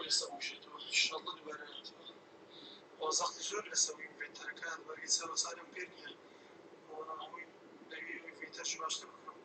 لەسەر بوژێتەوە ئینشاڵڵا دووبارە ناتەوە. وە زەختی زۆر لەسەر ئینڤێنتەرەکان بەرگەی سەرۆسارم پێ نییە. هەمووی دەوی ئینڤێنتەرش باشتر بکەم.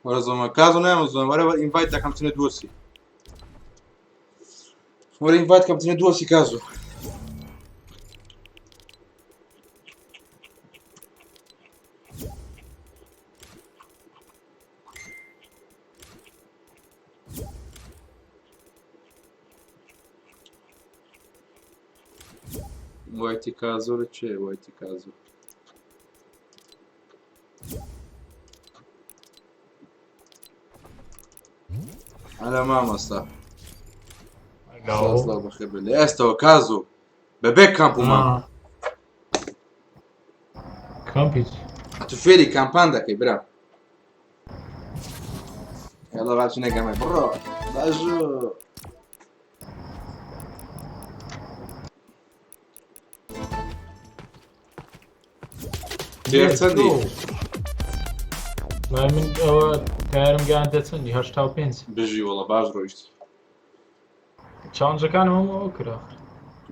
وەرە زۆمە کازۆ نایەمە زۆن وەرە وەرە ئینڤایت دەکەم چنە دۆسی وەرە ئینڤایت کەم چنە دۆسی کازۆ. وایتی کازۆ لە چێ وایتی کازۆ؟ ئەلە مامۆستا. سڵاو بەخێر بێ لە ئێستەوە کازۆ بەبێ کامپ و مام. کامپیچ تو فێری کامپان دەکەی برا. یاڵا با چنە گەمە بڕۆ باژۆ. تێر چەندی؟ من ئەوە تایرم گەیاندە چەندی 85. بژی وەڵا باش ڕۆیشتی. چاڵنجەکانم هەموو ئەو کرا.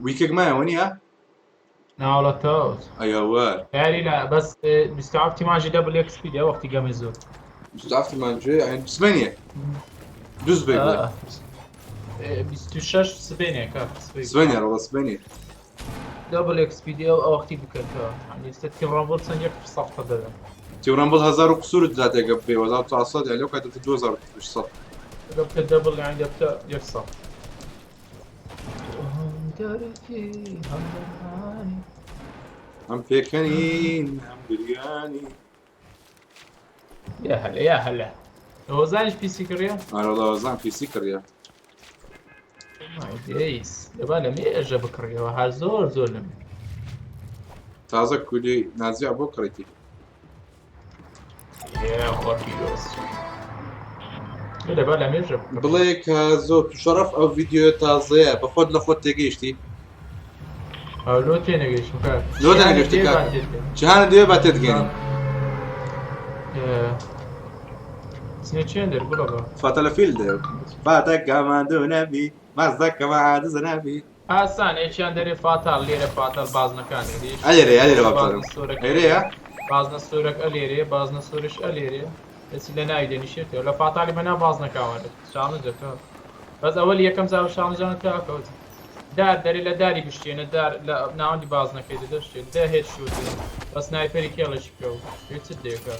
ویکێک مایەوە نییە؟ ناوەڵە تەواو. ئەیەوە یاری لا بەس 27 مانجی دەبل ئێکس پی دێ وەختی گەمەی زۆر. 27 مانجێ یعنی سبەینێ دوو سبەی بڵێ. 26 سبەینێ کاک سبەی. سبەینێ ڕۆڵە سبەینێ. دەبل ئێکس پی دێ ئەو وەختی بکەتەوە. یعنی ئێستا تیم ڕامبڵ چەند یەک سەفتە دەدەن. تیم ڕامبڵ 1000 و قسوورت دەداتێ گەپ بێ 1400 یعنی لەو کاتە 2600. دەبتە دەبل یعنی دەبتە یەک سەد. هەم پێکەنین هەم بریانی. يا هلا يا هلا. هۆزانیش پیسی کڕیە؟ ئارە وەڵا هۆزان پیسی کڕیە. مای دەیس دەبا لە مێژە بکڕیەوە هەر زۆر زۆر لە مێژ. تازە کولی نازیا بۆ کڕیتی. يا خوا پیرۆز. دەبا لە مێژە بکڕی. بڵێ کە زۆر تو شەڕەف ئەو ڤیدیۆیە تازەیە بە خۆت لە خۆت تێگەیشتی؟ ئەو لۆ تێنەگەیشتم کاک. لۆ تێنەگەیشتی کاک. جیهانە دێ با تێتگەێنم. چێن دەر گوڵە بە. فاتە لە فیل دێ. فاتە کەماندوو نەبی مەزدەکەمە عادز نەبی. ئاسان یەکیان دەرێ فاتاڵ لێرە فاتاڵ بازنەکان لێرێ. ئەلێرێ ئەلێرە وابزانم. ئێرەیە؟ بازنە سوورەک ئەلێرێ بازنە سوورش ئەلێرێ ئەچی لە ناوی دەنیشێتەوە لە فاتاڵی بەنا بازنەکانوانێت چاڵنجەکە بەس ئەوەلی یەکەم زاو چاڵنجانە تاکەوت دار دەرێ لە داری بشتێنە دار لە ناوەندی بازنەکەی دەدەشتێت دە هێت شوت بە سنایپەری کێڵێکی بکەوە چت دێکە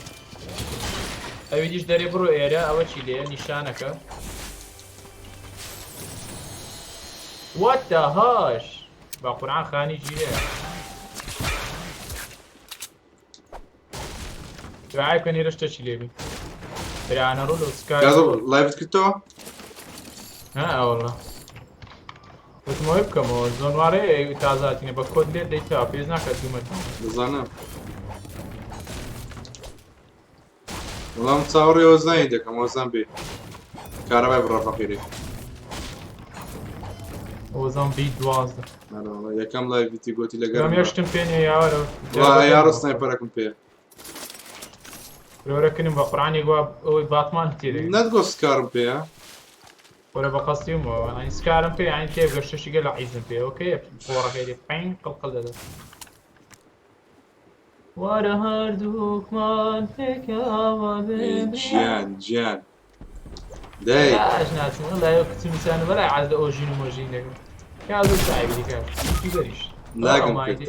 ئەوی دیش دەرێ بڕۆ ئێرە ئەوە چی لێیە نیشانەکە. What the hush؟ با قورعان خانی ژیرەیە. دوعای بکەن ئێرە شتەکی لێبی. برانە ڕۆ لۆ سکای. کازم لایڤت کردەوە؟ ها والله. وتمەوەی بکەمەوە زۆنوارەیە تازاتینە بە کۆد لێت دەیتا پێویست ناکات دوو مەتر. دەزانم وەڵام چاوەڕێ وەزانی دەکەم وەزان بێ کارەبای بڕە فەقیرێ. وەزان بی 12. ئەرێ یەکەم لایڤ بیتی گۆتی لەگەر لەم یەشتم پێ نییە یاوەرە. وڵا یاڕە سنایپەرەکم پێ. لەوەرەکنم بە قورعانی گوا ئەوەی باتمان تێدەگەی. نەتگۆ سکارم پێیە؟ وەرە بە قەستیومەوە ئەین سکارم پێ ئەین تێ گەشتشی گەلە عیزم پێ ئۆکەی قۆڕەکەی دێ پین قڵقڵ دەدا. وەرە هەردووکمان پێکەوە بمرین. گیان گیان دەی باش ناچم وەڵا ئەو کچ و میچانە بەلای عەز لە ئۆژین و مۆژین دەکەم کازە سایبری کاک یوتیوبەریش لاگم کرد.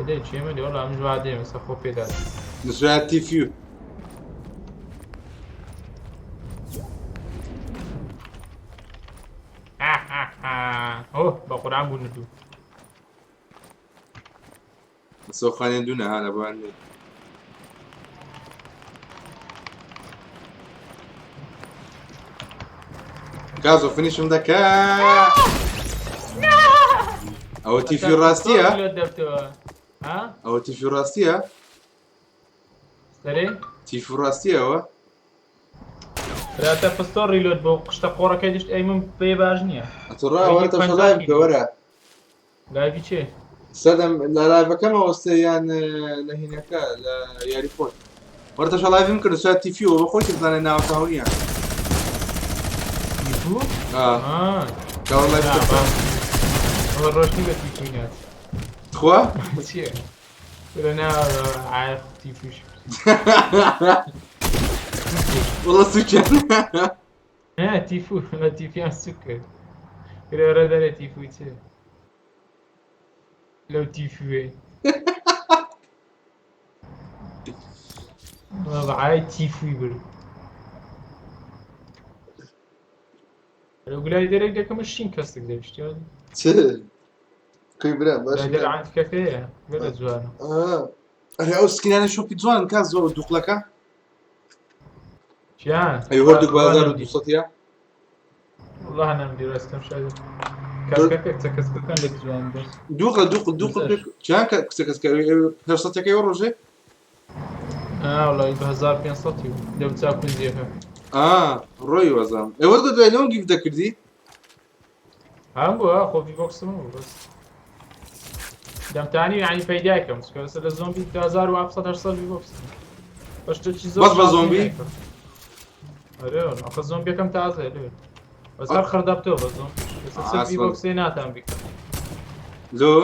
دەی چێمە دێ وەڵا منش وا دێمە سەر خۆ پێدا. نووسرایە تیفیو. ئۆه بە قورعان بوو نردوو. سۆخانێ دوو نەها لە بۆیان نێ. کازۆ فنیشم دەکا. ئەوە تیفی ڕاستیە؟ ئەوە تیفی ڕاستیە؟ تیفی ڕاستیە ئەوە؟ براتە پستۆ ڕیلۆت بۆ قشتە قۆڕەکەی دشت ئەی من پێ باش نییە. ئەتۆ ڕا وەرە تەماشا لایڤ بکە وەرە. لایڤی چێ؟ سەدەم لە لایڤەکەمە وەستێ یان لە هینەکە لە یاری خۆت. وەرە تەماشا لایڤم کرد سوات تیفیەوە بە خۆی بزانێ ناوەکە هەو نییە. تیفو؟ آه. کاوە لایڤ کرد. ئەوە ڕۆشنی بە تیفوی ناچ. تخوا؟ چییە؟ کورە نا عایق تیفوش. وەڵا سوچیان. ها تیفو بە تیفیان سوک کرد. کورە وەرە دەرێ تیفوی چێ؟ لەو تیفوێ. بە عای تیفوی برد. لەو گلای دەرێک دەکەمە شین کەسێک دەشتی. چ؟ کوی برا باش. دەر عانتکەکەیە گەلە جوانە. ئەرێ ئەو سکینانە شۆپی جوان کا زۆر دووقلەکە؟ چیان؟ ئەی هەردووک بازار و دووسەدیە؟ والله نەمدی ڕاستم شاید. کەسکەکە کچە کەسکەکان لێک جوان بەس. دووقە دووق دووق چیان کچە کەسکە هەشتەکەی ئەو ڕۆژێ؟ آه والله بە 1500 لەو چاکونجیەکە. ئا ڕۆی وەزام. ئێوە دوای لەوە گیف دەکردی؟ هەم بووە خۆ ڤی بۆکسم بوو بەس. دەمتانی یعنی پەیداکەم چونکە بەسە لە زۆمبی 1700 800 ڤی بۆکس. بەس شتێکی زۆر بەس بە زۆمبی؟ ئەرێ ئەخە زۆمبیەکەم تازەیە لێ. بەس هەر خڕدەبتەوە بە زۆمبی. بەسە چ ڤی بۆکسێ ناتان بیکەم. لۆ؟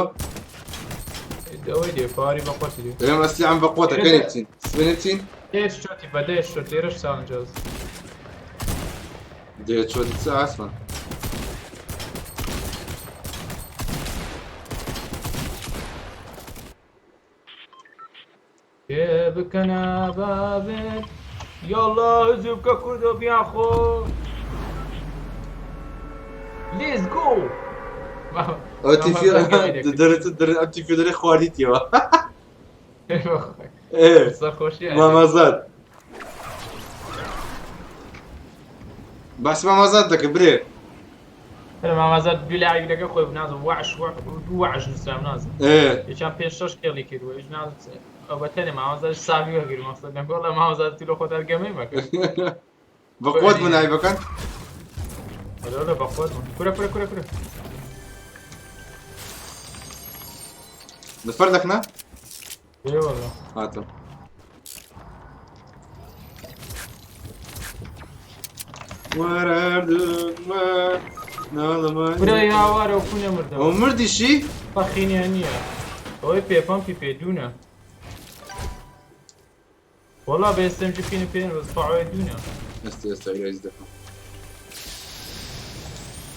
ئەوەی دێ پاری بە قوتی دێ. ئێمە ئەسلیان بە قوتە کەنی بچین. سبێنێ بچین؟ دێ شۆتی بە دێ شۆت لێرەش چالنجاز. دێ چۆتی چ ئاسمان. پێ بکەنە بابێت یاڵا زوو بکە کوردۆ بیانخۆ. Let's go. ئەو تیفی ئەم تیفی دەرێ خواردیتیەوە. ئێ سەرخۆشی مامازاد. باسی مامازاد دەکە برێ. مامازاد دوو لاعبی لەگە خۆی بنازم وەعش دوو وەعش نووسرام نازم. ئێ یەکیان پێنج شەش کێڵی کردووە هیچ نازم ئەو بە تەنێ مامازاد سامی وەگرم مەقسەد نەگۆڵ لە مامازاد تو لە خۆتار گەمەی مەکە. بە قوت بوو نایبەکان؟ ئەرێ بە قوت بوون. کورە کورە کورە کورە. نفر دەکنا؟ ئێ وەڵا. هاتم. کورە یاوارە و کوونە مردەوە. ئەو مردیشی؟ فەخینیان نییە. ئەوەی پێ پەمپی پێ دوونە. وەڵا بە SMG پینە پێ بەس پاوەی دوونە. ئێستا ئێستا ئیلاج دەکەم.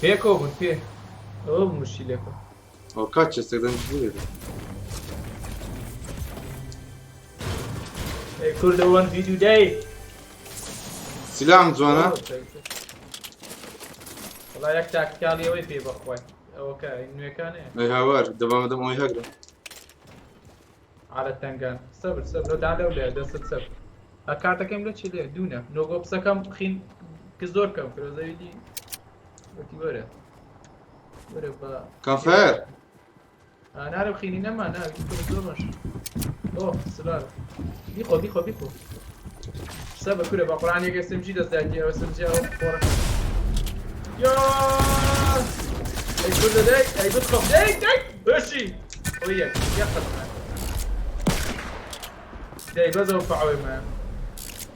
پێکەوە بوون پێ. ئەوە بوو مشکیلەکە. ئەو کات چێستێک دەنج بوو. ئەی کوردە وەن ڤیدیو دای. سلام جوانە؟ وەڵا یەک تاکتیکالی ئەوەی پێ بەخوای. ئەوەکە نوێکانەیە. ئەی هاوار دەبامە دەم ئەوەی هەگرم. عادە تەنگان. سەبر سەبر دا لەو لێ دەستت سەبر. کارتەکەم لە چی لێ دوونە. نۆگۆ پسەکەم خین کە زۆر کەم کرۆ زەوی دی وەتی وەرە. وەرە بە کافر نارە بخینی نەما ناوی زۆر باش ئۆ سلال بیخۆ بیخۆ بیخۆ سەبە کورە بە قورآن یەک SMG دەست داتی ئەو SMG ئەو خۆڕە یا ئەی کوردە دەی ئەی بتخۆ دەی دەی بەشی ئەو یەک یەک قەت دەی بەس ئەو فعوی مایە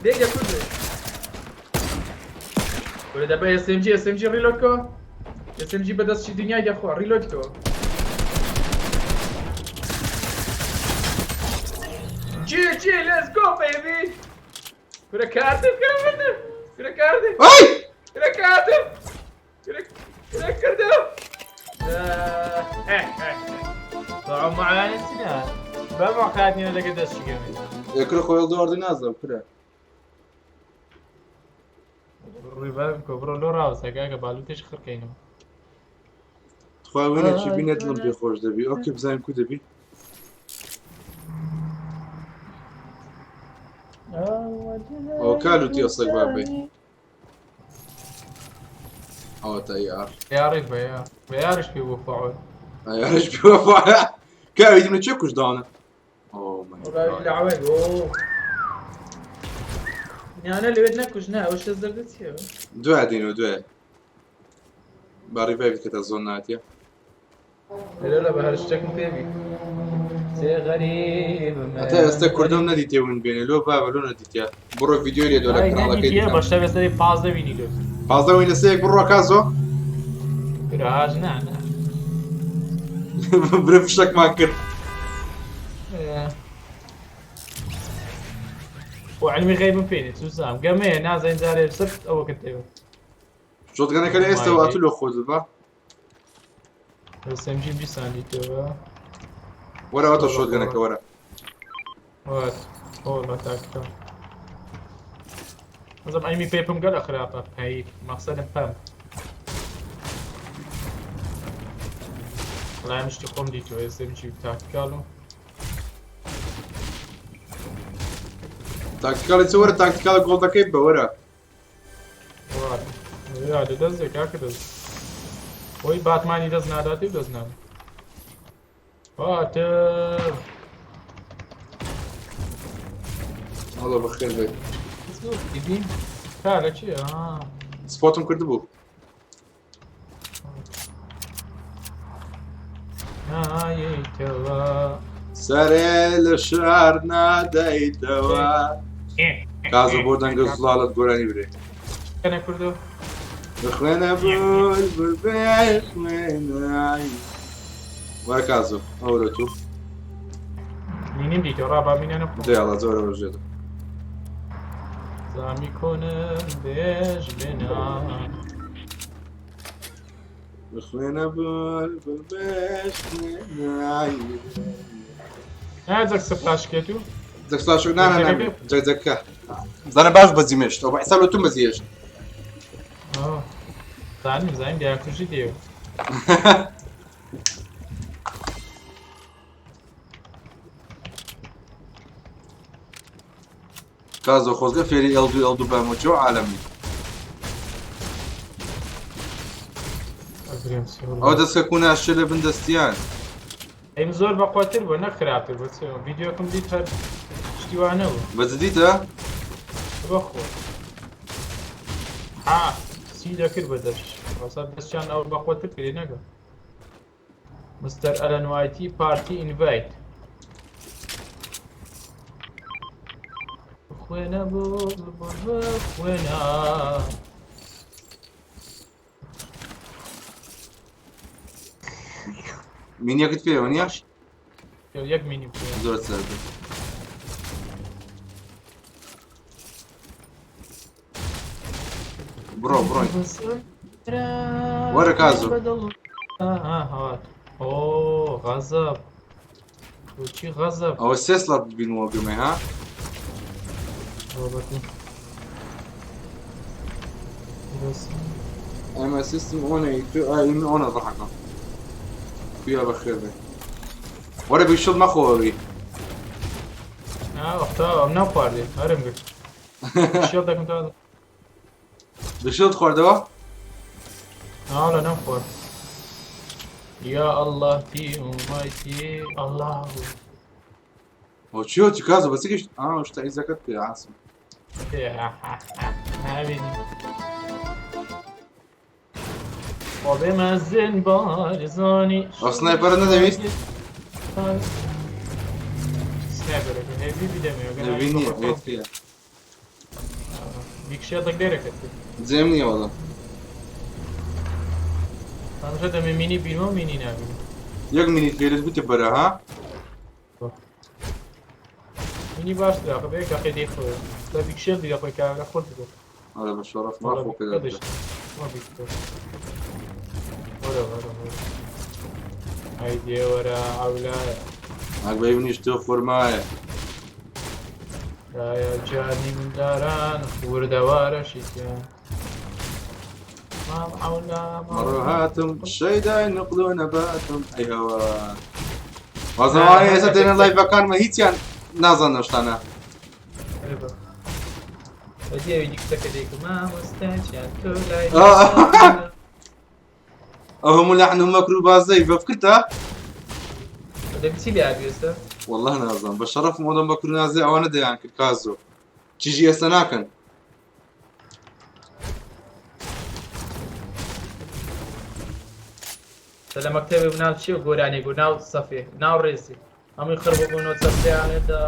دەی دە کوردە کورە دەبە SMG SMG ڕیلۆد کۆ SMG بەدەست چی دنیای دەخوا ڕیلۆد کۆ GG let's go baby کورە کارتم کردم کورە کارتم ئەی کورە کارتم کورە کورە کردم معانەتینا بە مەقاتنیە لەگە دەست شگەمێ کورە خۆی دۆڕدی نازم کورە ڕیڤایڤ کۆ بڕۆ لۆ ڕاوسە کاکە بالوتێش خڕکەینەوە. تخوا وێنێکی بینە دڵم پێ خۆش دەبی ئۆکێ بزانین کو دەبی ئەوە کالوتی ئەسەک بابێ ئەوە تا یار یاڕێک بە یار بە یارش پێ بۆ فعول یارش پێ وەفا کاوی دمە چێ کوشدانە Oh my God. لەعوێ یانە لەوێت نەکوژ نا ئەوە شتە زەردە چییە دوای دێنەوە دوای با ڕیڤایڤ کە تا زۆن ناتیە لە بە هەر شتێکم پێبی سێ غەریب هەتا ئێستا کوردم نەدیتێ ون بێنێ لۆ بابە لۆ نەدیتە بڕۆ ڤیدیۆی لێ دۆ لە کەناڵەکەی نەدیتیە بە شەوێ سەری 15 بینی لۆ 15 وین لەسەر یەک بڕۆ کازۆ کراژ نا نا برە فشەکمان کرد و علمی غەیبم پێ نیە چوزام گەمەیە نازانین جارێ سەر ئەوە کرد تێوە shotgun ەکە لە ئێستا واتو لۆ خۆت ببە SMG دیسان دیتەوە وەرە واتە shotgun ەکە وەرە وات ئۆ بە تاکتە بەزم ئەیمی پێپم گەلە خراپە پەیپ مەقسەدم پەم وڵای شتی خۆم دیتەوە SMG و tactical و tactical ی چ وەرە tactical gold ەکەی بە وەرە وات دەست دێ کاکە دەست خۆی باتمانی دەست ناداتی و دەست نادات واتم هەڵۆ بەخێر بێت دیبین تا لە چییە spot م کردبوو نایەیتەوە سەرێ لە شار نادەیتەوە کازە بۆ دەنگە زڵاڵت گۆرانی برێ کەنە کوردۆ بخوێنە بول بخوێنە وەرە کازۆ ئەورە تو مینیم دیتەوە ڕا با مینە بخۆم دێڵە زۆرە وەژێتە زامی کۆنم بێژ بێنا بخوێنە بول بخوێنە نا جەک سپلاشکێت و جەک سلاش نا نا نا جەک جەکە زانە باش بەزیمێشت ئەو حساب لە تو بەزیێشت زانیم زانیم دیاکوژی دێو کازۆ خۆزگە فێری L2 L2 بەمە چۆ عالەمی ئەگرێم چی ئەو دەستکە کونا شتێ لە بن دەستیان ئەیم زۆر بەقوەتر بوو نەک خراپتر بوو چێ ڤیدیۆکەم دیت هەر شتی وا نەبوو بەجدیتە بەخۆ ها سی دەکرد بە دەست ڕاستە دەستیان ئەو بەقوەتر کرێ نەگە مستەر ئەلەن وایتی پارتی ئینڤایت خوێنە بۆ خوێنە مینیەکت پێوە نییە یەک مینی پێ زۆر سەر بێت بڕۆ بڕۆین وەرە کازۆ. هات ئۆ غەزەب بۆچی غەزەب ئەوە سێ سڵات ببینەوە گەمێ ها ڕۆبەتی بەس ئەمە سیستم ئۆنە تو ئەمە ئۆنە ضحكة فيها بخير بێ وەرە بیشڵ مەخۆوەوی نا وەختا ئەم ناخواردێ هەرم گرت شێڵ دەکەم تا بشڵت خواردەوە نا لە نەمخوارد. یا الله تی ئومایتی الله. وە چیۆ چ کازۆ بەچ گەشت ئا شتە ئیزەکەت پێ عاسم. نابینی بابێ مەزن بارزانی. ئەو سنایپەرە نەدەویست؟ سنایپەرەکە هێڤی بیدەمێ. هێڤی نییە هێتریە. بیکشێتێک لێرە کەسی. جێم نییە وەڵا. تەنجە دەمێ مینی بینەوە مینی نابینی. یەک مینیت لێرت گوتە بەرە ها؟ مینی باشترە خە بێ کاقی دەی خۆی. لە بیکشێت دیگە خۆی کارە خۆت بێت. ئەرە بە شەڕەف ما خۆ پێ دەدات. وەرە وەرە وەرە. ئەی دێوەرە عەولایە. ئاک بەی منیش تۆ خورمایە. دایە جانی منداران وردەوارە شیتیان. مام عەولا مەڕۆ هاتم شەیدای نقل و نەباتم ئەی هەوا. وازەوانەی ئێستا دێنە لایڤەکانمە هیچیان نازانن ئەو شتانە. ئەو هەموو لەحن و مەکر و بازەی بەفکرتە؟ دەبی چی لێ ئێستا؟ والله نازانم بە شەڕەفم ئەو دەم مەکر و نازەی ئەوانە دەیان کرد کازۆ. چیژی ئێستا ناکەن. لە مەکتەبێ بوو ناو چیە گۆرانی بوو ناو سەفێ ناو ڕێزی هەمووی خڕ ببوون و چەپلیانێتە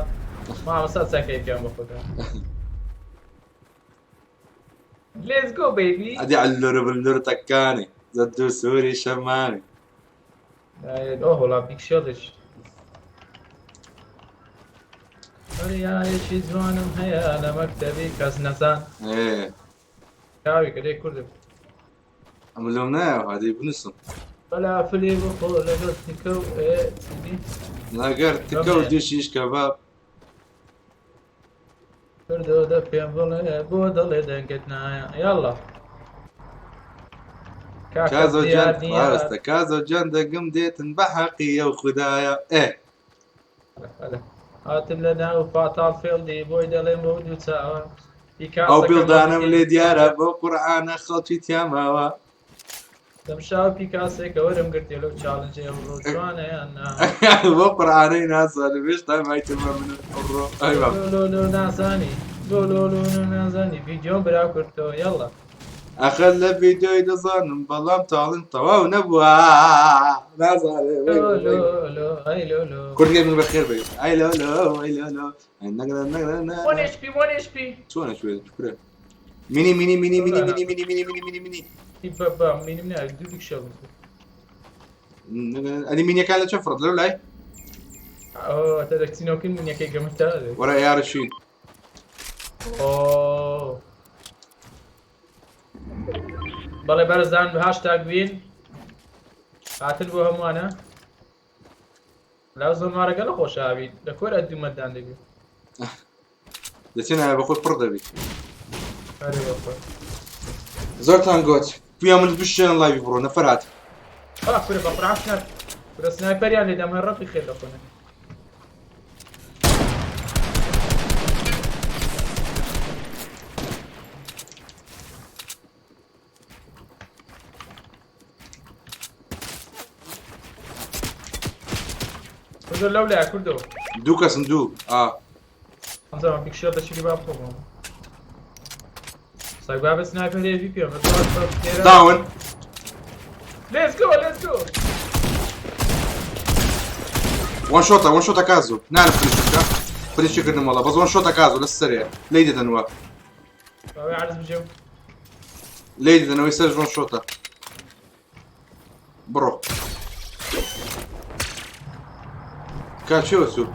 مامۆستا چەکەی پێیان بۆ خۆتان. Let's go baby. ئەدی عەللۆرە بللۆرە تەکانی زەد و سووری شەمانی. ئۆه وڵا بیگ شێڵش. دەریایەکی جوانم هەیە لە مەکتەبی کەس نەزان. ئێ کاوی کە لێی کوردم. ئەمە لەم نایە هادی بنووسم. فەلافلی بخۆ لەگەڵ تکە و ئێ چیدی؟ لەگەر تکە و دوو شیش کەباب. کردۆ دە پێم بڵێ بۆ دەڵێ دەنگت نایە یاڵڵا. کاکە کازۆ دیار گیان نییە. ڕاستە کازۆ گیان دەنگم دێتن بە حەقی ئەو خودایە ئێ. هاتم لە ناو فاتاڵ فێڵدی بۆی دەڵێم بەو دوو چاوە. ئەو پیکاسەکەم بیڵدانەم وەرگرت. لێ دیارە بەو قورعانە خەڵکی تیاماوە. دەمشاو پیکاسێکە وەرم گرتێ لەو چاڵنجەی ئەمڕۆ جوانە یان نا؟ بۆ قورعانەی نازانم هێشتا مایتمە من ئەمڕۆ ئەی بابا. لۆ لۆ لۆ نازانی لۆ لۆ لۆ لۆ نازانی ڤیدیۆم براو کردەوە یاڵڵا. ئەخر لە ڤیدیۆی دەزانم بەڵام تاڵن تەواو نەبووە نازانێ لۆ لۆ لۆ ئەی لۆ لۆ. کوردی من بەخێر بێ ئەی لۆ لۆ ئەی لۆ لۆ ئەی نەگرە نەگرە نە. 1 HP 1 HP. چۆنە کوێ کورە مینی مینی مینی مینی مینی مینی مینی مینی مینی مینی. بە مینیم نا دوو بیگ شێڵ. ئەدی مینیەکان لە چە فڕت لەو لای؟ ئەوە تە دەچینەوەکەی مینیەکەی گەمەتا. وەرە یارشین. ئۆ بەڵێ بەرزان هاشتاگ وین هاتن بۆ هەمووانە لاو زۆنمارەکە لە خۆشاوی لە کۆر ئەدومەدان دەبی. دەچێنایە بەخۆی پڕ دەبی. ئەرێ بەخۆی. زۆرتان گوت پیا من بشێن لایوی بڕۆ نەفەرات. آه کورە بە قورعان سنایپ کورە سنایپەریان لێدام هەر ڕەقی خێر دەخۆنە. کوردۆ لەو لایە کوردۆ. دوو کەسن دوو ئا. ئەمزانم بیکشێڵ دەچی با بخۆمەوە. سەگ بابە سنایپەر هێڤی پێم داون. Let's go let's go. وان شۆتە وان شۆتە کازۆ نارم فنیش بکە فنیشی کردم وەڵا بەس وان شۆتە کازۆ لە سەرێ لێی دەدەنەوە. باوێ عەرز بجێم. لێی دەدەنەوەی سەر وان شۆتە. بڕۆ. کاچێوە چوو؟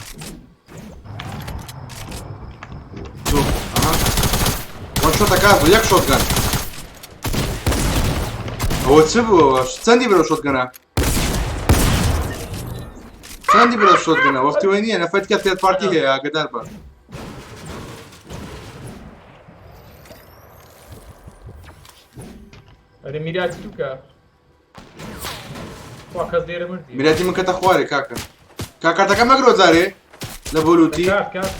چوو ئەها وان شۆتە کازۆ یەک شۆتگەن. ئەوە چ بوو؟ چەندی برەو شۆتگەنە؟ چەندی برەو شۆتگەنە؟ وەختی وەی نییە نەفەت کە تێت پارتی هەیە ئاگدار بە. ئەرێ میراتی دووکە. خوا کەس لێرە مردی. میراتی من کەتە خوارێ کاکە. کا کارتەکە مەگرۆ جارێ لە بۆلوتی. کارت کارت.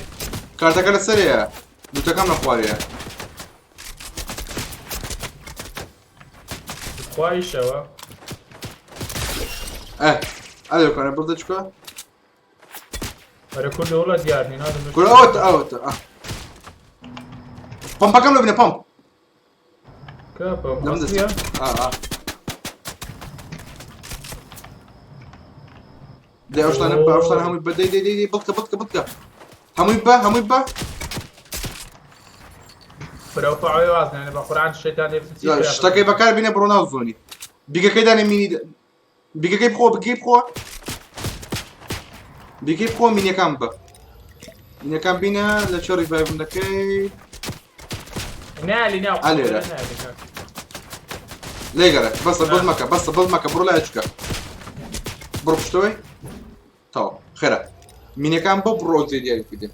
کارتەکە لەسەرەیە لوتەکەم لە خوارەیە. خوایشەوە. ئە ئەلێ کۆنە بڵدە چکە. وەرە کوردە وڵا دیار نی نازم. کورە ئەوەتە ئەوەتە ئە. پەمپەکەم لە بینە پەمپ. کە پەمپ لەم دەست. ئەسلیە؟ ئا ئا. دەی ئەو شتانە بە ئەو شتانە هەمووی بە دەی دەی دەی دەی بڵکە بڵکە بڵکە. هەمووی بە هەمووی بە. فرە و فاوی واز نێنە بە قورئان شەیتان لێ بچم چی خراپە. شتەکەی بەکار بینە بڕۆ ناو زۆنی. بیگەکەی دانێ مینی بیگەکەی بخۆ بگەی بخۆ. بیگەی بخۆ مینەکان بە. مینەکان بینە لە چێ ڕیڤایڤم دەکەی. نالی ناو ئەلێرە. نالی کاک. لێگەڕێ بەسە بڵ مەکە بەسە بڵ مەکە بڕۆ لای چکە. بڕۆ پشتەوەی. تەواو خێرا. مینەکان بۆ بڕۆ زێ دیاری کردێ.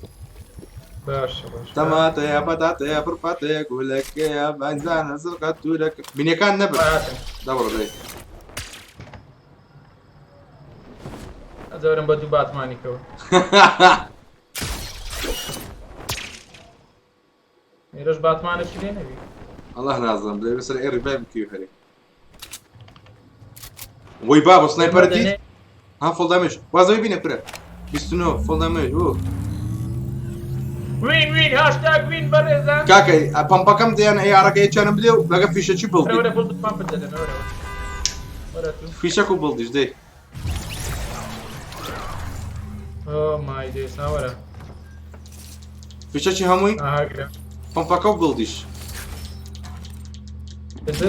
باشە باشە. تەماتەیە پەتاتەیە پڕپاتەیە گولەکەیە بانزانە زرقە تورەکە مینەکان نەبن. هاتن. دەبڕۆ دەی. ئەجارم بە دوو باتمانی کەوە. ئێرەش باتمانێکی لێ نەبی. الله نازم بڵێ بەسەر ئێ ڕیڤایڤ بکەوی هەرێ. وەی بابە سنایپەر دیت؟ ها فۆل دامێج وازەوەی بینە کورە 29 فۆل دامێج ئۆ. وین وین هاشتاگ وین بەڕێزان. کاکە پەمپەکەم دەیان ئەی ئارەکە یەکیانم بدێ و لەگە فیشەکی بڵدی. وەرە بڵد پەمپت دەدەم وەرە وەرە تو. فیشەک و بڵدیش دەی. ئۆ مای دەیس ها وەرە. فیشەکی هەمووی ئاها گرە. پەمپەکە و بڵدیش. چ؟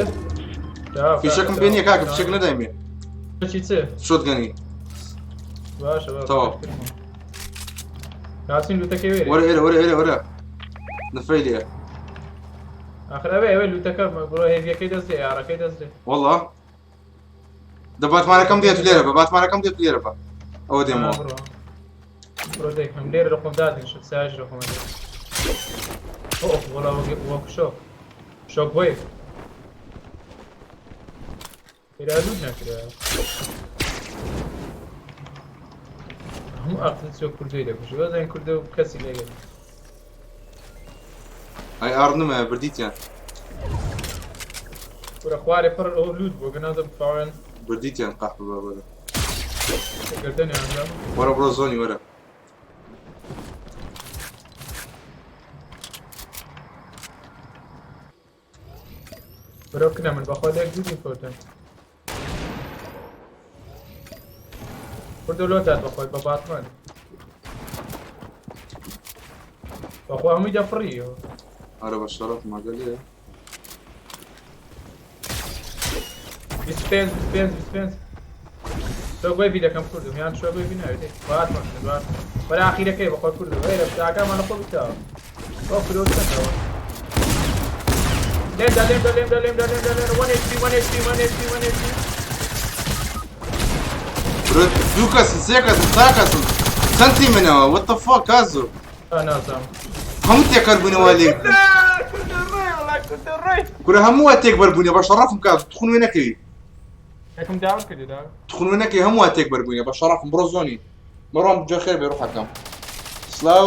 فیشەکم پێ نییە کاکە فیشەک نەدایمێ. چی چ؟ شۆتگەنی. باشە باشە. تەواو. ناسین لوتەکەی وێرێ. وەرە ئێرە وەرە ئێرە وەرە. نەفەی لێیە. ئاخر ئەوێ ئەوێ لوتەکە بڕۆ هێڤیەکەی دەست لێ یارەکەی دەست لێ. والله دە باتمانەکەم دێت لێرە بە باتمانەکەم دێت لێرە بە ئەوە دێمەوە. بڕۆ. بڕۆ دەی هەم لێرە لە خۆم دادنیشت ساژ لە خۆم دێ. ئۆ وەڵا وەک شۆک. شۆک وەیڤ. ئێرە لوت نەکرا. هەموو ئەقڵ چۆ کوردەی دەکوژی وەزانین کوردە و کەسی لێگەن. ئەی ئاڕ نمایە بردیتیان. کورە خوارێ پڕ ئەو لوت بوو گەنا دەم فاوێن. بردیتیان قەحپە بابەرە. گردنیان دام. وەرە بڕۆ زۆنی وەرە. بەرەو کنە من بەخوا لێک دووری کەوتن. کوردە لۆ داد بەخۆی بە باتمان. بەخوا هەمووی دەفڕیەوە. ئەرە بە شەڕەف ماگە لێیە. 25 25 25 شۆک وەیڤی دەکەم کوردم یان شۆک وەیڤی ناوێت باتمان باتمان. وەرە ئاخیرەکەی بەخۆی کوردم وەرە ئاگامان لە خۆ بکەوە. ئەو فرۆ چەندەوە. لێم دا لێم دا لێم دا لێم دا لێم دا لێم 1 HP 1 HP 1 HP 1 HP. برۆ دوو کەسن سێ کەسن چوار کەسن چەند تیمنەوە what the fuck کازۆ. نازانم. هەموو تێکەر بوونەوە لێک بن. کوردە ڕێ وەڵا کوردە ڕێ. کورە هەموو تێک بەربوونە بە شەڕەفم کازۆ تخون وێ نەکەوی. یەکم داون کردی دا. تخون وێ نەکەوی هەموو تێک بەربوونە بە شەڕەفم بڕۆ زۆنی. بڕۆم جۆ خێر بێ ڕوحەکەم. سلاو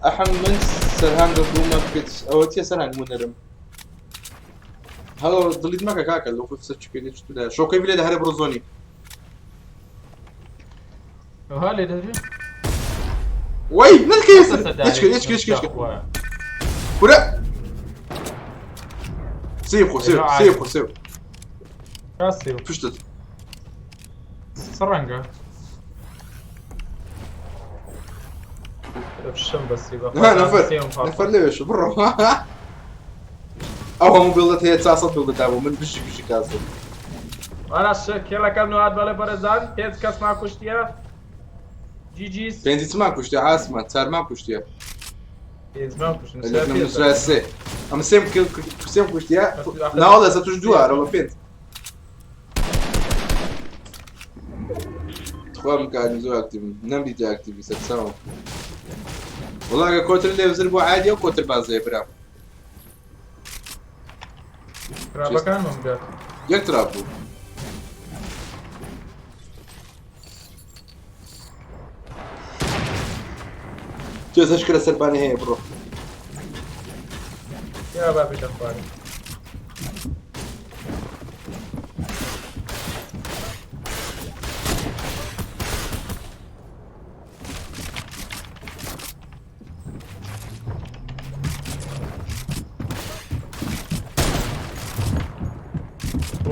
ئەحەم من سەرهانگە بوومە بکەیت ئەوە چییە سەرهانگ مونەرم. هەڵۆ دڵیت مەکە کاکە لەو خۆی قسە چکردی چ تو شۆکەی بلێ دە هەرێ بڕۆ زۆنی. ها لێ دەدرێ؟ وەی نەکەی هیچ کرد هیچ کرد هیچ کرد کورە سێ بخۆ سێ سێ بخۆ سێ ڕاستی پشتت چ ڕەنگە؟ شەم بەسی بە ها نەفەر نەفەر لەوێش بڕۆ ئەو هەموو بڵدت هەیە 400 بڵدت دابوو من بژی بژی کازم. وەڵا کێڵەکەم نوات بەڵێ بەڕێزان پێنج کەسمان کوشتیە. جیجیز. پێنجی چمان کوشتیە ئاسمان چارمان کوشتیە. پێنجمان کوشتن. نووسرا سێ. ئەم سێم سێم کوشتیە ناوەڵ ئێستا توش دووە ئەرەوە پێنج. تخوا من کارم زۆر ئەکتیڤم نەمدیتە ئەکتیڤی سەرچاوم. وەڵا ئەگەر کۆتر لێ بزر بۆ عادیە و کۆتر بازەیە برام. ترابەکانم بدات. یەک تراب بوو. تێزەش کرە سەربانی هەیە بڕۆ. یا با بێتە خوارێ.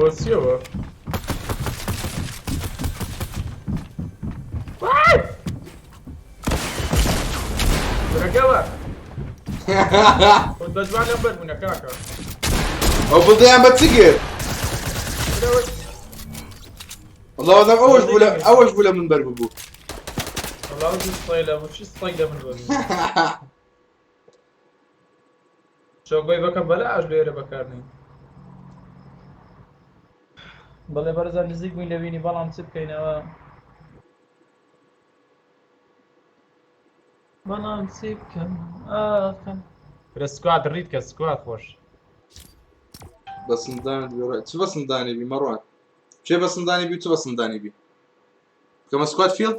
بۆچیەوە؟ ڕێگەوە خۆت بە جوان لەم بەر بوونە کاکە. ئەو بڵدەیان بە چ کرد؟ والله وەزم ئەوەش بوو لە ئەوەش بوو لە من بەر ببوو. والله ئەو سڵەی بوو چی سڵەی لە من بەر بوو. شۆکبەی بەکەم بەلاش لێرە بەکارنی. بەڵێ بەرزان نزیک بووین لەوینی بەڵام چ بکەینەوە؟ بەڵام چی بکەم ئاخم برە سکواد ڕیت کە سکواد خۆش. بەسندان چ بەسندانی بی مەڕوان چێ بەسندانی بی چ بەسندانی بی بکەمە سکواد فیڵد؟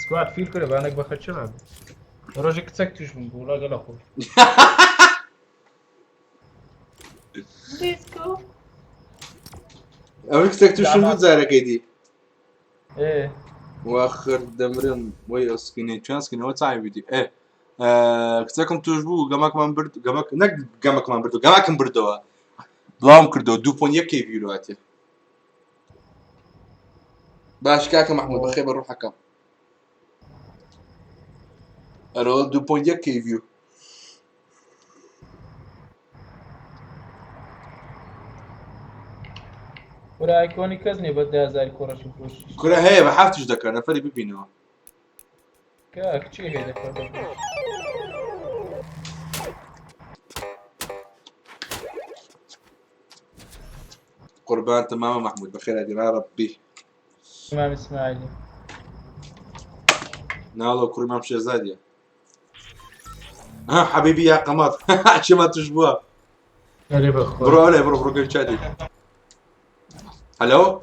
سکواد فیل کورە بانەک بەخە چ ڕۆژێک کچەک توش بووم بوو لەگەڵ خۆ. ئەوە کچێک تووشم بوو جارەکەی دی. واخر دەمرم وەی ئەو سکینەی چۆن سکینەوە چاوی بیدی ئێ کچەکەم توش بوو گەمەکمان برد گەمەک نەک گەمەکمان برد گەمەکم بردەوە بڵاوم کردەوە دوو پۆن یەک کەی ڤیرۆاتێ باش کاکە محمود بەخێ بە ڕوحەکەم ئەرۆ دوو پۆن یەک کەی ڤیو. کورە ئایکۆنی کەس نییە بە 10,000 کوڕەشی فرۆشی. کورە هەیە بە حەفتیش دەکا نەفەری ببینەوە. کاک چی هەیە دەکات دەفرۆشی؟ قوربانتم مامە محمود بەخێر هاتی ڕا ڕەبی. مام ئیسماعیلی. ناڵۆ کوڕی مام شێرزادیە. ها حبيبي يا قمر شو ما تشبه. ئەرێ بەخوا. برو علي برو برو قل شادي. هلو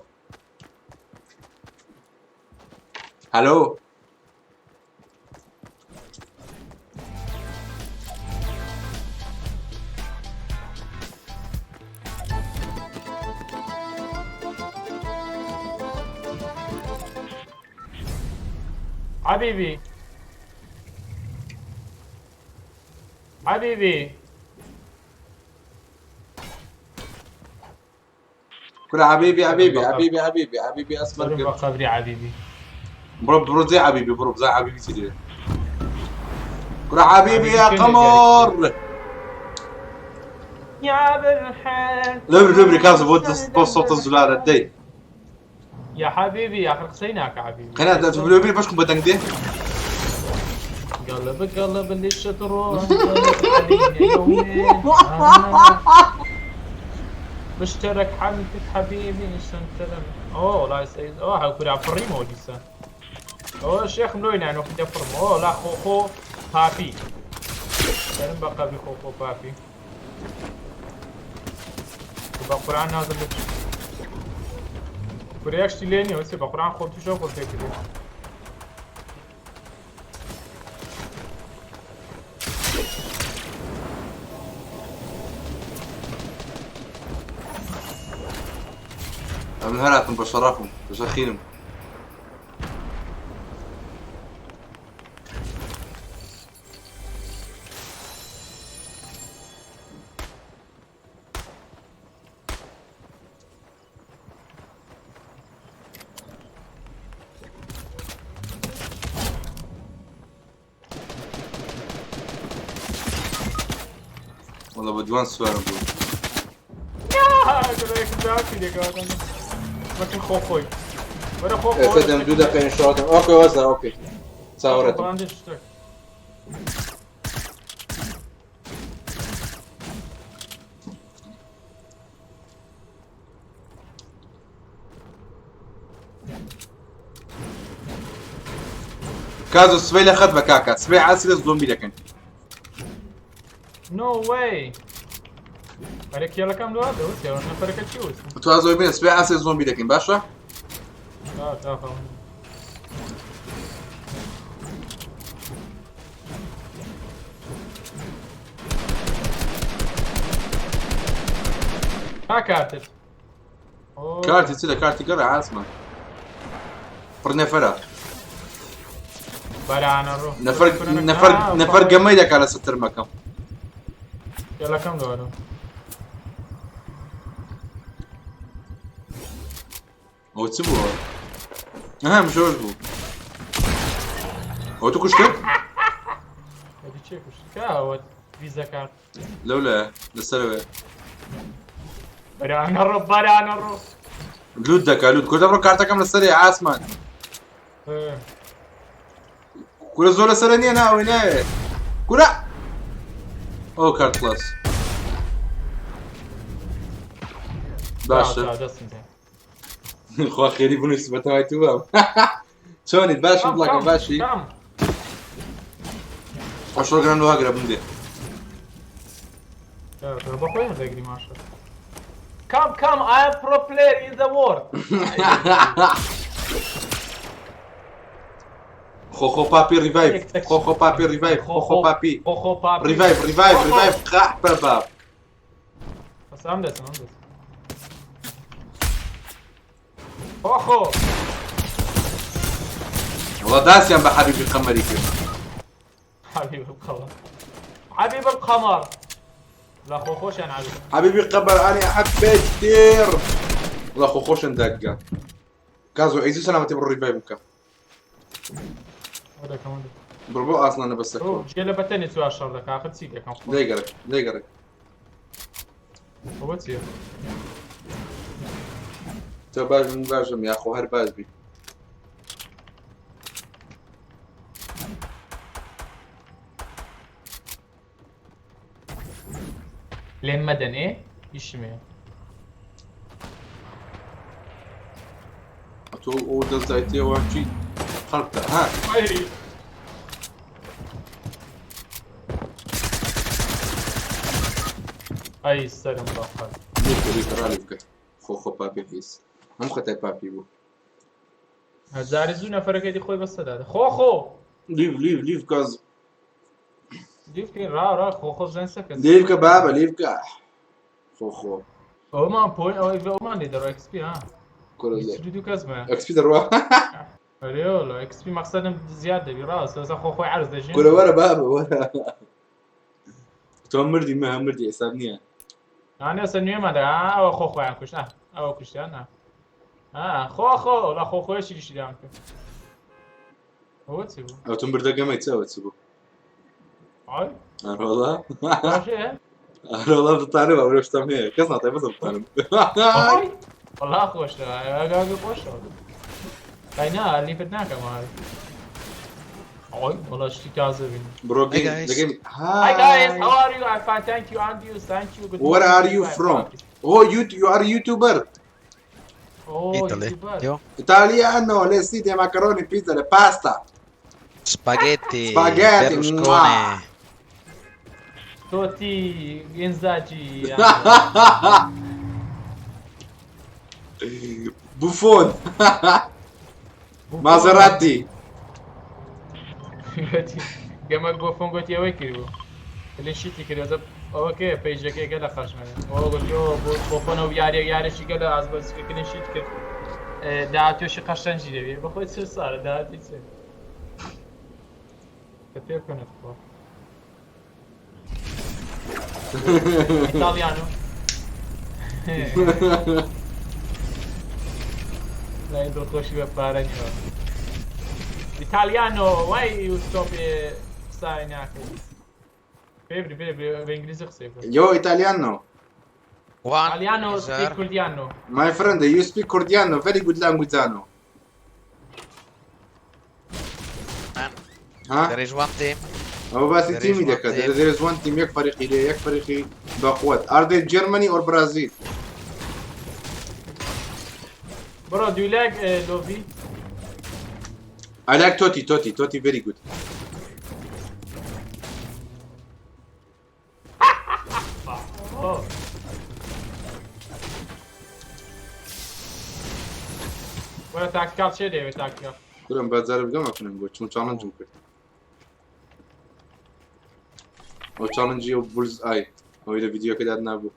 هلو. حبيبي حبيبي. كل حبيبي حبيبي حبيبي حبيبي حبيبي اسمر. برو بقبري حبيبي. برو برو زي حبيبي برو زي حبيبي سيدي. كل حبيبي يا قمر. يا بالحال. لبري لبري كاز بود صوت الزلال الدي. يا حبيبي يا اخي قسيناك حبيبي. قناة لبري باشكم بدنك دي. قلب قلب اللي شطرون مشترك حمدك حبيبي نشترك. اوه لا يسيد اوه حكوري عفريمو لسه. اوه الشيخ ملوين يعني وقت يفرم. اوه لا خوخو بابي. سلام بقى بخوخو بابي. بقى قرآن نازل لك. كورياش تليني وسي بقى قرآن خوتو شو قلت لك. من هراتم بشرفهم بشخينهم. والله بدوان سوار بقول. مەکن خۆ خۆی وەرە خۆ خۆ. فدم دوو دقیقە ئینشاءڵڵا. ئۆکەی وەزا ئۆکەی چاوەڕێتم. کازۆ سبەی لە خەت بە کاکە سبەی عاسرە زۆمبی دەکەن. نۆ وەی ئەرێ کێڵەکەم لۆ دەوتیەوە نەفەرەکە چی وت؟ تو ئازۆی بینە سبەی عاسرە زۆمبی دەکەین باشە؟ ما کارتت. کارتی چی لە کارتی گەڕێ عاسمان پڕ نەفەرە. بەرانە ڕۆ. نەفەر نەفەر نەفەر گەمەی دەکا لەسەر ترمەکەم. کێڵەکەم لۆرە. ئەوە چ بووە؟ ئەها مشۆش بوو. ئەوە تو کوشتت؟ ئەدی چێ کوشت؟ کا ئەوە ڤیزا کارت. لەولایە لەسەرەوەیە. بەرانەڕۆ بەرانەڕۆ. لوت دەکا لوت کوردە بڕۆ کارتەکەم لەسەرێ ئاسمان. کورە زۆر لەسەرە نییە نا ئەوەی ناوێ کورە ئەو کارت پڵەس باشە خوا خێری بنووسی بەتەوای تو بام چۆنیت باشم بڵاکەم باشی ئەشۆگران واگرە بمدێ بەخۆیان دەگری ماشە Come, come, I am pro player in the world. خۆ خۆ پاپی ڕیڤایڤ خۆ خۆ پاپی ڕیڤایڤ خۆ خۆ پاپی خۆ خۆ پاپی ڕیڤایڤ ڕیڤایڤ ڕیڤایڤ قەحپە باب بەس ئەم دەستم ئەم دەستم خۆ خۆ وەڵا داسیان بە حەبیبی قەمەری کرد حبیب القمر حبیب القمر لا خۆ خۆشیان عەبی حبیبی قەمەر ئەنی ئەحبێ كتير وەڵا خۆ خۆشن داگا کازۆ ئەیزی سەلامەتی بڕۆ ڕیڤایڤ بکە بڕۆ بۆ ئاسمانە بەسەر جگە لە بەتەنێ چوار شەڕ دەکا ئاخر چی دەکەم لێگەڕێ لێگەڕێ ئەوە چییە تۆ باش من باشم یاخۆ هەر باش بی لێم مەدەنێ ئیشم هەیە تۆ ئەو دەست دایتەوە چی خەڵکتە ها ئەی سەرم بەخەت ڕالی بکە خۆ خۆ پاپی حیز هەم خەتای پاپی بوو هەزاری زوو نەفەرەکەی دی خۆی بەسەدا خۆ خۆ لیڤ لیڤ لیڤ کاز لیڤ کەین ڕا ڕا خۆ خۆ زەن سەکە لیڤ کە بابە لیڤ کە خۆ خۆ ئەومان پۆین ئەوە ئەومان لێ دەڕۆ ئەکسپی ها کورە لێ دوو کەس مە ئەکسپی دەڕوا ئەرێ وەڵا ئەکسپی مەقسەدم زیاد دەبی ڕاست ئەسا خۆ خۆی عەرز دەژین کورە وەرە بابە وەرە تۆ مردی مە مردی حساب نییە ئانێ ئەسە نوێمان دە ئەوە خۆ خۆیان کوشت ئەوە کوشتیان نا خۆ خۆ لە خۆ خۆیشی شیران کرد ئەوە چی بوو ئەو تۆم بردە گەمەی چ ئەوە چ بوو ئای ئەرۆڵا باشە ئەرۆڵا بتانم ئەو شتم هەیە کەس ناتای بەس بتانم ئای وەڵا خۆشە ئاگاگە خۆشە ئای نا لیفت ناکەم ئای ئای وەڵا شتی تازە بینی Bro, Hi, game, guys. the game. Hi guys, Hi. how are you? I'm fine, thank you. And you, thank you. Good Where morning. are you I'm from? fine. Oh, you are YouTuber. Oh, Italy. YouTuber. Io? Italiano, le siti, macaroni, pizza, le pasta. Spaghetti. Spaghetti, Berlusconi. mua. Totti, Inzaghi. Buffon. Maserati. گەمەک بۆ فۆن گوتی ئەوەی کردبوو لە شیتی کرد ئەزە ئەوە کێ پەیجەکەی گەلە خەشمە ئەوە گوتی ئەوە بۆ خۆنە و یاریە یارێکی گەلە ئازبەزکردنی شیت کرد داهاتوێشی قەشەنجی دەبێ بەخۆی چ ساڵە داهاتی چ کە پێ بکەنت خۆ ئیتاڵیانۆ لای دڵخۆشی بە پارە نیوە ئیتالیانۆ وای you stop قسای ناکەی پێ بری پێ بری بە ئینگلیزی قسەی بکە Yo, Italiano. One. ئیتالیانۆ is speak there. کوردیانۆ My friend, you speak Cordiano, very good language. Man, ها؟ there is one team. ئەوە باسی There is تیمی one دەکات team. there is one team یەک فەریقی لێ یەک فەریقی بەقوت are they Germany or Brazil Bro, do you like Lovi? I like Totti Totti Totti very good Oh. وەرە tactical چێ دەیەوێت tactical کورم بەجارە بگەمە کنم بۆ چون challenge م کرد ئەو challenge ی ئەو بولز ئای ئەوەی لە ڤیدیۆکەدا نابوو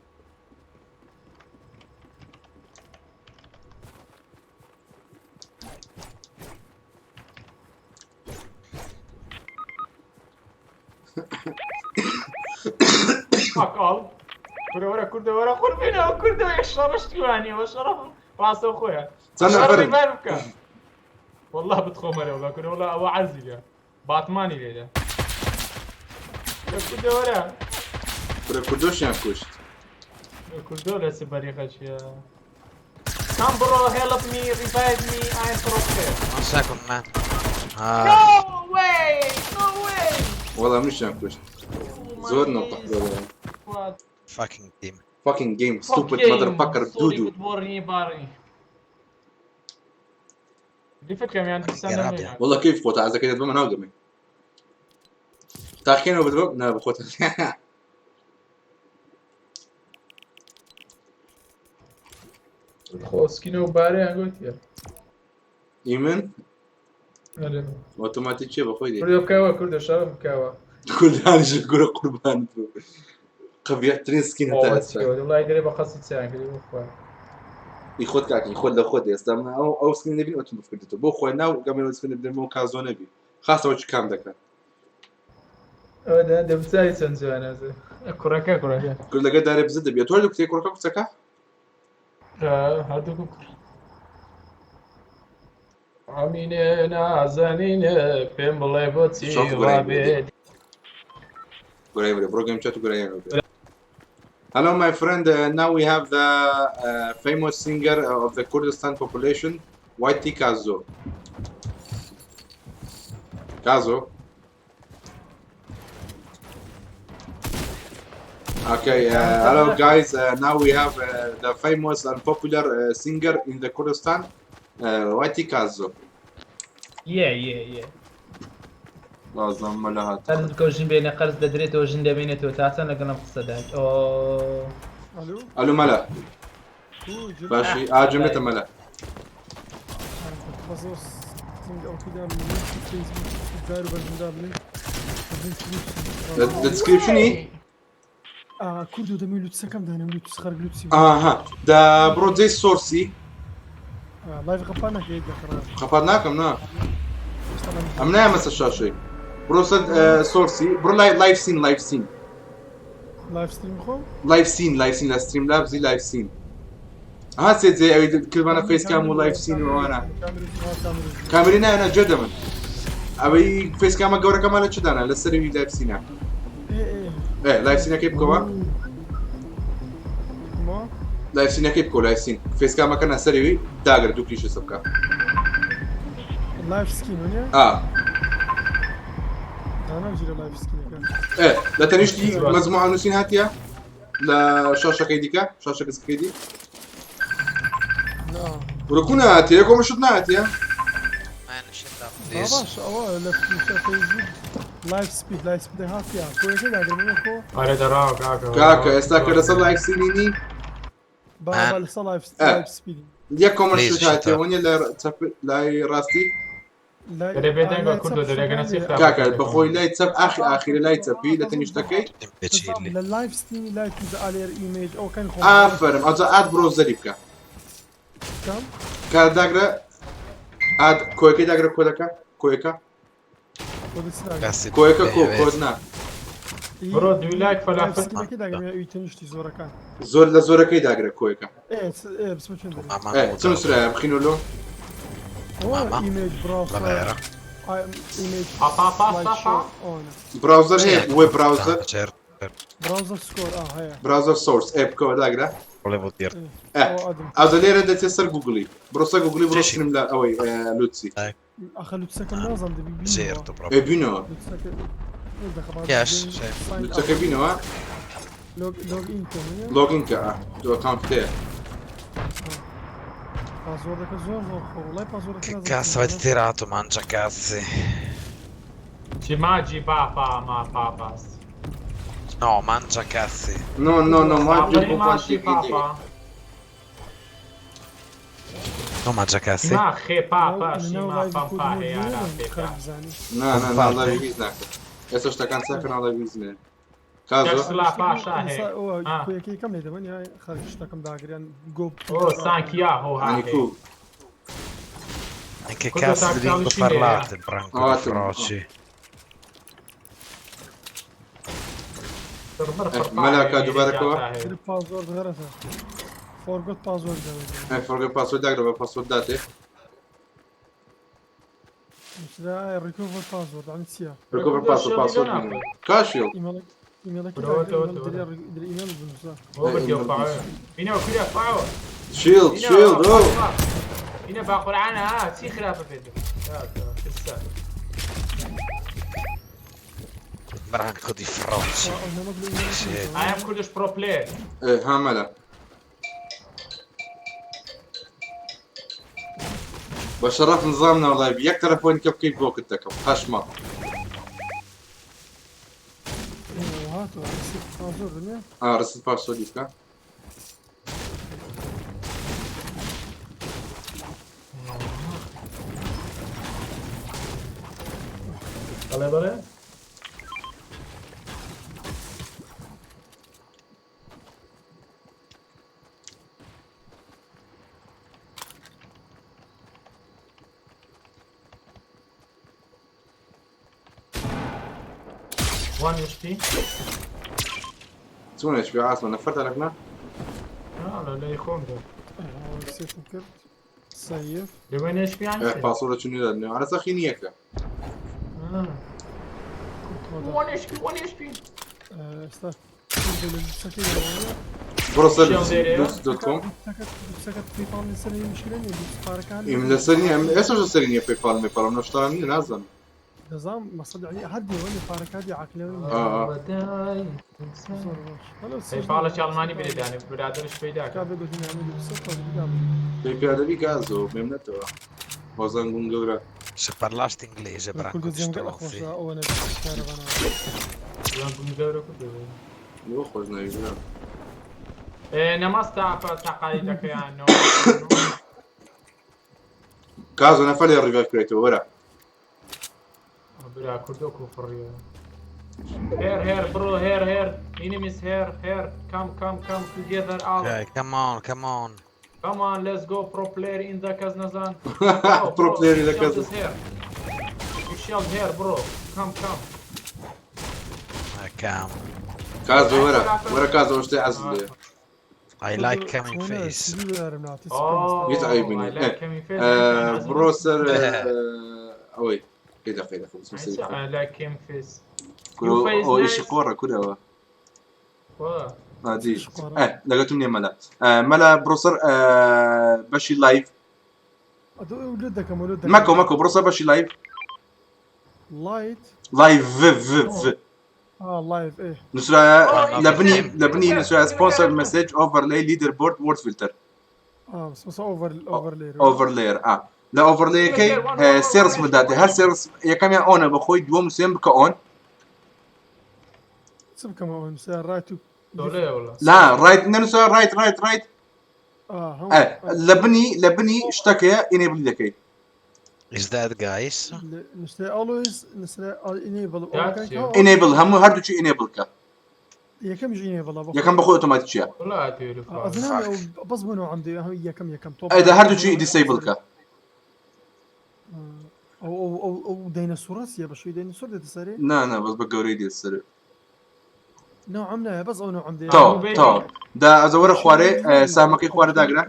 Fuck all. کورە وەرە کوردە وەرە قوربینەوە کوردە یەک شەڕشتیوانیەوە شەڕ ڕاستەو خۆیە. چەند نەفەرن؟ revive بکە. والله بتخۆمەرەوە بەکورە وڵا ئەوە عەرزی لێ باتمانی لێدە کوردە وەرە. کورە کوردۆشیان کوشت. کوردۆ لە چ بەریقە چییە؟ Come bro, help me, revive me, I'm broken. One second, man. Ah, No way, no way. وەڵا منیشیان کوشت. زۆر نۆقح بەڵێ. What? fucking team. Fucking game, Fuck stupid game. motherfucker, Sorry, دوودوو. good morning, Barney. لفكرة يعني Arabia. والله كيف خۆت عزەکەی دەبمە ناو گەمێ. تاقیکەنەوە بدبم؟ نا بخۆت. خۆسکینەوە بارەیان گوتیە. ئی من ئۆتۆماتیکیە بەخۆی دێ. کوردە بکەوە کوردە شەرم بکەوە. کوردانیش گورە قوربانت بم. قەبیحترین سکین هەتا ئێستا. وڵای دەرێ بە قەسی چیان کردی بۆ خوا. ئی خۆت کاکی خۆت لە خۆت ئێستا من ئەو ئەو سکین دەبین ئۆتۆم بکردێتەوە. بۆ خۆی ناو گەمەوە سکین دەبینەوە کازۆ نەبی. خاصەوە چ کام دەکات. ئەوە دەبچوی چەند جوانە کوڕەکە کوڕەکە. کورد لەگەر دارێ بزە دەبێت. تۆ لە کتێ کوڕەکە کچەکە؟ هەردوو کوڕ. ئەمینێ نازەنینێ پێم بڵێ بۆچی شۆک گۆرانی وابێ. گۆرانی بڵێ. بڕۆ گەیم چات و گۆرانی بڵێ. Hello, my friend. Now we have the famous singer of the Kurdistan population, Whitey Kazo. Kazo. Okay. Hello, guys. Now we have the famous and popular singer in the Kurdistan, Whitey Kazo. Yeah, yeah, yeah. لازم مەلا قەرز بکە و ژن بێنە قەرز دەدرێتەوە ژن دەبێنێتەوە تا چەند لەگەڵم قسە داک ئۆ. ئەلو ئەلو مەلا کو جل باشی ئاجمێتە مەلا. بەزۆر سنگ ئەو پیدا من فەیسبوک دار و بەرزندا بنێ. The description-ی کوردو دەمی لوتسەکەم دانم لوتس خەرگ لوتسی ئاها دە بڕۆ جێی سۆرسی. لايف غەپا ناکەیت دەکڕا. خەپات ناکەم نا. ئەم نایەمە سەر شاشەی. بڕۆ سەر سۆرسی بڕۆ لای لايف سین لايف سین. لايف ستریم خۆم لايف سین لايف سین لە ستریم لابزی لايف سین. ها سێ جێ ئەوی کردمانە فەیس کام و لايف سین و ئەوانە. کامێری نایە نا جێ دەمن. ئەوەی فەیس کامە گەورەکەمان لە چ دانا لە سەروی لايف سینە. ئێ لايف سینەکەی بکەوە. لايف سینەکەی بکەوە لايف سین. فەیس کامەکە نەسەروی داگرە دوو کلیشە سە بکە. لايف سکین ونیە؟ ئا. دانا ژیرە لايف سکینەکە. ئێ لە تەنیشتی مەجموعە نووسین هاتیە لە شاشەکەی دیکە شاشە گزکەکەی دی. نا. ورکو نهاتیە کۆمە شت نهاتیە. Man, shut up, please. باش ئەوە لە فەیسبوک لايف سپید لايف سپید هاتیە کۆیەکە داگرم کۆ. ئارە دەڕاوە کاکە. کاکە ئێستا کە لەسەر لايف سینی نی با با لەسەر لايف ئێ. لايف سپید. یەک کۆمە Please, شت shut هاتیە up. وەنیە لە چەپ لای ڕاستی. دەرێ بێدەنگە کوردۆ دەرێگە نەچی خراپ. کاکە بەخۆی لای چەپ ئاخی ئاخیرە لای چەپی لە تەنیشتەکەی. Imbecilli. لە لايف ستریم لايف ئالێر ئیمێج ئەو کەن خۆم. ئافەرم ئەوجا ئاد برۆزەری بکە. کام؟ کار داگرە ئاد کۆیەکەی داگرە کۆدەکە کۆیەکە. Cazzi di کۆیەکە کۆ beve. کۆد نا. بڕۆ دوو لایک فەلافل. سکینەکەی داگرم ئەوی تەنیشتی زۆرەکان. زۆر لە زۆرەکەی داگرە کۆیەکە. ئێ ئێ بسمە چێن Tu دەرێ. mamma ئێ muta. چ نووسرایە بخینۆ لۆ؟ ئەوە Mamma. ئیمێج La براوزەر vera. ئیمێج پا پا پا سلاید پا شۆ پا. ئەوانە. براوزەر هەیە Sì, وێب براوزەر. certo. براوزەر سکۆر ئا هەیە. براوزەر سۆرس ئێ بکەوە داگرە. Volevo dirti. ئێ ئەوە ئەدم. ئەوجا لێرە دەچێت سەر گوگلی. بڕۆ سەر گوگلی بڕۆ جێشی. سکریم لە ئەوەی لوتسی. ئەخە لوتسەکەم نازانم دەبی بینەوە. Certo, ئێ proprio. بینەوە. لوتسەکە Yes, sì. لوتسەکە بینەوە. لۆگ ئین کە نییە؟ لۆگین کە ئا دوو ئەکاونت هەیە. پاسۆردەکە زۆر زۆر خۆ وڵای پاسۆردەکە Che نازانم cazzo چۆن avete دەکەم. tirato, mangia cazzi. چی ماجی پا پا ما پا پاس. No, mangia cazzi. نۆ نۆ نۆ ماجی پاپەری ماشی پا پا. No, mangia cazzi. ما خێ پا پا لەناو شی ما لایڤی پام کورد پا نۆ هەیە نێرم پێ خەڵک پا. بزانی. نا نا نا لاوی هیچ ناکە. ئێستا شتەکان چاکە نا لاوی هیچ نێ. کازۆ سلا پاشا هەیە. ئەوە آ. کۆیەکەی کەم لێ دەبن یا خەڵک شتەکەم داگریان گۆ ئۆ سانکیا هۆ ها ینی هەیە. کو E che Cosa cazzo di sta lingua uscendo, parlate, branco di Ah, tu- froci? سڕبڕ ئێ، پڕ پا مەلاکە هەیە، دووبارەکەوە. هەیە. پاسۆرد غەرەتە. Forgot password دەوێت. ئێ forgot password داگرە بە password داتێ. نووسرا recover password یعنی چییە؟ Recover password password بینە. کاشیڵ. ئیمێڵ ئیمێڵەکە برو تو تو درێ ئیمێڵ بنووسە. هو بدي يرفعه هنا وكل يرفعه shield shield ئۆ. هنا باقرعانە ها چی خراپە پێ دەکەم؟ Branco di froci. ئەو نەمەک لە ئیمێڵەکە Shit. نووسرا. I am Kurdish pro player. ئێ ها مەلا. بە شەرەف نظام ناوڵای یەک تەلەفۆنی کە بکەیت بۆکت دەکەم قەشمەڕ. ئێ، هاتووە reset password نییە؟ ئا reset password ی بکە. بەڵێ بەڵێ. One HP. چۆن HP عاسمە نەفەرت لەکنا؟ لا لا يخون ده. ئێ، ئەوە reset م کرد. Save. لوين HP ئێ عندي؟ password ە چونی دەدنێ ئەرە سەخینیەکە. 1 HP 1 HP. ئێستا لە سەکەی دەوانە. بڕۆ سەر شێڵ لێرەیە؟ dot com. سەکەت PayPal لەسەر مشکلە نییە پارەکان ئیم لەسەر نییە ئێستا لەسەر نییە PayPal مێپاڵ نەشتان نییە نازانم. نظام مەسەل یعنی هەر دیوە پارەکانی عقلەوە ئا. زۆر باش. هەلو PayPal ێکی ئەڵمانی برێدانێ برادرش پەیدا کە. کابێ گوتنی ئەمە دوو سەد تا بدام. پێی دەبی گازۆ مێمنەتەوە. هۆزان گوم گەورە. Se parlaste inglese, branco کوردە di جەنگەڵ stronzi. خۆشە ئەوە نەبێت کارەبانا. گەورە کوردی. بۆ خۆش ناوی برا. نەمەستا تەقالیدەکەیان کازۆ نەفەر لێ ڕیڤایڤ کرێتەوە وەرە. برا کوردۆ کوفڕیە. Here, here, bro, here, here. Enemies here, here. Come, come, come together all. Ok, come on, come on. Come on, let's go. Pro player in the Kaznazan. Pro player in the Shield is Kazan. here. You shield here, bro. Come, come. Come. کازۆ وەرە وەرە کازۆ شتێ عەزل لێ. I like coming face. Oh, هیچ عیب نییە. I like coming face. بڕۆ سەر ئەوەی ئێ دەقەی دەقە بسم سەری بکە. I like him face. کورە ئەو ئیشی قۆڕە کورەوە. What? ئادی ئێ لەگەتم نییە مەلا. مەلا بڕۆ سەر بەشی live. دەکەم مەکۆ مەکۆ بڕۆ سەر بەشی live. Light live ڤ ڤ ڤ. Live ئێ نووسرایە لە بنی لە بنی نووسرایە sponsor message overlay leaderboard word filter. بس over overlay overlay ئا لە overlay ەکەی سێ ڕسم داتێ هەر سێ ڕسم یەکەمیان on ە بەخۆی دووەم و سێم بکە on. چ بکەمەوە نووسرا right و دۆلێ وڵا. لا right نەنووسرا right right right. هەموو لە بنی شتەکەیە enable دەکەی. Is that guys? نووسرا always نووسرا enable That's you. Enable هەموو هەردووکی enable کە. یەکەم enable یەکەم بەخۆی ئۆتۆماتیکیە. وڵا تێرو. بەس بۆ نوعم دێ یەکەم یەکەم تۆپ ئەیدا هەردووکی disable کە. ئەو ئەو ئەو ئەو دەینەسوڕە چییە بە شوی دەینەسوڕ دێتە سەرێ؟ نا نا بەس بە گەورەی دێت سەرێ. نوعم نایە بەس ئەو نوعم دێ. تەواو تەواو دا ئەزە وەرە خوارێ سامەکەی خوارە داگرە.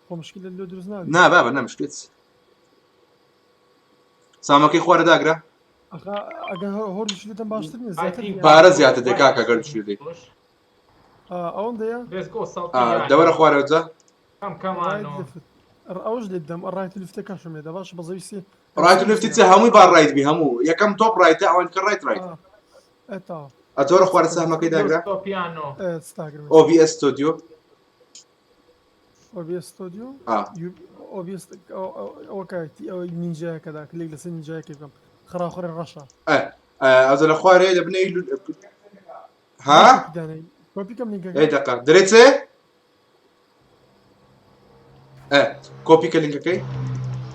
خۆ مشکلە لۆ دروست نابێ. نا بابە نا مشکلت. سامەکەی خوارە داگرە. ئەخا ئەگەر هۆردووشی لێتم باشتر نییە زیاتر نییە. پارە زیاتر دێ کاکە گەر دووشی دێ. ئەوەندەیە؟ Let's go salty. دەوەرە خوارەوە جا. Come, come on. Right no. Left. ئەوش لێت دەم right left ەکەشم لێدا باش بەزەوی سێ Right left ی چ هەمووی با right بی هەموو یەکەم top right ە ئەوان کە right right. ئێ تەواو. ئەتۆرە خوارە سەهمەکەی داگرە. Go piano. ئێ ستاگرم. OBS Studio. OBS Studio. ئا OBS ئەوە کاتی ئەوە نینجایەکەدا کلێک لەسەر نینجایەکە بکەم خراخۆرە ڕەشە. ئەزە لە خوارێ لە بنەی ها؟ کۆپی کەم لینکەکە. ئەی دەقە دەرێت چێ؟ ئێ کۆپی کە لینکەکەی.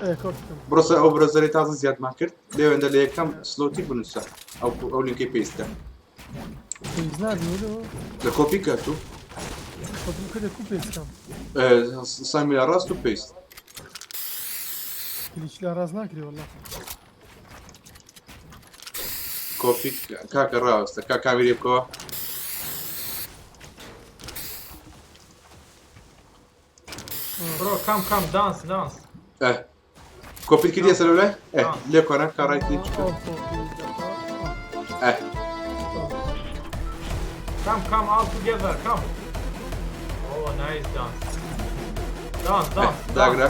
ئێ کۆپی کەم. بڕۆ سەر ئەو browser ەی تازە زیادمان کرد لێوێندە لە یەکەم slot ی بنووسە ئەو لینکەی paste ە. پێویست نابی لۆ. لە کۆپی کە تو. کۆپی کردێ کو paste کەم. سامی لە ڕاست و paste. کلیچ لە ڕاست ناکرێ وەڵا. کۆپی کاکە ڕاوەستە کا کامیرێ بکەوە. Bro, come, come, dance, dance. ئە کۆپیت کردیە سەر لای ئە لێ کۆنە کە ڕایت کلیک بکە ئە Come, come, all together, come. Oh, nice dance. Dance, dance. داگرە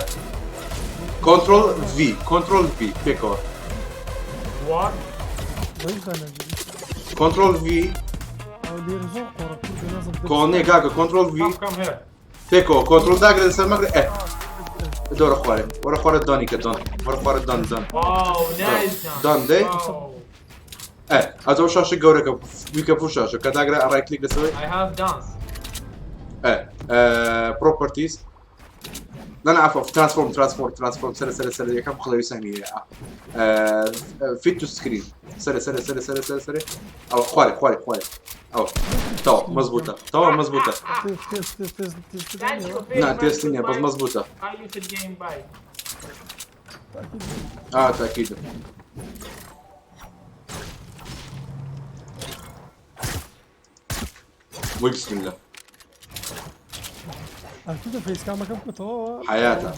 کۆنترۆل V کۆنترۆل V پێکەوە What? کۆنترۆل V کۆنێ کاکە کۆنترۆل V Come, come here. پێکەوە کۆنترۆل داگرە لەسەر مەگرە ئە دۆرە خوارێ وەرە خوارە دانی کە دان وەرە خوارە دان دان Wow, nice dance. Done, eh? Wow. ئە ئەزەوە شاشە گەورەکە ویکە فو شاشە کە داگرە ڕایت کلیک لەسەر I have dance. ئە بروبرتيز لا لا عفوا ترانسفورم ترانسفورم ترانسفورم سري سري سري یەکەم خڵەوی سەهمی فیت تو سکرین سري سري سري سري سري سري او خواري خواري خواري او توا مزبوطة توا مزبوطة Thank you very لا much. تيست نية بس Goodbye. مزبوطة I use the game. Bye. اه تأكيد بسم الله اكيد فيس كام كم كنت حياتها.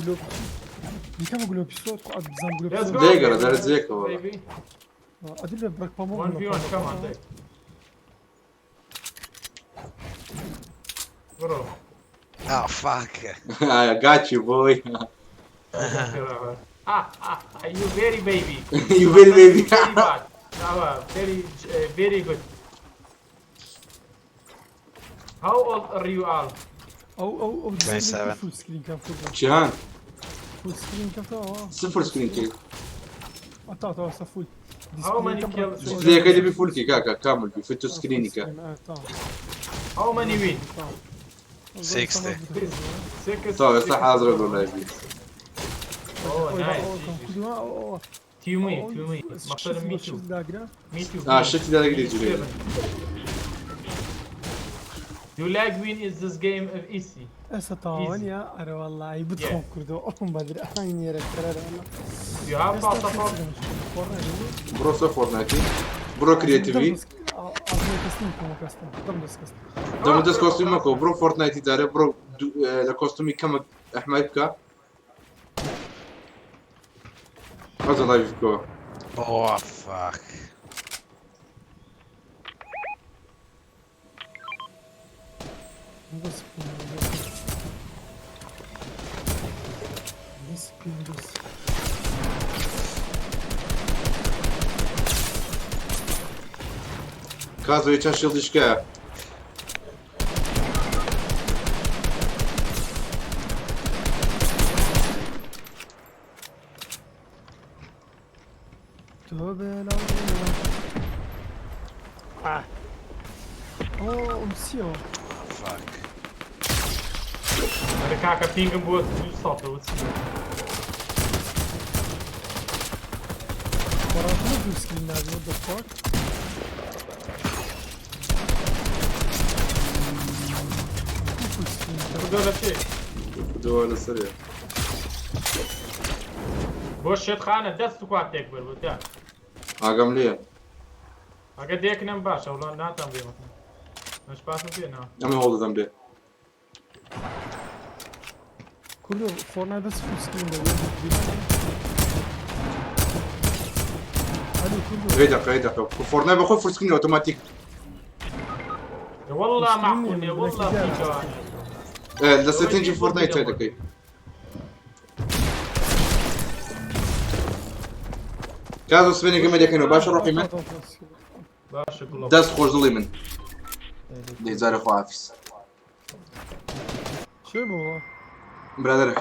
كم قلوب الصوت قعد بزام قلوب Let's go. ديقرة، دارت زيك والله. Baby. ادري برك بامو 1v1, come on, take. Bro. Oh fuck. I got you boy Ah, ah, ah, you very baby. you very baby Very bad. Ah, very, very good. How old are you all? او او او 27. فول سكرين كان فول شيهان فول سكرين كان تو صفر سكرين كيك اه تو فول How many kills? ديسبلاي كده بفول كي كاكا كامل بفيت سكرين كا How many win? 60. Six. طب صح ازرق ولا يبي Oh, nice. To me, to me. مقصد me too. Me too. اه شفت ده اللي يجري You like win is this game of easy. ئێستا تاوانە ئەرە والله بتخۆم کردو ئەم بەدر ئاینێرە کەرە You have passport. برو سو فورتنايتي برو كرياتيفي دم دەست کۆستوم مەکە برو فۆرتنایتی دارێ برو لە کۆستومی کەمە ئەحمای بکە ئەزە لایڤ بکەوە Oh fuck. کازۆی چەند شیڵدیشکە Oh, Fuck. ئەرێ کاکە پینگم بۆ 200 وت. What the fuck? کردووە لە چی؟ دووە لەسەر بۆ شێتخانە دەست و کواتێک بەر بۆ تا. ئاگەم لێیە ئەگە دێکنم باشە وڵام ناتان بێمەکەم. مەش پاسم پێ نا. ئەمە هەوڵ دەدەم بێ كله فورتنايت بس فول سكرين ده حلو كله غير دقة غير دقة فورتنايت بخۆی فول سکرین ئۆتۆماتیک والله معقول والله في جوانب. لە سێتنجی فۆرتنایت تای دەکەی کازۆ سپێنێکەمە دەکەنەوە باشە ڕۆحی من باشە گوڵە. دەست خۆش دڵی من دەیجارە خواحافیز شو هو؟ برادەرێک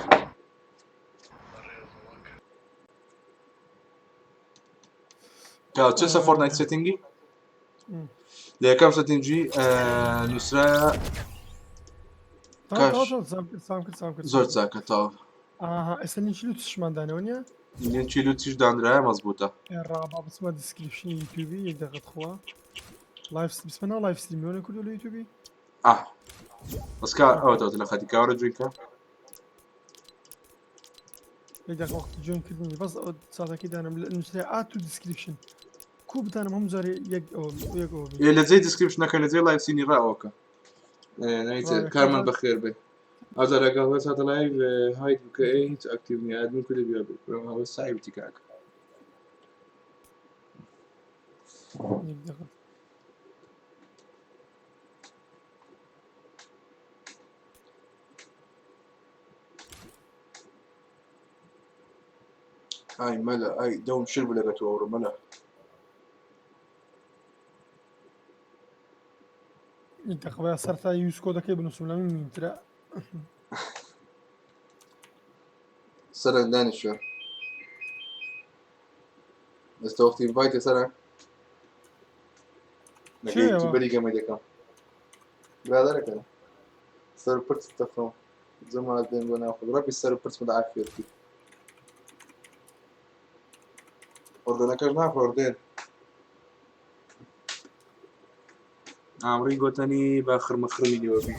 کاوە چه سە فۆرتنایت سێتینگی لە یەکەم سێتینگی نووسرایە تعال كاش. تعال سام سام سام زۆر چاکە تەواو اها استني شنو تشمان دانونيا لینکی لوتیش دانرایە مەزبوطە الرابع بس ما ديسكريبشن يوتيوبي يقدر خوا لايف بس ما لايف ستريم ولا كله يوتيوبي ئاه بەس کا ئەوە تەوتە لە خەتی کاوەرە جوینکە يقدر وقت جوين كردني بس ساعة كده انا نشتري ات تو ديسكريبشن كوب دانا هم زاري يق او يق او لە جێی دیسکریپشنەکە لە جێی لایڤ سینی ڕاوەکە کارمان بەخێر بێ ئەوجا لەگەڵ هەوێس هاتە live hide بکە ئێ هیچ active نییە admin کردی بیا بکرم هەوێس سعی بتی کاکە. یەک دەقە. ئای مەلا ئای دەوم شل بوو لەگە تۆ ئەوڕۆ مەلا. یەک دەقە با سەرتا use code ەکەی بنووسم لە من مهمترە. سەرەن دانیشە ئێستا وەختی invite سەرە لەگە چێوە؟ یوتیوبەری گەمەی دەکەم برادەرەکەم سەر و پرچ دەخۆم زەمان دێن بۆ ناو خۆت ڕەبی سەر و پرچمت عافیەت بی ئۆردەنەکەش ناخۆ ئۆردێن ئامڕی گۆتەنی بە خرمە خرمی لێوە بی.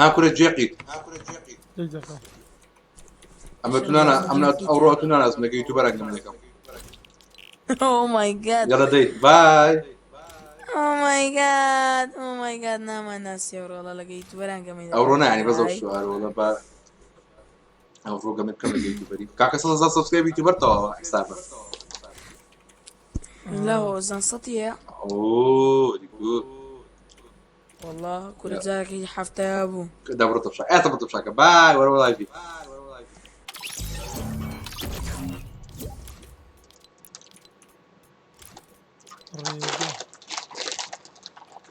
ها کورە جێقیت. یەک دەقە. ئەمە تو نانا ئەمنا ئەوڕۆ تو ناناسم لەگە یوتیوبەران گەمە دەکەم. Oh my god. یاڵا دەی بای. Oh my god. Oh my god. نامان ناسی ڕۆڵە لەگە یوتیوبەران گەمەی دەکەم. ئەوڕۆ نایانی بەس ئەو بای. شوار وەڵا با ئەوڕۆ گەمە بکەم لەگە یوتیوبەری کاکە 100,000 subscribe یوتیوبەر تەواوە حسابە. لا هو زان سەتی هەیە. ئۆ دیگو. والله کورە جارێکی هەفتەیە بوو. دا بڕۆ تەمشا ئێستا بڕۆ تەمشاکە بای وەرە live ی. ڕێگە.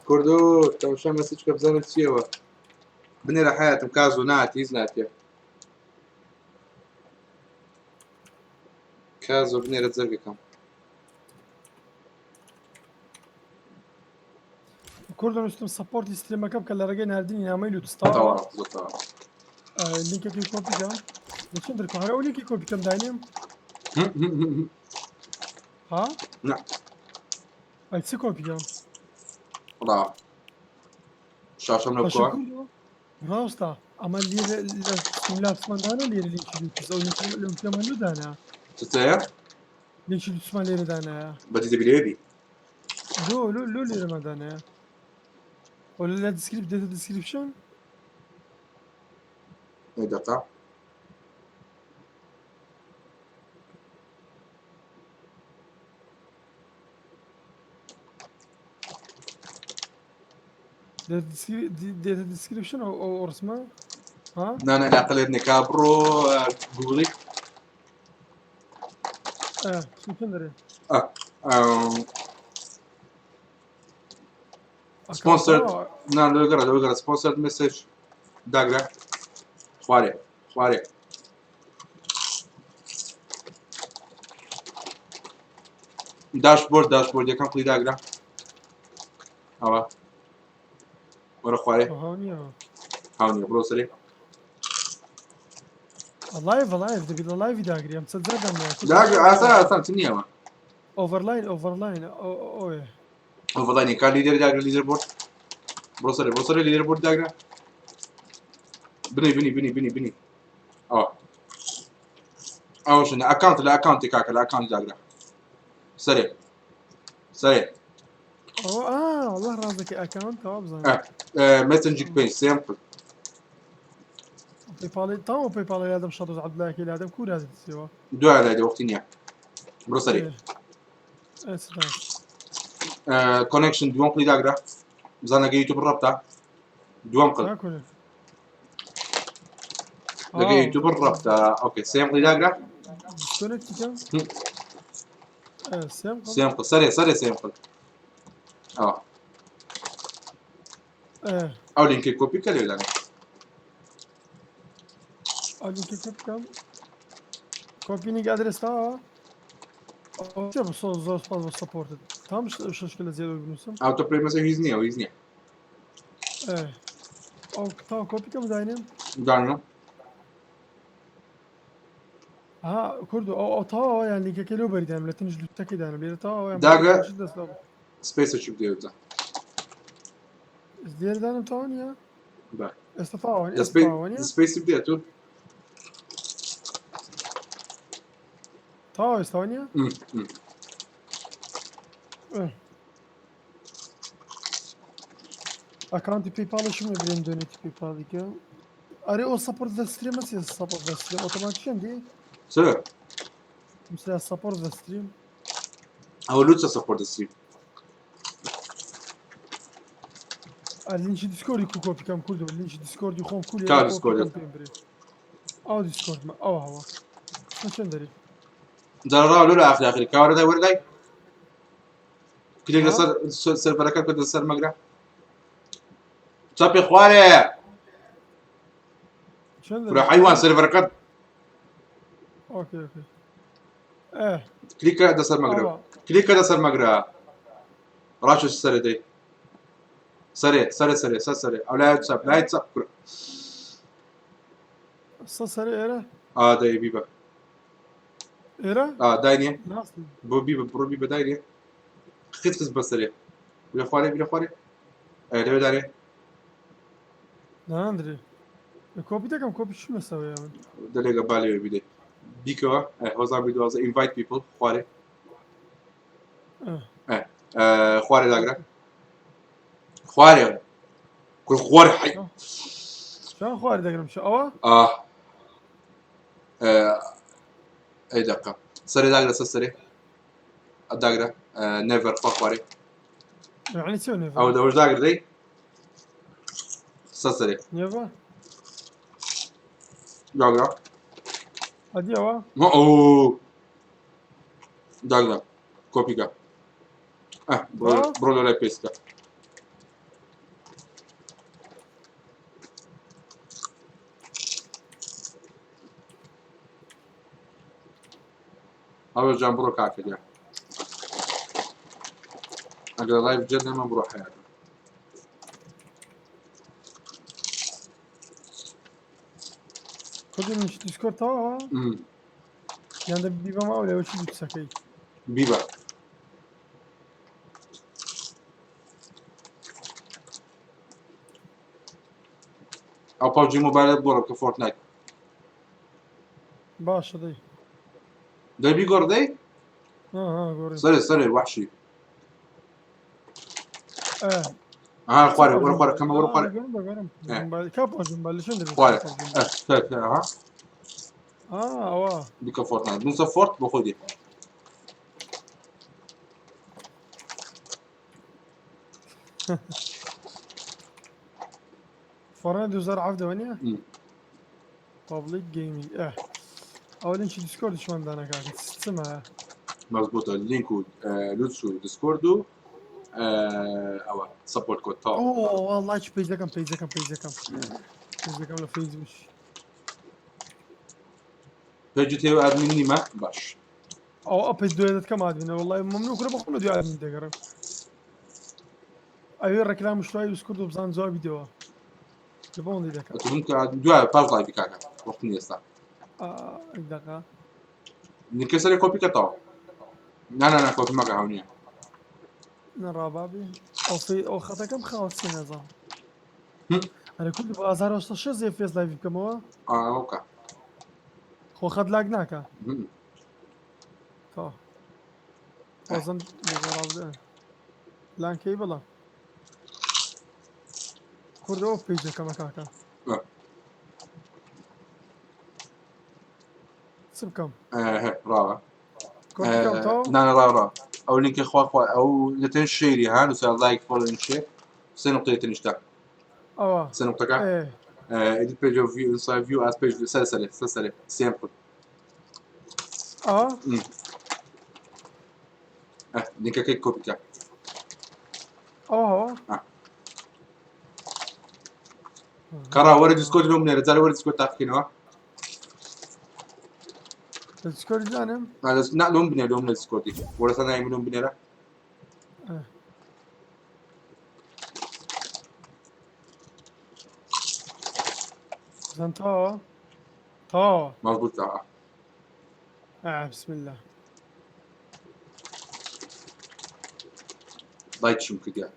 کوردۆ تەمشا message کە بزانم چییەوە بنێرە حیاتم کازۆ ناتی هیچ ناتیە کازۆ بنێرە جەرگەکەم. کوردە نووسم support ی stream ەکە بکە لە ڕێگەی ناردنی نامەی لوتستاوە. تەواو زۆر تەواو. لینکەکەی کۆپی کەم لە چەند دەرکۆ هەر ئەو لینکی کۆپی کەم داینێم ها؟ نا. ئەی چ کۆپی کەم؟ وەڵا شاشەم لە باشە بکەوە. کوردۆ ڕاستە ئەمە لێرە لە Streamlabs مان دانا لێرە لینکی لوتس ئەو لینکی لینکەمان لۆ دانا. چ چەیە؟ لینکی لوتسمان لێرە دانایە. بەدی دەبی لەوێ بی. لۆ لۆ لۆ لێرەمان دانایە. ولا لە descrip دێتە description؟ یەک دەقە. دێتە description ئەو ڕسمە؟ ها؟ نا نا لاقە لێت نییە کا بڕۆ گوگڵی. چ دەرێ؟ sponsored نا لەوێ گەڕە لەوێ گەڕە sponsored message داگرە خوارێ خوارێ. dashboard dashboard یەکەم قڵی داگرە ئەوە وەرە خوارێ. هاو نییە. هاو نییە بڕۆ سەرێ. live live دەبی لە live ی داگری ئەم چەند جار دامناوە. داگرە ئاسان ئاسان چ نییە ئەوە. overlay overlay ئەوێ. overlay کا leader داگرە leaderboard بڕۆ سەرێ بڕۆ سەرێ leaderboard داگرە بنی بنی بنی بنی بنی ئەوە ئەوە شنە account لە account ی کاکە لە account داگرە سەرێ سەرێ. ئەوە ئا والله ڕازەکەی account تەواو بزانم. messaging page سێم قل. PayPal ی تەواو PayPal ی لادەم شەڕ عەبدوڵایەکەی لادەم کو رازی دەچیەوە. دوای لای وەختی نییە بڕۆ سەرێ. ئێ چ connection دووەم قلی داگرە بزانە لەگە یوتیوب ڕەبتە دووەم قل. ناکۆنێ. لەگە یوتیوب ڕەبتە okay سێم قلی داگرە. disconnect کەم؟ سێم قل. سێم قل سەرێ سەرێ سێم قل. ئەوە ئەو لینکی کۆپی کە لێ دانێ. ئەو لینکی کۆپی کەم؟ copying address تاوە؟ زۆر سپاس بۆ support ت. تام شەشکە لە زێدەوە بنووسم. auto play مەسە هیچ نییە هیچ نییە. ئەو تا کۆپی کەم داینێم. دانۆ. ها کوردو ئەو ئەو تەواوە یان لینکەکەی لەو بەری دانم لە تنش لوتەکەی دانم لێرە تەواوە یان داگە چ دەست لەو space چی بدەیە لێرە دانم تەواو نییە با ئێستا تەواوە ئێستا تەواوە نییە space بدەیە تو تەواو ئێستا نییە account ی PayPal شم نییە برێم donate ی PayPal ی کە ئەرێ ئەو support the stream ە چیە support the stream ئۆتۆماتیکیان دی چ مثلا support the stream ئەوە لوتسە support stream. لینکی Discord ی کو کۆپی کەم کوردو لینکی Discord ی خۆم کولی کا کۆپی Discord ت؟ کەم پێم برێ ئەو Discord مە ئەوە هەوە چەند دەری جارڕا لۆ لە ئاخری ئاخری کاوەرە دای وەرە دای کلێک ها لەسەر سێرڤەرەکە بکە لەسەر مەگرە چاپی خوارێ چەند کورە دەری حەیوان سێرڤەرەکەت okay okay ئێ کلیکە لەسەر مەگرە ئەوە کلیکە لەسەر مەگرە ڕاشە سەرێ دەی سەرێ سەرێ سەرێ سەر سەرێ ئەو لای چەپ لای چەپ کورە سە سەرێ ئێرە ئا دەی بیبە ئێرە ئا دای نییە ناسی بۆ بیبە بڕۆ بیبە دای نییە خیت خست بەسەرێ لە خوارێ لە خوارێ ئێ لەوێ دارێ ناندرێ کۆپی دەکەم کۆپی چمە سەوەیە من دەلێگە با لەوێ بیدەی بیکەوە ئێ هۆزان بی دوازە invite people خوارێ ئێ ئێ ئێ، خوارێ داگرە خوارێ کور خوارێ حەی چۆن خوارێ دەگرم چ ئەوە ئاه ئێ، ئەی دەقە سەرێ داگرە سەر سەرێ داگرە never خوا خوارێ یعنی چۆن never ئەوە دەوەش داگر دەی سەر سەرێ never داگرە ئەدی ئەوە ئەو داگرە کۆپیکە ئە بڕۆ ها بڕۆ لە لای paste کە ئەوە جان بڕۆ کاکە گیان ئەگەر live جێ نەما بڕۆ حەیات. کوردی منش Discord تەواوە یان دەبی بیبەم ئەو لەوە چی قسەکەی بیبە. ئەو PUBG Mobile بگۆڕە بکە Fortnite. باشە دەی. دەی بیگۆڕ دەی؟ ها ها گۆڕیم. سەرێ سەرێ وەحشی. ئێ ها خوارێ وەرە خوارێ کەمە وەرە خوارێ. دەگۆڕم دەگۆڕم. ئێ. کا PUBG Mobile چۆن دەبێت خوارێ. PUBG ئێ سەرێ سەرێ ها. ئا ئەوە. بیکە Fortnite. بنووسە Fort بۆ خۆی دێ. Fortnite 2017 نییە؟ م. public gaming ئێ ئەوە لینکی Discord یشمان دانا کاکە چمە مەزبوطە لینک و لوتس و Discord و ئەوە support code تەواو. ئۆ والله چ page ەکەم page ەکەم page ەکەم page ەکەم لە فەیسبوک. page ت هەیە ئادمین نیمە باش. ئەو ئەو page دوێ دەتکەم ئادمینە والله ممنوع کورە بەخۆم لە دوێ ئادمین دەگەڕێم. ئەوێ ڕێکلام شتای وس کرد و بزان جوابی دەوە لە بۆندی دەکەم. ئەتوم کە دوای پاش live ی کاکە وەخت نییە ئێستا. ئا دەقە. لینکە سەرێ کۆپی کە تەواو. نا نا نا کۆپی مەکە هەو نییە. نەڕابابی ئەو فی ئەو خەتەکەم خاوە چی نازانم. هم. ئەرێ کوردی بۆ ئازار هەشتا شەش زێ فێس live ی بکەمەوە؟ ئا ئەوکە. خۆ خەت lag ناکا. هم. تەواو. بازم لانکەی بەڵام. کوردەوە page ەکەمە کاکە. ئا. چ بکەم؟ ئێ ڕاوە. کۆپی کەم تەواو؟ نا نا ڕاوە ڕاوە. ئەو لینکە خوا خوا ئەو لەتەن share ی ها نووسرا like follow share سێ نقطە تنیشتا. ئەوە. سێ نقطەکە. ئێ. edit page of view inside view as page سەرێ سەرێ سەر سەرێ سێم خود. ئەوە؟ ئە لینکەکەی کۆپی کە. ئەوە هەوە؟ ئا. کەڕا وەرە Discord لۆم نێرە جارێ وەرە Discord تاقیکەینەوە. لە Discord دانم نا لۆم بنێ لۆم لە Discord ی وەرە سەر ناوی منم بنێرە. زين تەواوە تەواوە. مەزبوط تەواوە. بسم الله. لایکشم کردیا.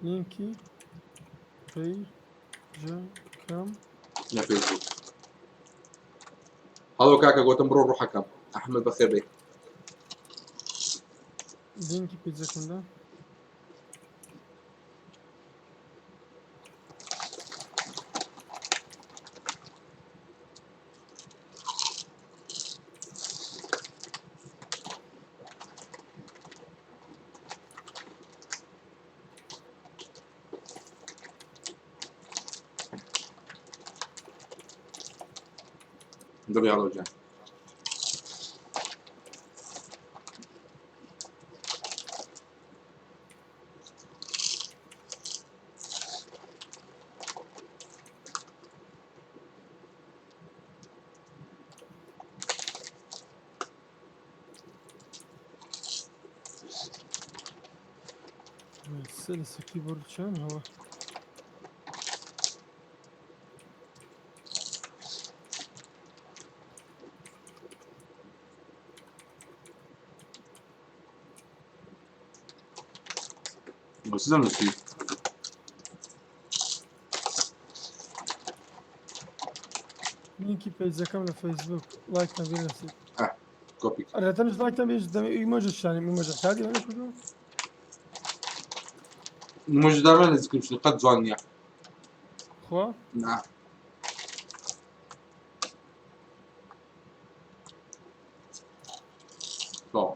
لینکی پەیجەکەم لە فەیسبوک. هەڵۆ کاکە گوتم بڕۆ ڕۆحەکەم ئەحمد بەخێر بێ. لینکی پەیجەکەمدا. دڵی هەڵۆ گیان. سلسة keyboard چەند هەوە؟ بۆ چ دەنووسی؟ لینکی پەیجەکەم لە فەیسبوک لایکتان بینەسی. کۆپی. ئەرێ تەنش لایکتان بێژ دەمێ ئیمۆجی شانی ئیمۆجی حسابی هەنە کردووە؟ مژدارە لە description قەت جوان نییە. خوا؟ نا. تەواو.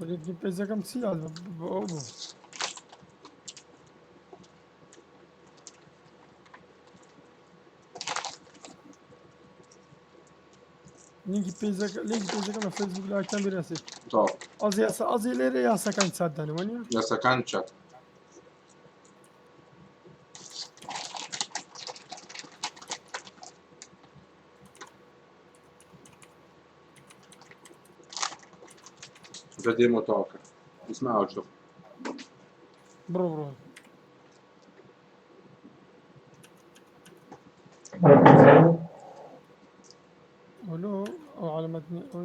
لینکی پەیجەکەم چی یاد بۆ ئەو بوو؟ لینکی پەیجەکە لینکی پەیجەکەم لە فەیسبوک لایکتان بینەسی. تەواو. ئەزی یاسا ئەزی لێرە یاساکان چات دانێ وەنیە؟ یاساکان چات. جا دێمەوە تەواوکە. ئیسما ئاوشۆ. بڕۆ بڕۆ. ولو أو علامتني أو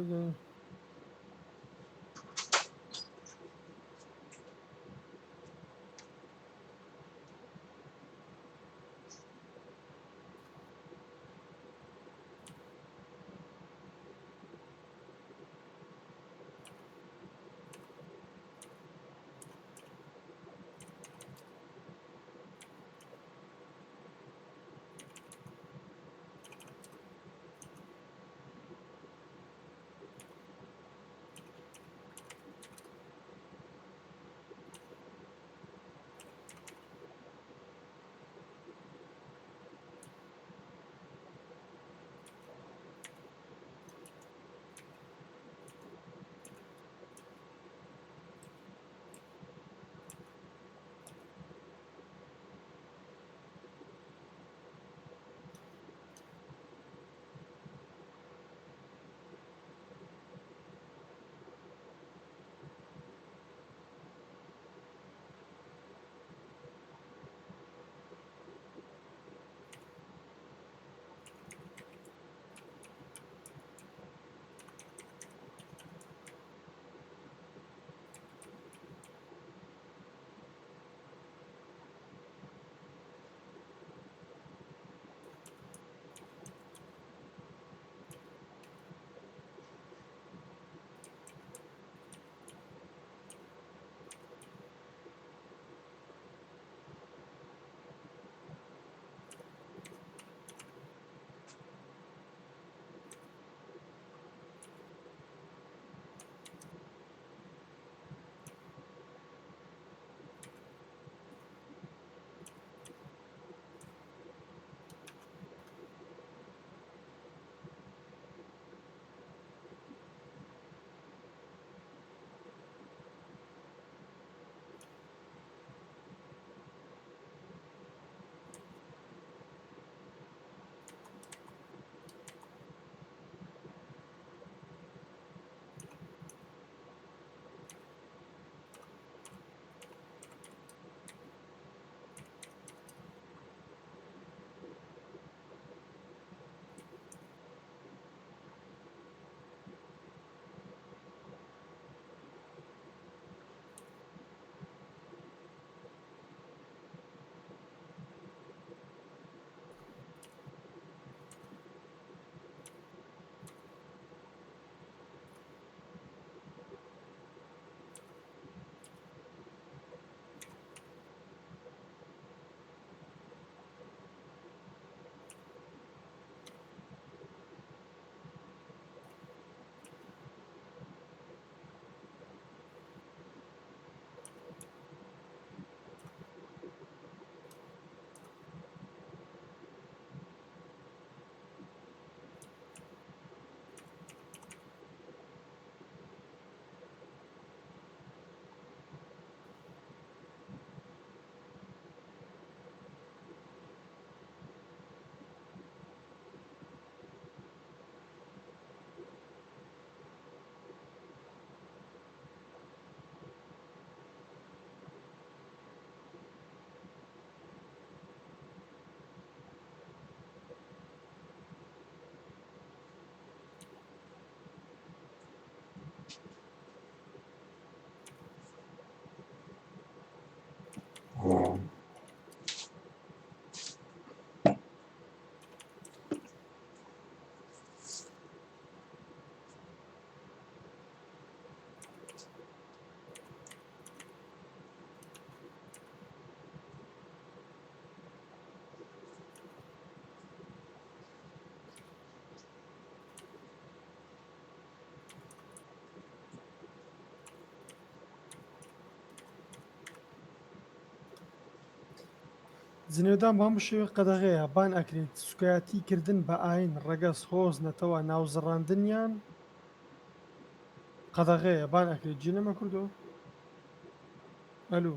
جنێودان بە هەموو شێوەیەک قەدەغەیە، بان ئەکرێیت، سوکایەتی کردن بە ئاین، ڕەگەز، هۆز، نەتەوە، ناوزڕاندنیان قەدەغەیە، بان ئەکرێیت. جێ لەمە کوردۆ؟ ئەلو.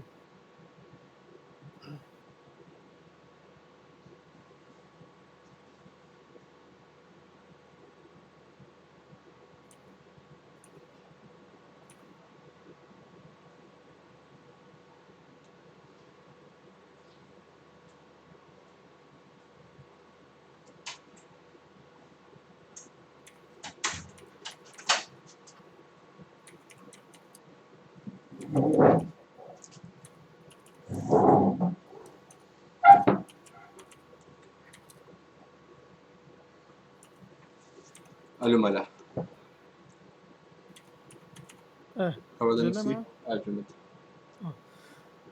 ئەلو مەلا. ئە ئەوە جێ دەنووسی لەمە؟ ئاجمت.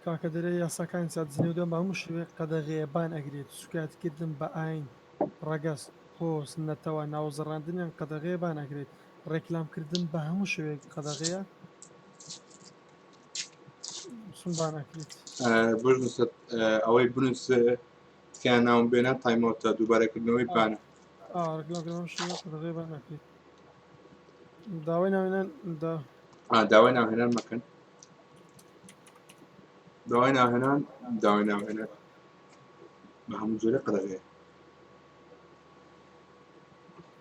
کاکە دەرێ یاساکانی سات جنێودان بە هەموو شێوەیەک قەدەغەیە بان ئەگرێت سوکایەتیکردن بە ئاین ڕەگەز هۆز نەتەوە ناوزڕاندنیان قەدەغەیە بان ئەگرێت ڕێکلامکردن بە هەموو شێوەیەک قەدەغەیە سم بان ئەکرێت. بژنووسە ئەوەی بنووسێ تکایە ناوم بێنە تایمەوتە دووبارەکردنەوەی بانە. ڕێکلامکردن بە هەموو شێوەیەک قەدەغەیە بان ئەکرێت داوای ناوهێنان دا. داوای ناوهێنان مەکەن داوای ناوهێنان داوای ناوهێنان بە هەموو جۆرە قەدەغەیە.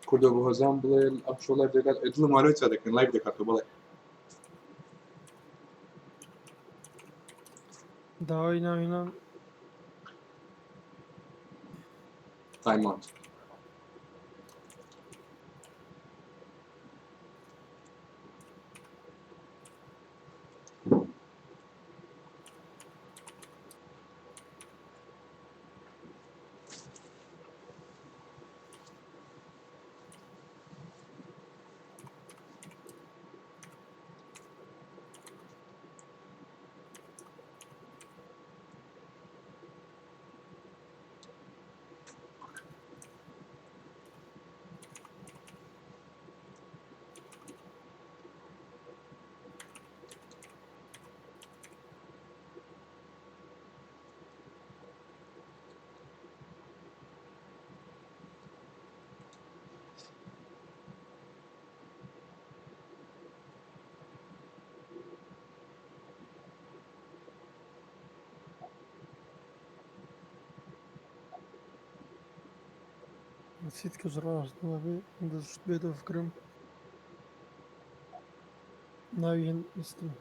کوردۆ بە هۆزان بڵێ ئەم شۆ live دەکات ئەی دڵم والۆی چا دەکەن live دەکاتەوە بڵێ. داوای ناوهێنان time out. نسيت کەس ڕاست نابێ دەست بێتە فکرم ناوی هەن ئیستم.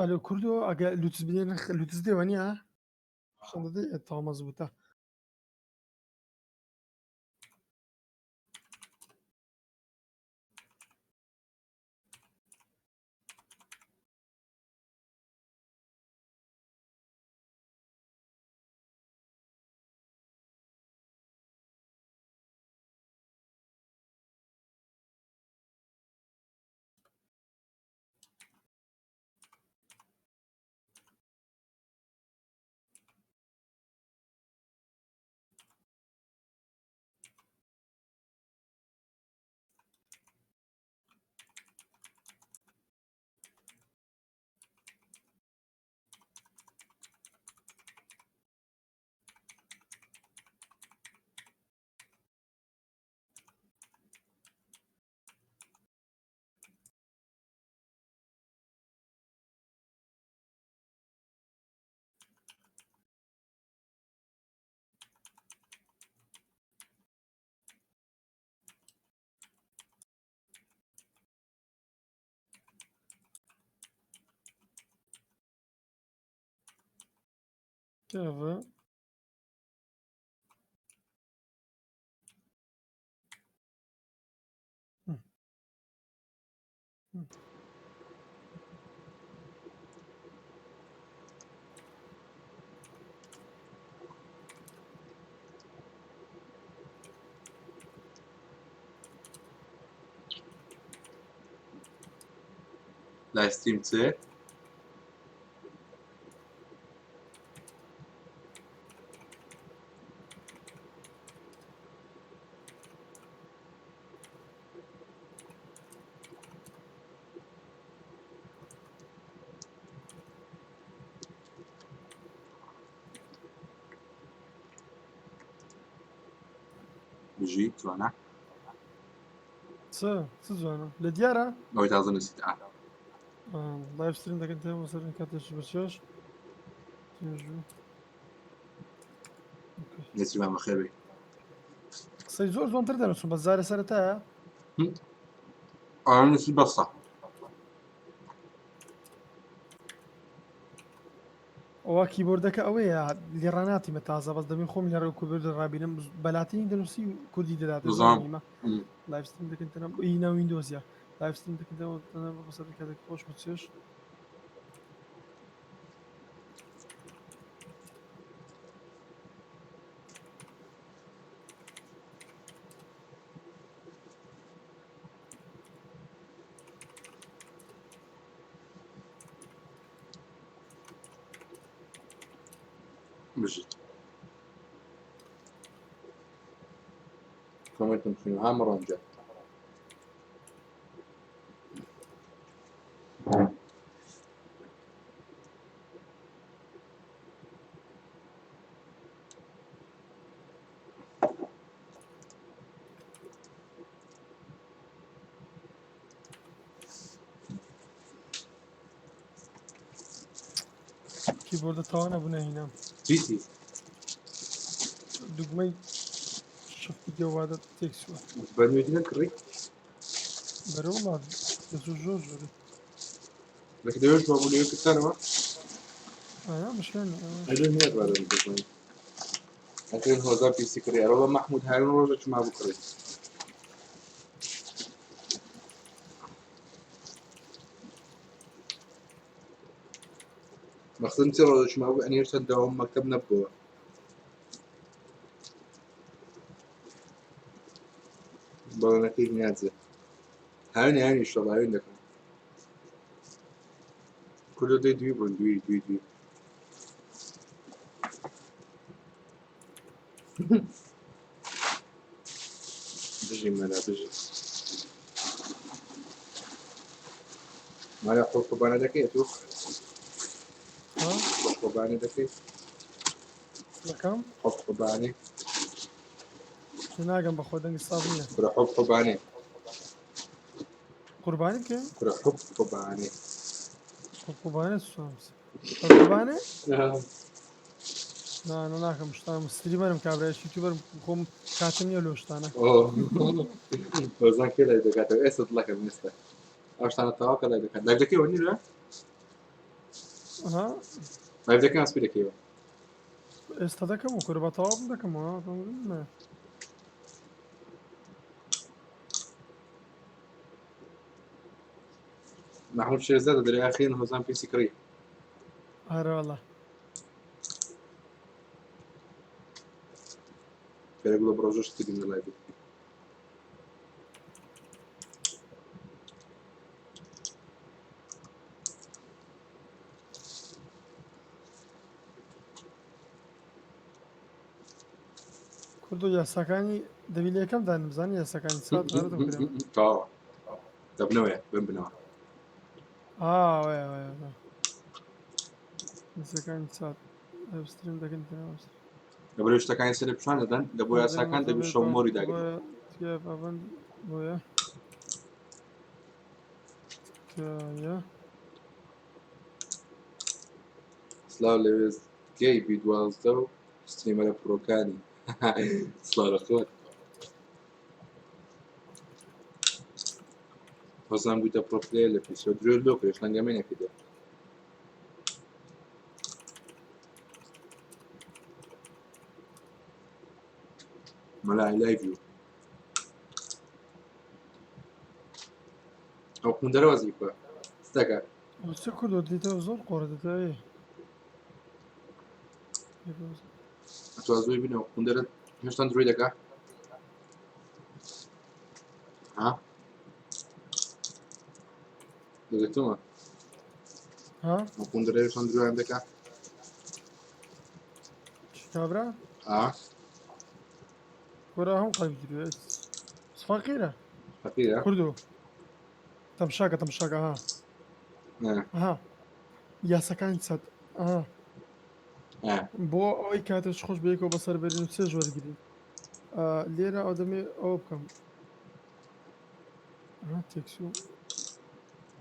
ئەلۆ کوردۆ ئەگە لوتس بدێن لوتس دێوە نییە چەندە دێ تەواو مەزبووتە. کێڤە Live stream چێ؟ بژی جوانە. چ چ جوانە لە دیارە؟ ئەوەی تازە نووسیت ئا. Live stream دەکەن تێ بۆ سەر کاتێکی بەچێژ. چێژ بوو. نێچیروان بەخێر بێی. قسەی زۆر جوانتر دەنووسم بەس جارێ سەرەتایە. ئەوە نووسی بەسە. ئەوە keyboard ەکە ئەوەیە لێ ڕاناتیمە تازە بەس دەمی خۆم لە ڕێو keyboard ڕابینم بە لاتینی دەنووسی و کوردی دەدات بزانم. Live stream دەکەن تەنها ئی ناو Windows ە live stream دەکەن تەنها بۆ سەر کاتێک خۆش بە چێژ. بژیت. کۆمێنتم خوێن ها مەڕۆن جا. Keyboard ە تاوانە بوو نەهینام. چیتی؟ دوگمەی shift ی گەوادە تێک چووە. بە نوێتی نەکڕی؟ بەرە وڵا دەچوو زۆر زۆری. لەکە دەوێش بە بوو لەوێ کردتانەوە؟ ئایا مشکل نییە. ئەلێ نییە بارە بزانم. ئەکرێن هۆزا PC کڕی ئەرەوە مەحموود هاوین ڕۆژە چما بکڕی. مەخزن چ ڕۆژە چما بوو ئەنی هێشتا دەوام مەکتەب نەبووە. بەڵێنەکەی نیازێ. هاوین هاوین ئیشەڵا هاوین دەکەم. کوردە دەی دوی بوون دوی دوی دوی. بژی مەلا بژی. مالا خۆ قوربانە دەکەی تۆ؟ ها؟ خۆ قوربانە دەکەی؟ دەکەم؟ خۆ قوربانێ. تێناگەم بەخۆ دەنگی ساف نییە. کورە حۆب قوربانێ. قوربانی بکەین؟ کورە حۆب قوربانێ. خۆ قوربانێ چۆن؟ قوربانێ؟ نا نا ناکەم شتانم streamer م کابرایش یوتیوبەرم خۆم کاتم نییە لەو شتانە. بەزان کێ live دەکاتەوە ئێستا دڵەکەم ئێستا ئەو شتانە تەواو کە live دەکات live دەکەیەوە نییە؟ ها؟ Live دەکەم سپی دەکەیەوە. ئێستا دەکەم و کورە بە تەواو دەکەمەوە. مەحموود شێرزادە دەرێ ئاخرین هۆزان PC کڕی. ئارە وەڵا. پێرە گوڵە بڕۆژەش ترین لە live. کوردۆ یاساکانی دەبی لە یەکەم دانم بزانی یاساکانی سات غەرەتم کرێ. تەواوە دەبنەوەیە بم بنەوە. ئا وەیە وەیە یاساکانی سات live stream دەکەن تەنها لەبەر شتەکانی سەر پیشان دەدەن لە بۆ یاساکان دەبی شەو مۆری داگرن. بۆیە تکایە پابەند بۆیە تکایە سلااو لەوێستگەی بی 12 و streamer ە pro کانی. سلااو لە خۆت. هۆزان بوویتە pro player لە PC درۆ لۆ کرێش لەنگەمەی نەکردێ. مەلا I love you. ئەو قوندەرە وەزی بکە ستەکە. چ کوردۆ دیتەوە زۆر قۆڕە دیتەوە ئێ. ئەتوە زۆی بینەوە قوندەرە هێشتان درۆی دەکا؟ ها؟ دەگەتەوە. ها؟ ئەو قوندەرەیە چۆن درۆیان دەکا؟ چ کابرا؟ ئا کورە هەم قەلب درۆ فەقیرە فەقیرە کوردۆ تەمشاکە تەمشاکە ها نا ها یاسەکانی سەد ها ئا بۆ ئەوەی کاتێک خۆش بەیەکەوە بەسەر بەرین و چێژ وەرگرین لێرە ئەو دەمێ ئەوە بکەم ها تێکسو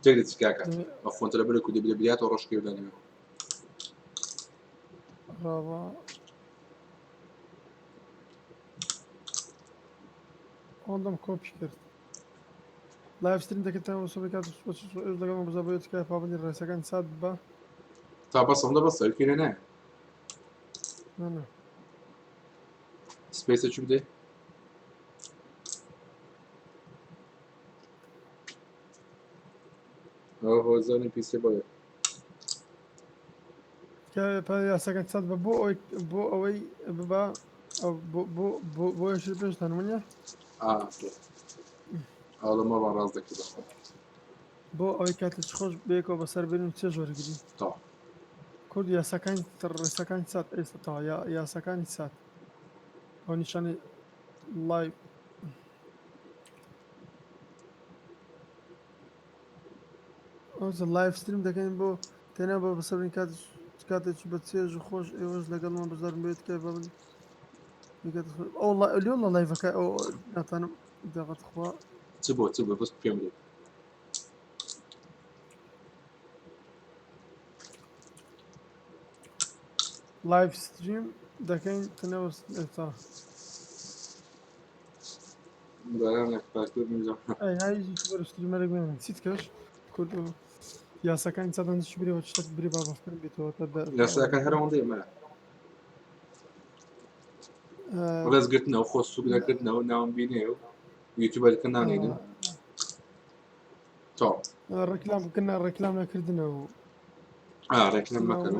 تێک دەچی کاکە ئەو فۆنتە لە بەرە کوردی بدە بلیاتەوە ڕۆژ کێ دانێ ڕاوە ئەوەندەم کۆپی کرد live stream دەکرد تا سۆبی کات لەگەڵ بزا بۆ تکایە پابەندی ڕێسەکان سات بە تا بەس ئەوەندە بەسە ئەو کێ نایە نا نا space ە چی بدەی ئەوە هۆزانی پیسێ بۆیە تکایە پا یاساکان سات بە بۆ ئەوەی بۆ ئەوەی ببا ئەو بۆ بۆ بۆ بۆ یەشی پێشتان ونیە ئا ئەوە لە ماڵان ڕاست دەکرد بەخۆ بۆ ئەوەی کاتێک خۆش بەیەکەوە بەسەر بێن و چێژ وەرگرین تەواو کورد یاساکانی ڕێساکانی سات ئێستا تەواو یا یاساکانی سات ئەو نیشانی live ئەوجا live stream دەکەین بۆ تەنیا بۆ بەسەربردنی کات کاتێکی بە چێژ و خۆش ئێوەش لەگەڵمان بەشدارن بێت تکایە با بن ئەو لێ لە live ەکە ئەو ناتوانم دەغەت خوا چ بۆ چ بۆ بەس پێم بێ live stream دەکەین تەنیا ئێستا بارانێک پاکتر بنجم. ئەی هاي یوتیوبەر و streamer ێک بێنن چیت کەش کورد و یاساکانی چادان چی برێ و شتێک برێ با بەفکرم بێتەوە تا دە یاساکان هەر ئەوەندەیە مەلا ڕێزگرتنەوە خۆ سوک نەکردنەوە ناوم بینێ و یوتیوبەرەکە نانێنن تەواو ڕێکلام بکردنا ڕێکلام نەکردنەوە ئا ڕێکلام مەکەن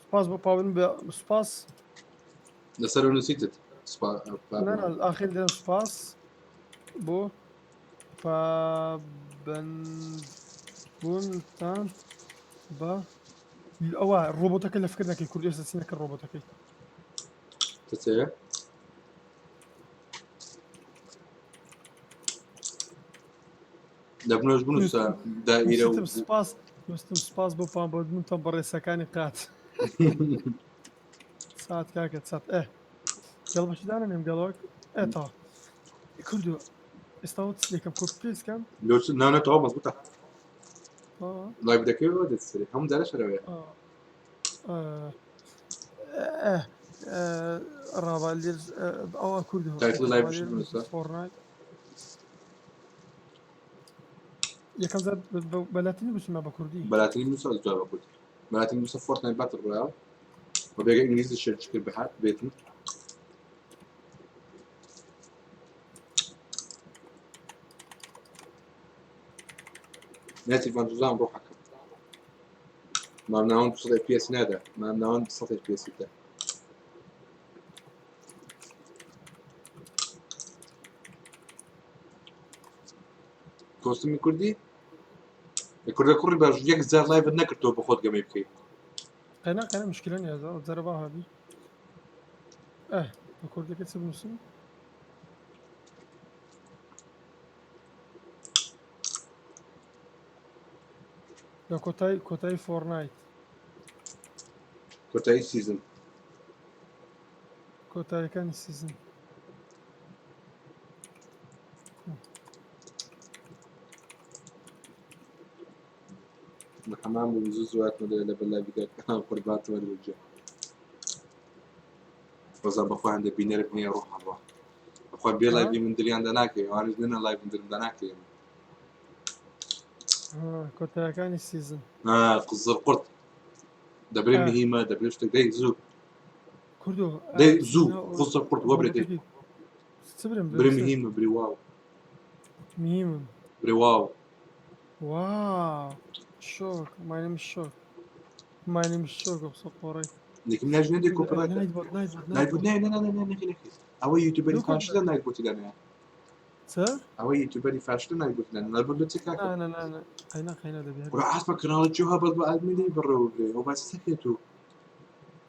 سپاس بۆ پاون سپاس لەسەر نووسیتت ئاخر دەم سپاس بۆ پابەندبوونتان بە ئەوە ڕۆبۆتەکە لە فکر نەکەی کوردی ئێستا چی نەکرد ڕۆبۆتەکەی تچەیە دەبنەش بنووسە دائیرە و سپاس وستم سپاس بۆ پابەندبوونتان بە ڕێساکانی قات سات کاکە سات ئێ گەڵ بەشی دانەنێم گەڵۆک ئێ تا کوردو ئێستا وت یەکەم کۆپی پێست کەم لۆ چ نا نا تەواو مەزبوتە live دەکەی وە دێت سەری هەموو جارە شەرەوەیە ڕاوا لێر ئەوە کوردو title ی live بنووسە فۆرنایت یەکەم جار بە لاتینی بچمە بە کوردی بە لاتینی بنووسە ئەو جواب بە کوردی بە لاتینی بنووسە فۆرتنایت battle royale و بێگە ئینگلیزی search کرد بەهات بێتن نێتی ڤەندوزان ڕۆحەکەم مامناوەند 200 FPS نادا مامناوەند 100 FPS بدە کۆستمی کوردی کوردە کوڕی باش یەک جار live ت نەکردەوە بە خۆت گەمەی بکەیت قەینا قەینا مشکلە نییە جرە با هەبی ئە بە کوردەکە چ بنووسم لە کۆتایی کۆتایی فۆرنایت کۆتایی season کۆتایەکانی season حەمام بووم زوو زوو هاتمە دەرێ لەبەر live ی کاک قوربانت وەربگرە ڕزا بەخوا هەندێک بینەرت نییە ڕۆح ئەڕوا بەخوا بێ live ی من دلیان دەناکەی ئەوانیش نەنە live من دلم دەناکەی کۆتایەکانی season قزڕ قورت دەبرێ مهمە دەبرێ شتێک دەی زوو کوردۆ دەی زوو قزڕ قورت وەبرێ دەی چ برم برێ مهمە برێ واو مهمم برێ واو واو شۆک my name is شۆک my name is شۆک قسە قۆڕی لكن ناجي ندي copyright نایت بۆت نایت بۆت نایت بوت نه نه نه نه نەخی نەخی ئەوە یوتیوبەری فاشلە نایت بۆتی دانایە. چ؟ ئەوە یوتیوبەری فاشلە ناوی گوتنە نەبوو لە چ کاکە؟ نا نا نا قەینا قەینا دەبێ کورە عاسمە کەناڵی چی ها بەس بە ئادمینی بەڕێوە برێ ئەو باسی سەکێت و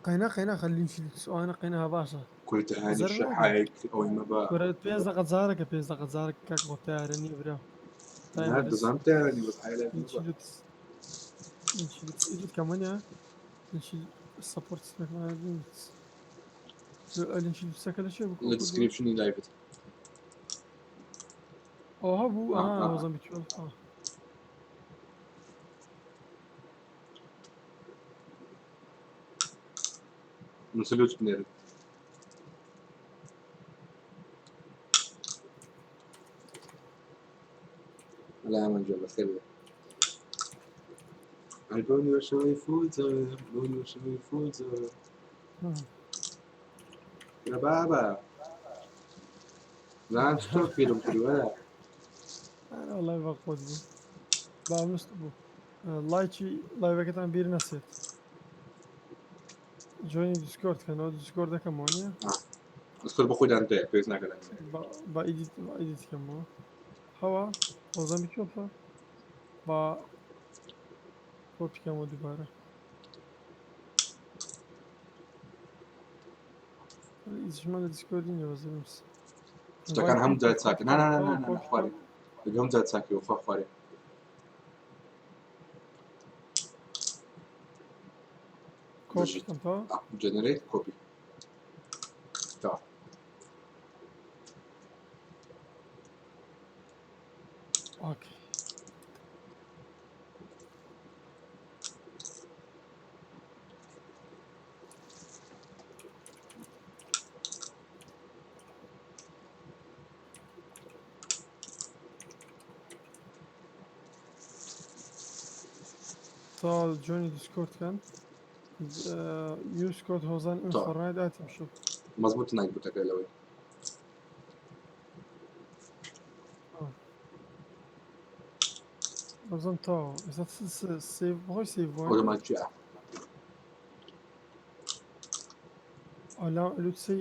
قەینا قەینا خە لینکی ئەوانە قەینا باشە کورە تەهانی زەرەر ناکات. شەحایەک ئەوەی مەبە کورە پێنج دەقە جارەکە پێنج دەقە جارەکە کاک خۆ تیارە نییە برا نا دەزانم تیارە بەس عایلە لینکی لوتس لینکی لوتس ئیدیت کەم وەنیە لینکی سەپۆرت لینکی لوتسەکە لە چێ بوو لە دیسکریپشنی لایڤت ئەوە هەبوو ئا وەزم بچوو نووسە لوتس بنێرن لا من جا بەخێر بێ ئەی بۆ نیوەشەوەی فوجە بۆ نیوەشەوەی فوجە لە بابە زان چطور فیلم کردووە والله بە خۆت بوو با مست بوو لایکی لایڤەکەتان بیر نەچێت join ی دیسکۆرد کەنەوە دیسکۆرد دەکەمەوە نییە دیسکۆرد بە خۆی دانرێ پێویست ناکە با edit با edit کەمەوە هەوا وەزەم بچۆفە با کۆپی کەمەوە دووبارە ئیشمان لە دیسکۆردی نییە وەزەم شتەکان هەموو جار چاکە نا نا نا نا خوارێ هەموو جار چاکە خوا خوارێ کۆپی کەم تەواو جەنەرەیت کۆپی تەواو ئۆکەی تا join ی دیسکۆرد کەن use code هۆزان in تەواو. فۆرنایت item shop مەزبوط نایبوتەکە لەوەی بەزم تەواو ئێستا save بەخۆی save بووە ئۆتۆماتیکە ئەلا لوتسی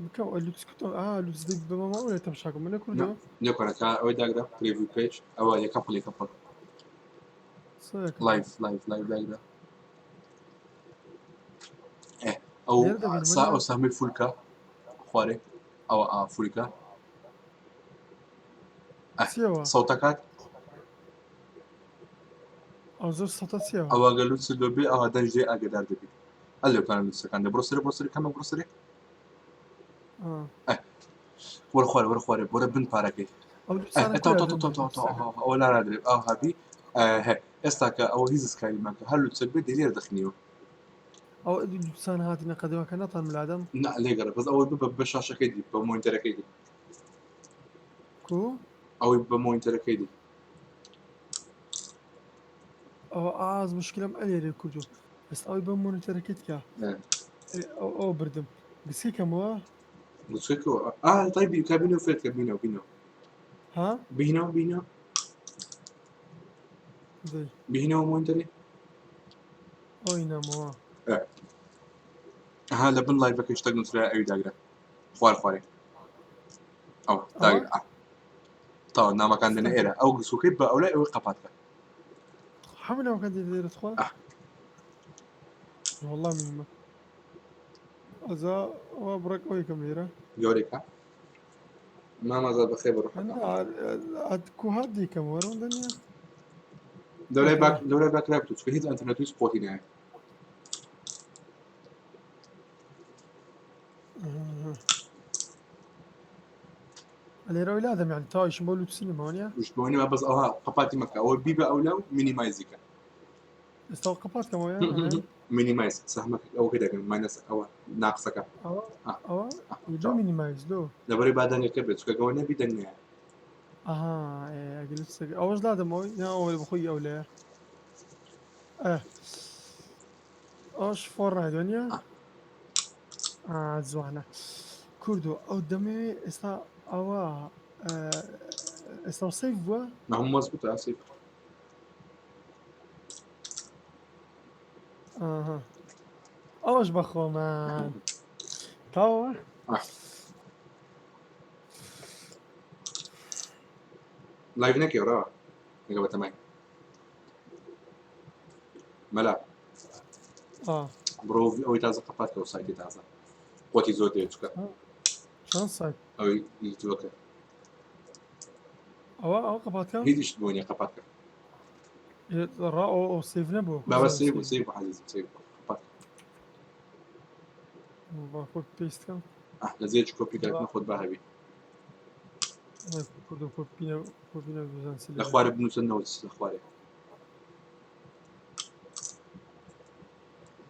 بکە لوتس کوتم ئا لوتس دی بەمە ولا تەمشاکم منە کوردۆ نێکۆنەکە ئەوەی داگرە preview page ئەوە یەکەم خول یەکەم خول سەیەکە live live live داگرە ئێ ئەو لێرە دەبینم سا وەنیە ئەو سەهمی فولکە خوارێ ئەوە ئا فولکە ئە چیەوە سەوتەکات ئەو زۆر سەتە چیەوە ئەوە گە لوتس لۆ بێ ئەوە دەنج دێ ئاگدار دەبی ئەلێ کانە لوتسەکان دە بڕۆ سەرێ بڕۆ سەرێ کەمە بڕۆ سەرێ ئا وەرە خوارێ وەرە خوارێ بۆرە بن پارەکەی ئەو ئە لوتسانە تاو کوێ تاو تاو تاو تاو لوتسەکە ئەوە لا نادرێ ئەو هەبی هە ئێستا کە ئەوە هیچ سکاری ماکە هەر لوتسەک بێ دێ لێرە دەخنیەوە ئەو لوتسانە هاتینە قەدەمەکە ناتان ملادەم نا لێگەڕێ بەس ئەوەی ببە بە شاشەکەی دی بە مۆنیتەرەکەی دی کو ئەوەی بە مۆنیتەرەکەی دی ئەوە ئاز مشکلم ئەلێرێ کوردو بەس ئەوەی بە مۆنیتەرەکەی تکا ئەو ئەو بردم گسکەکەمەوە لوتسەکەوە ئا طيب کە بینەوە فێت کە بینەوە بینەوە ها بینەوە بینەوە دەی بینەوە مۆنیتەری ئەوی نامەوە ها لە بن لایڤەکەی شتێک نووسرا ئەوی داگرە خوار خوارێ ئەو داگرە ئا. تاوە نامەکان دێنە ئێرە ئەو گسوکەی بە ئەولای ئەوەی قەپات کە هەموو ناوەکان دێ لێرە تخوا ئاه. والله مهمە ئەجا وا بڕێک ئەوەی کەم لێرە گەورەیەکە مامازاد بەخێر بە ڕۆحەکە کو هات دیکەم وەرم دنیا لەولای باک لەولای باکرا بتو چونکە هیچ ئەنتەرنێت هیچ قوتی نایە لێرە ئەوی لادەم یعنی تاویشم بۆ لوتسی نەماوە وش بۆنی ما بەس ئەوها قەپاتی مەکە ئەوە بیبە ئەولا و minimize ی کە ئێستا قەپات کەمەوە minimize سەهمەکە ئەوە کە دەکەن minus ئەوە ناقسەکە ئەوە آه. ئەوە آه. لۆ minimize لۆ لەبەرەی با دەنگەکە بێت چونکە گەوە نەبی دەنگ نایە ئەها ئەگەر لوتسەکە ئەوەش لادەمەوە نا ئەوە بەخۆی ئەو لایە ئە ئەوش فۆرنایت وەنیە آه. ئا جوانە کوردۆ ئەو دەمەوێ ئێستا ئەوە ئێستا save بووە ما هم مەزبوطە save ئاها ئەوەش بەخۆمان تاوە آه. live نەکەی ڕاوە لەگە بەتەمای مەلا بڕۆ ئەوەی تازە قەپات کە سایتی تازە قوتی زۆر دێت چکە چەند سایت ئەوەی یوتیوبەکە ئەوە ئەو قەپاتکە هیچ بۆ نیە قەپات کە ڕا ئەو save نەبوو بابا save بوو save بوو عەزیزم save بوو قەپات با copy paste کەم لە زێ کۆپی کردن خۆت با هەبی لە خوارێ بنووسە notes لە خوارێ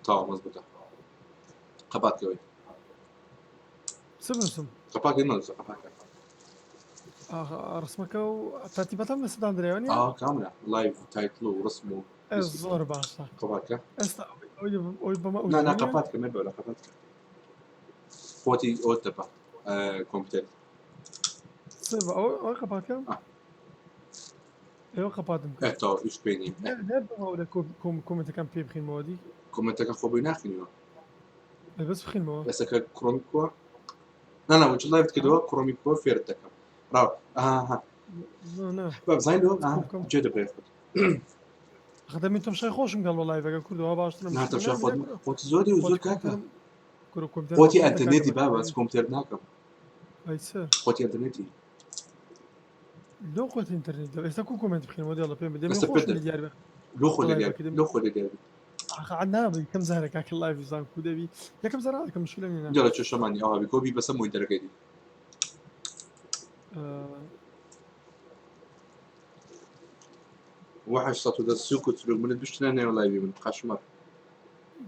تەواو مەزبوتە قەپات کەوەی چ بنووسم؟ قەپاکەی مەنووسە قەپاکە ڕسمەکە و تەرتیبەتەم لەسەر داندرایەوە نیە؟ ئا کاملە live title و ڕسم و زۆر باشە قەپاتکە ئێستا ئەوەی بەمە نا نا قەپاتکە مەبە لە قەپاتکە خۆتی ئەوت دەبا کۆمپیوتەر ئەوە قەپاتکەم ئێوە قەپاتم کرد تەواو هیچ پێ نییە لە کۆمنتەکان پێ بخینمەوە دی کۆمنتەکە خۆ بۆی ناخینەوە بەس بخینمەوە ئێستا کە کڕۆمی بکەوە نا نا وچ live کردەوە کڕۆمی بکەوە فێرت دەکەم ڕاو ئاها بە بزانین لۆ جێ دەبێ خۆت خدەمی تەمشای خۆشم گەڵ live ەکە کوردەوە باشترم نا تەمشای خۆت خۆت زۆری و زۆر کاکە خۆتی ئەنتەرنێتی بابە کۆمپیوتەر ناکەم خۆتی ئەنتەرنێتی لۆ خۆت ئینتەرنێت ئێستا کو comment بخێنەوە دێڵە پێم بدە دیار بێ لۆ خۆ دیار لۆ خۆ دیار نابی کەم زارە کاکە live زان کو دەبی یەکەم زارا کەم مشکلە نیە جارە چێشەمانی ئەوها بی کۆبی بەسە مۆنیتەرەکەی دی وحش سەد و دە سوک و چلوک منت بشتنە نێو live ی من قەشمەر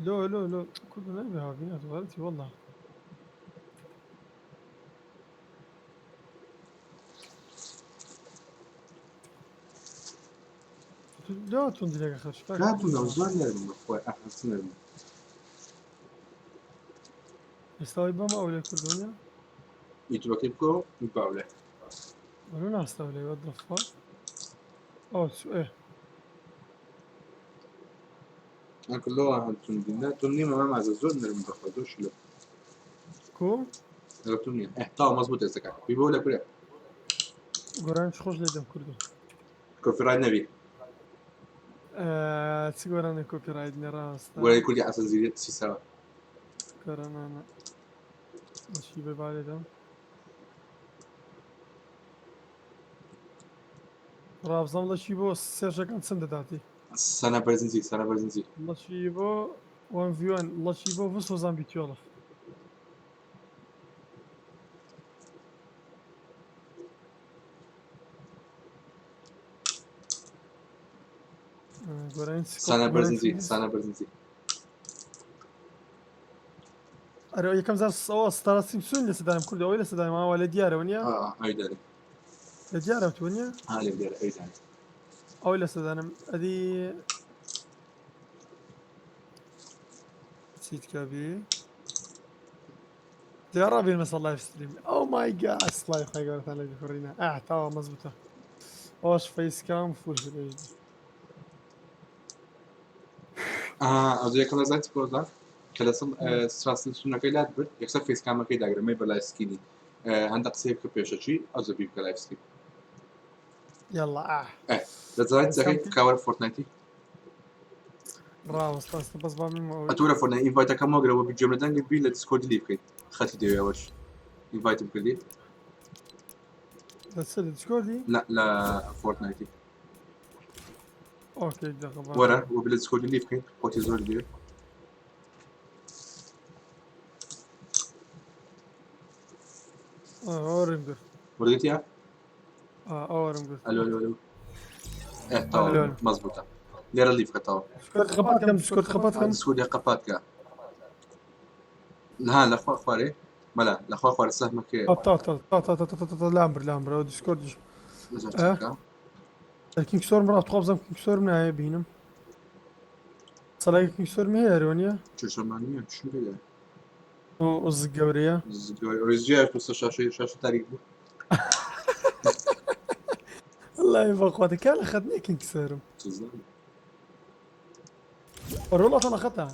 لۆ لۆ لۆ کورد نابێ هاوبینە غەڵەتی والله لۆ توندی لەگە خەرج کاتونە زۆر نەرم بەخوای ئەحەس نەرم ئێستاوی بەم ئەو لە کوردۆنیا یوتیوبەکەی بکۆ باولێ وەلو ناستاو لێ what the fuck ئەو ئێ ئەنکل لۆ توندی نا توندی مەمە مازە زۆر نەرم بەخوا زۆر شلە کو لەگەڵ تو نییە ئێ تاو مەزبوط ئێستا کاکە بی بۆ لە کورێ گۆرانیش خۆش لێ دەم کوردۆ copyright نەبی چ گۆرانی copyright نیە ڕاستە گۆرانی کوردی حەسەن زیرەک سیسەوە گۆرانانە بەشی بە بالێ دەم ڕابزەم لەشی بۆ سێرچەکان چەند دەداتی سەنە بەرزنجی سەنە بەرزنجی لەشی بۆ وان ڤیوان لەشی بۆ ڤسۆزان بیتیۆڵف سانا بەرزنجی سانا بەرزنجی ئەرە یەکەم زار ئەوە ستارە سیمسون لە سەدام کورد ئەوەی لە سەدام ئەوە لە دیارەوە نییە ئەوی دارێ لە دیارەوە تۆ نییە ها لە دیارە ئەوی دارێ ئەوەی لە سەدانم ئەدی چیت کەبی دیارە بین مەسەڵ live stream oh my God سڵای خی گەورەتان لە بخڕینە ئا تاوا مەزبوتە ئەوەش face cam full HD ئەو یەکەم لە زانتی کۆزا کە لەسەر ستراسن سونەکەی لات برد یەکسەر face cam ەکەی داگرە مەی بە live screen ی هەندە قسەی بکە پێشەکی ئەو زەبی بکە live screen يلا اه لە زانتی زەکەی کاوەر فۆرتنایتی ڕاوەستا بەس با من ئەتوورە فۆرتنایت invite ەکەم وەگرەوە بگوێم لە دەنگت بی لە دیسکۆرد لی بکەیت خەتی دەوێ ئەوەش invite م کردی لە چ لە دیسکۆردی لا لە فۆرتنایتی okay دقیقە با وەرە وە لە دیسکۆردی لی بکەین خۆتی زۆر دەوێ ئەوەرم گرت وەرگرتیە ئەوەرم گرت ئەلۆ ئەلۆ ئەلۆ ئێ تەواو مەزبوتە لێرە لی بکە تەواو دیسکۆرد قەپات کەم دیسکۆرد قەپات کەم دیسکۆردی قەپات کە ها لە خوا خوارێ مەلا لە خوا خوارێ سەهمەکەیە تا تا تا تا تا تا تا تا لام برد لام برد ئەوە دیسکۆردیش کینگ سۆرم ڕا تخوا بزانم کینگ سۆرم نایە بینم سەلای کینگ سۆرم هەیە ئەرێ نییە چێشەمان نییە چی لێ ئەو زگ گەورەیە ئەوەی زیای قسە شاشەی شاشە تاریک بوو الله بەخواتە کا لە خەت نییە کینگ سۆرم ڕۆڵە لە خەتە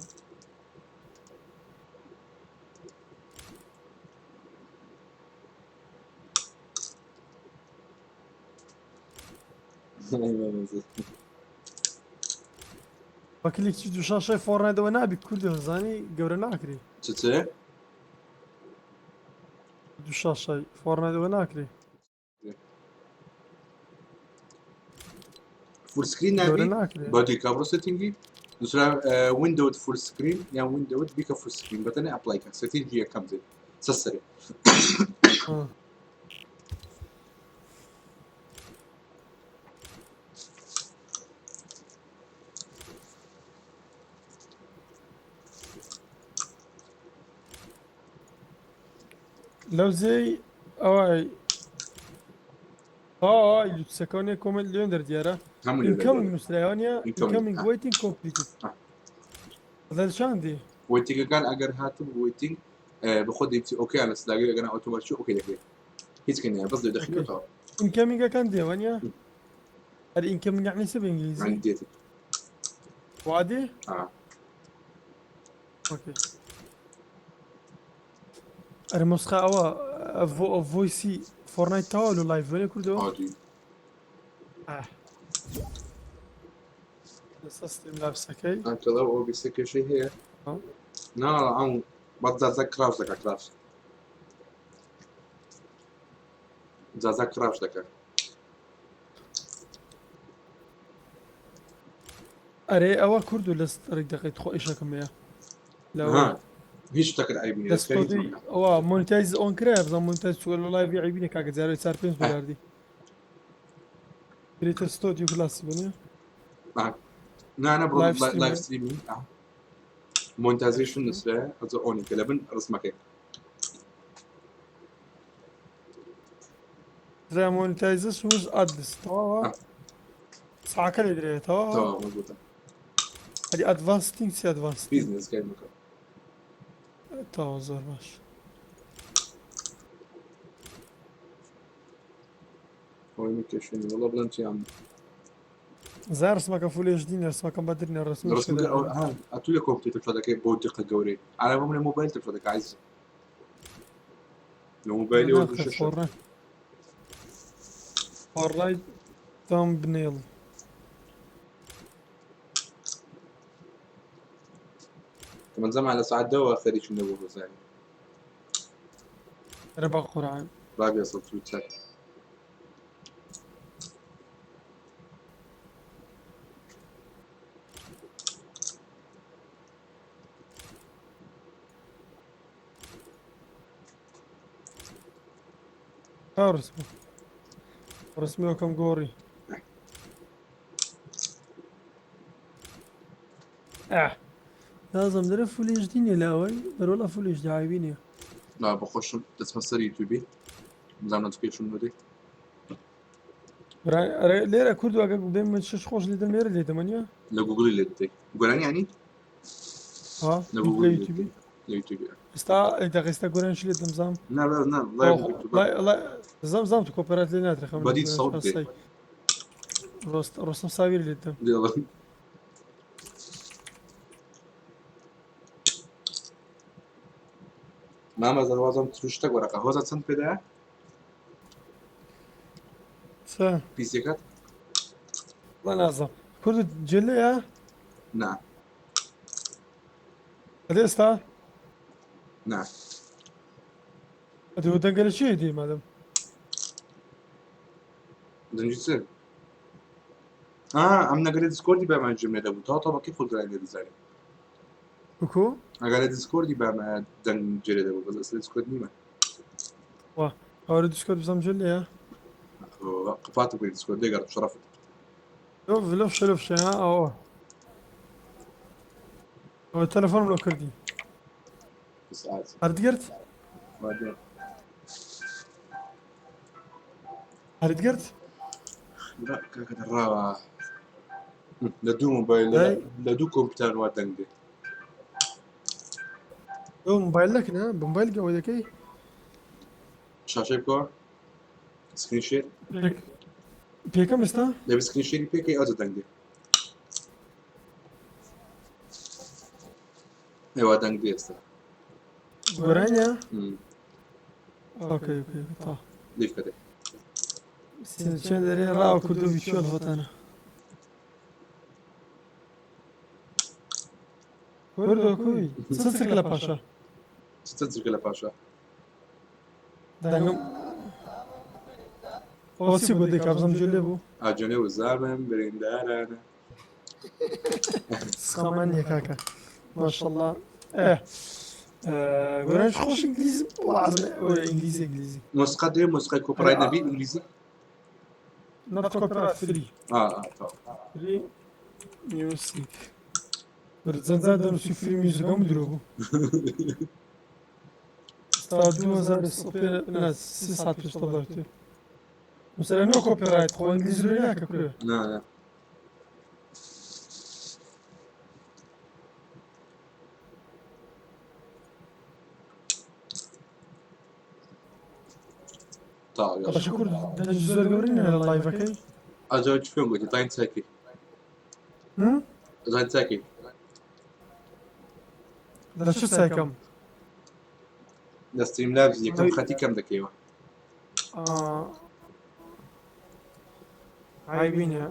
بە کلیکی دوو شاشەی فۆرنایتەوە نابی کوردی زانی گەورە ناکری. چ چ؟ دوو شاشەی فۆرنایتەوە ناکری. full screen نابی بەدی کابرۆ setting ی نووسرا windowed full screen یان windowed بیکە full screen بەتەنێ apply کە setting ی یەکەم دێت سەسەرێ. لەو زێی ئەوای ئای لوتسەکانێ comment لێن دەردیارە incoming نووسراوە نیە incoming waiting completed دەرچاندی waiting ەکان ئەگەر هاتبوو waiting بەخۆ دەیبچی okay یان لە سلاگەی ئەگەر ئۆتۆماتیکی okay دەکرێت هیچ کە نیە بەس لێ دەخینێتەوە incoming ەکان دێوە نیە هەر incoming یعنی چ بە ئینگلیزی دێت وادێ okay ئەرێ مۆسخا ئەوە voice ی فۆرنایت تەواو لە live وەرێ کوردەوە لەسەر ستریم لابسەکەی ئەنکەڵە ئەو بیسە کێشەی هەیە نا ئەم بەس زازا crash دەکات crash زازا crash دەکات. ئەرێ ئەوە کورد و لەس ڕێک دەقەی تخۆ ئیشەکەم هەیە لەوە هیچ شتەکەت عیب نییە دەستۆدی ئەوە monetize on کرایە بزان monetize چووە لە live ی عیبی نییە کاکە جارێ 4 5 دلار دی creator studio کلاسی بنێ نا نا بڕۆ live streaming monetization نووسرایە ئەزە on ی کە لە بن ڕسمەکەی درا monetizes with ads تەواوە ساعەکە لێ درێ تەواوە تەواو مەزبوطە ئەدی advanced setting چی advanced setting بیزنس گاید بکە تەواو زۆر باش ئەوەی من کێشەی وەڵا بڵێم چی ئەم زار ڕسمەکە full HD نیە ڕسمەکەم بەدر نیە ڕسم ڕسمەکە ئەو ها ئەتوو لە کۆمپیوتەر دەکەی بۆ دیقە گەورەی ئارا بۆ من لە مۆبایل تەماشا دەکەی عەزیزم لە مۆبایلی وە دوو شەشە. فۆرنایت thumbnail. طبعا زمان لە ساعت دەوە خەریکی نەبوو هۆزانی. ئەرە بە قورعان. رابیە 144. ڕسم ڕسمیەکەم گۆڕی لازم درە full HD نیە لە ئەوەی بەرۆڵە full HD عیبی نیە. نا بەخۆشم دەچمە سەر یوتیوبی بزانم notification بۆ دێ. لێرە کورد ئەگەر بێم من شش خۆش لێدەم لێرە لێدەمە نیە؟ لە گوگڵی لێ دەدەی گۆرانی یانی؟ ها لە گوگڵی لە یوتیوبی لە یوتیوبی ئێستا دەقێستا گۆرانیش لێ دەمزام نا نا نا زەم زەم تو کۆپەرات لێ ناترخەم بەدی سەوت دێ ڕۆست ڕۆستم ساویر لێ دەم مامە دەروازم تروشتە گۆرەکە هۆزە چەند پێدایە چ پیسەکەت وەڵا نازم کورد جلەیە نا ئەدێ ئێستا نا ئەدێ دەنگە لە چێ دێ مادەم دەنگی چ ئا ئەم نەگەرە دیسکۆردی بەمان جملە دەبوو تا تاوەکەی خۆ گرانی لێ دەزانێ وکو ئەگەر دیسکۆردی بەمە دەنگ جێ دەبوو بەس ئەسڵ دیسکۆرد نیمە وا ئەوە دیسکۆرد بزانم جێ لێیە قفات بکەی دیسکۆرد لێگەڕ شەرەفت لۆف لۆف شەرف شە ها ئەوە ئەوە تەلەفۆنم لۆ کردی سعات هەرت گرت هەرت گرت کاکە دەڕاوە لە دوو مۆبایل دای. لە دوو کۆمپیوتەر وا دەنگ دێ لۆ مۆبایل نەکرد ها بە مۆبایل گەوە دەکەی شاشەی بکەوە screen share پێکەم ئێستا دەبێ screen share ی پێکەی ئەوجا دەنگ دێ ئێوە دەنگ دێ ئێستا گۆرانیە okay okay تا لیف کە دێ. سێ دەرێ ڕاو کردو ویچۆل هۆتانە. کوردۆ کوی چ چرکە لە پاشا؟ چ چرکە لە پاشا؟ دەنگم ئەوە چی بوو دەیکا بزانم گوێ لێ بوو. ئاجۆنێ وزابم بریندارانە. سخەمان نییە کاکە ماشەڵڵا. ئێ گۆرانیش خۆش ئینگلیزی ئینگلیزی ئینگلیزی. مۆسیقا دەوێ مۆسیقای کۆپڕای نەبی ئینگلیزی؟ Not copyright free. آه تەواو. Free music. بەرزەنجا دەنووسی free music ئەم درۆ بوو. ئێستا 2023 ساعت پێش تەڵەوتێ. مثلا no copyright خۆ ئینگلیزی لێ ناکە کورە. نا نا. تەواو یاڵا. باشە کورد دەنگی زۆر گەورە نییە لە لایڤەکەی؟ ئەجا چ پێم گوتی داین چاکی. هم؟ داین چاکی. لە چ سایکەم؟ لە ستریم لابز یەکەم خەتی کەم دەکەیەوە. عیبینە.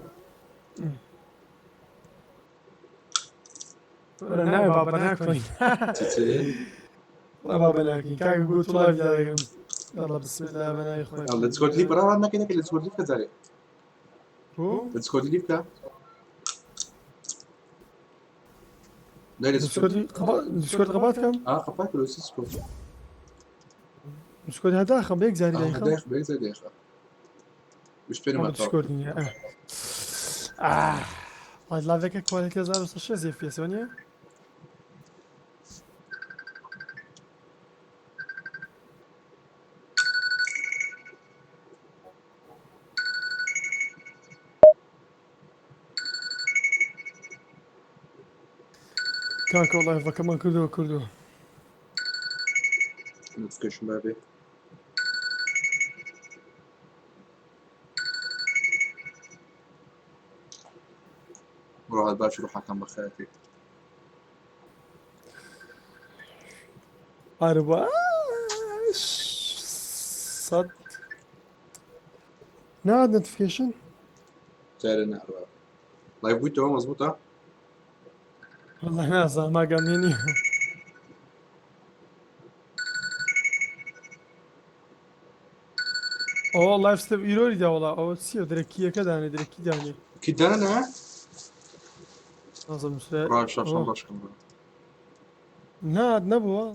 ناوی بابا ناکەین. چ چ؟ والله بابا ناکەین کاکە گوت لایڤ داگەم. يلا بسم الله بەناوی خۆی. لە دسکۆرد لیپ ڕاوان نەکەی نەکەی لە دسکۆرد لیپ کە جارێ. بۆ؟ لە دسکۆرد لیپ کە؟ لا لە دسکۆرد دسکۆرد قەبات کەم؟ ئا قەپات کردو دسکۆرد. دسکۆرد هەداخم بە یەک جاری دایخەم. دایخ بە یەک جاری دایخە. وش پێ نەما تەواو. دسکۆرد نییە. ئاه. وای لایڤەکە quality 1600 FPS وانییە؟ کاکە لایڤەکەمان کردەوە کردووە. notification بابێ. ڕۆحت باش ڕۆحەکەم بەخێراتێ. ئەربا سەد ناد notification؟ جارێ ناڕوا. لایڤ بوویتەوە مەزبووتە؟ والله نازانم ئاگام لێ نییە. ئەوە لایڤ ستەپ ئیرۆری دا وەڵا ئەوە چییە درەکییەکە دانێ درەکی دانێ. کی دانە نە؟ نازانم سرە ڕا شاشەم ڕەشکەم بڕۆ. ناد نەبووە.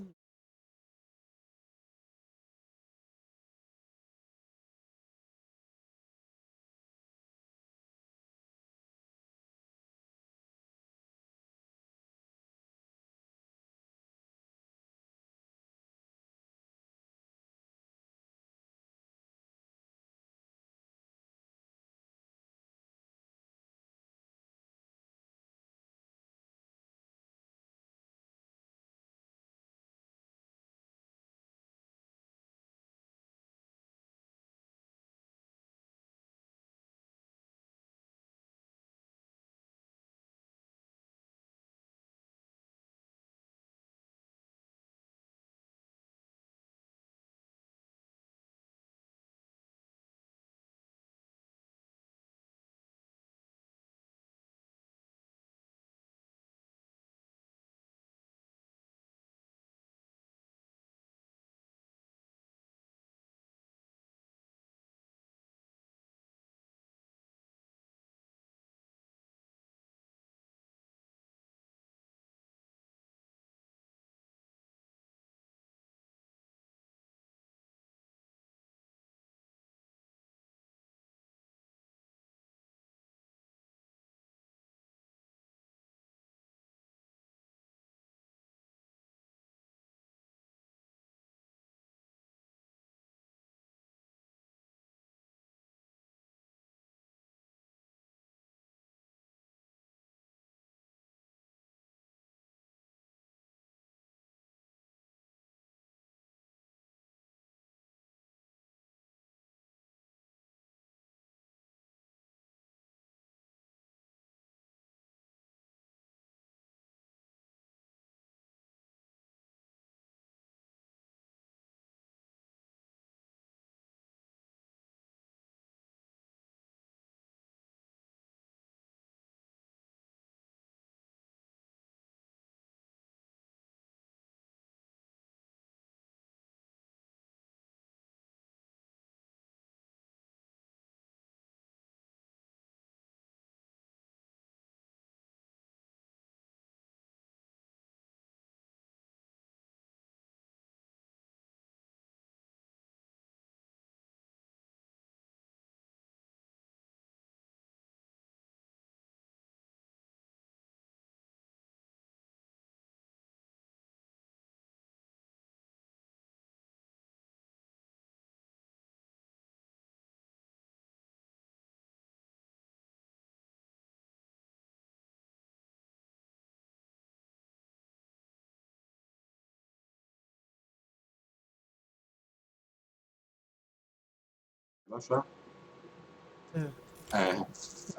باشە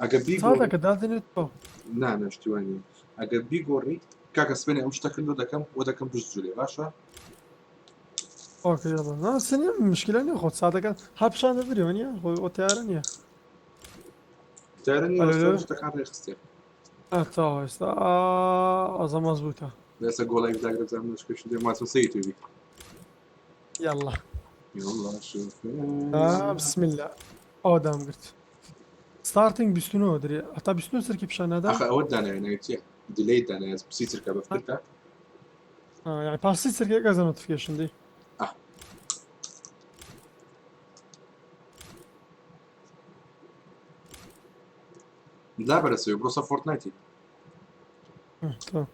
ئەگە بیگۆڕی ساتەکە دادەنێت تۆ نا نەشتیوانی ئەگەر بیگۆڕی کاکە سپێنێ ئەم شتە کردو دەکەم بۆ دەکەم پشت جولێ باشە okay یاڵا نا سنیە مشکلە نیە خۆ ساتەکە هەر پیشان دەدرێ نیە خۆ ئەو تیارە نیە تیارە نیە ئەلو شتەکان ڕێخستێ تاوا ئێستا ئازە مەزبوتە لەسە گۆڵای بداگرە بزانم نوشکەشی دێ ماسم سەی توی يلا يلا شوف آه بسم الله ئەوە دام گرت starting 29 درێ هەتا 29 سەرکی پیشان نادا ئەخە ئەوە دانایە ناوی چییە delay دانایە سی چرکە بەفکرتە آه، يعني پاسی سەرکی گەزە notification دی آه. لا بەرەسەوی بڕۆ سەر فۆرتنایتی آه، تمام.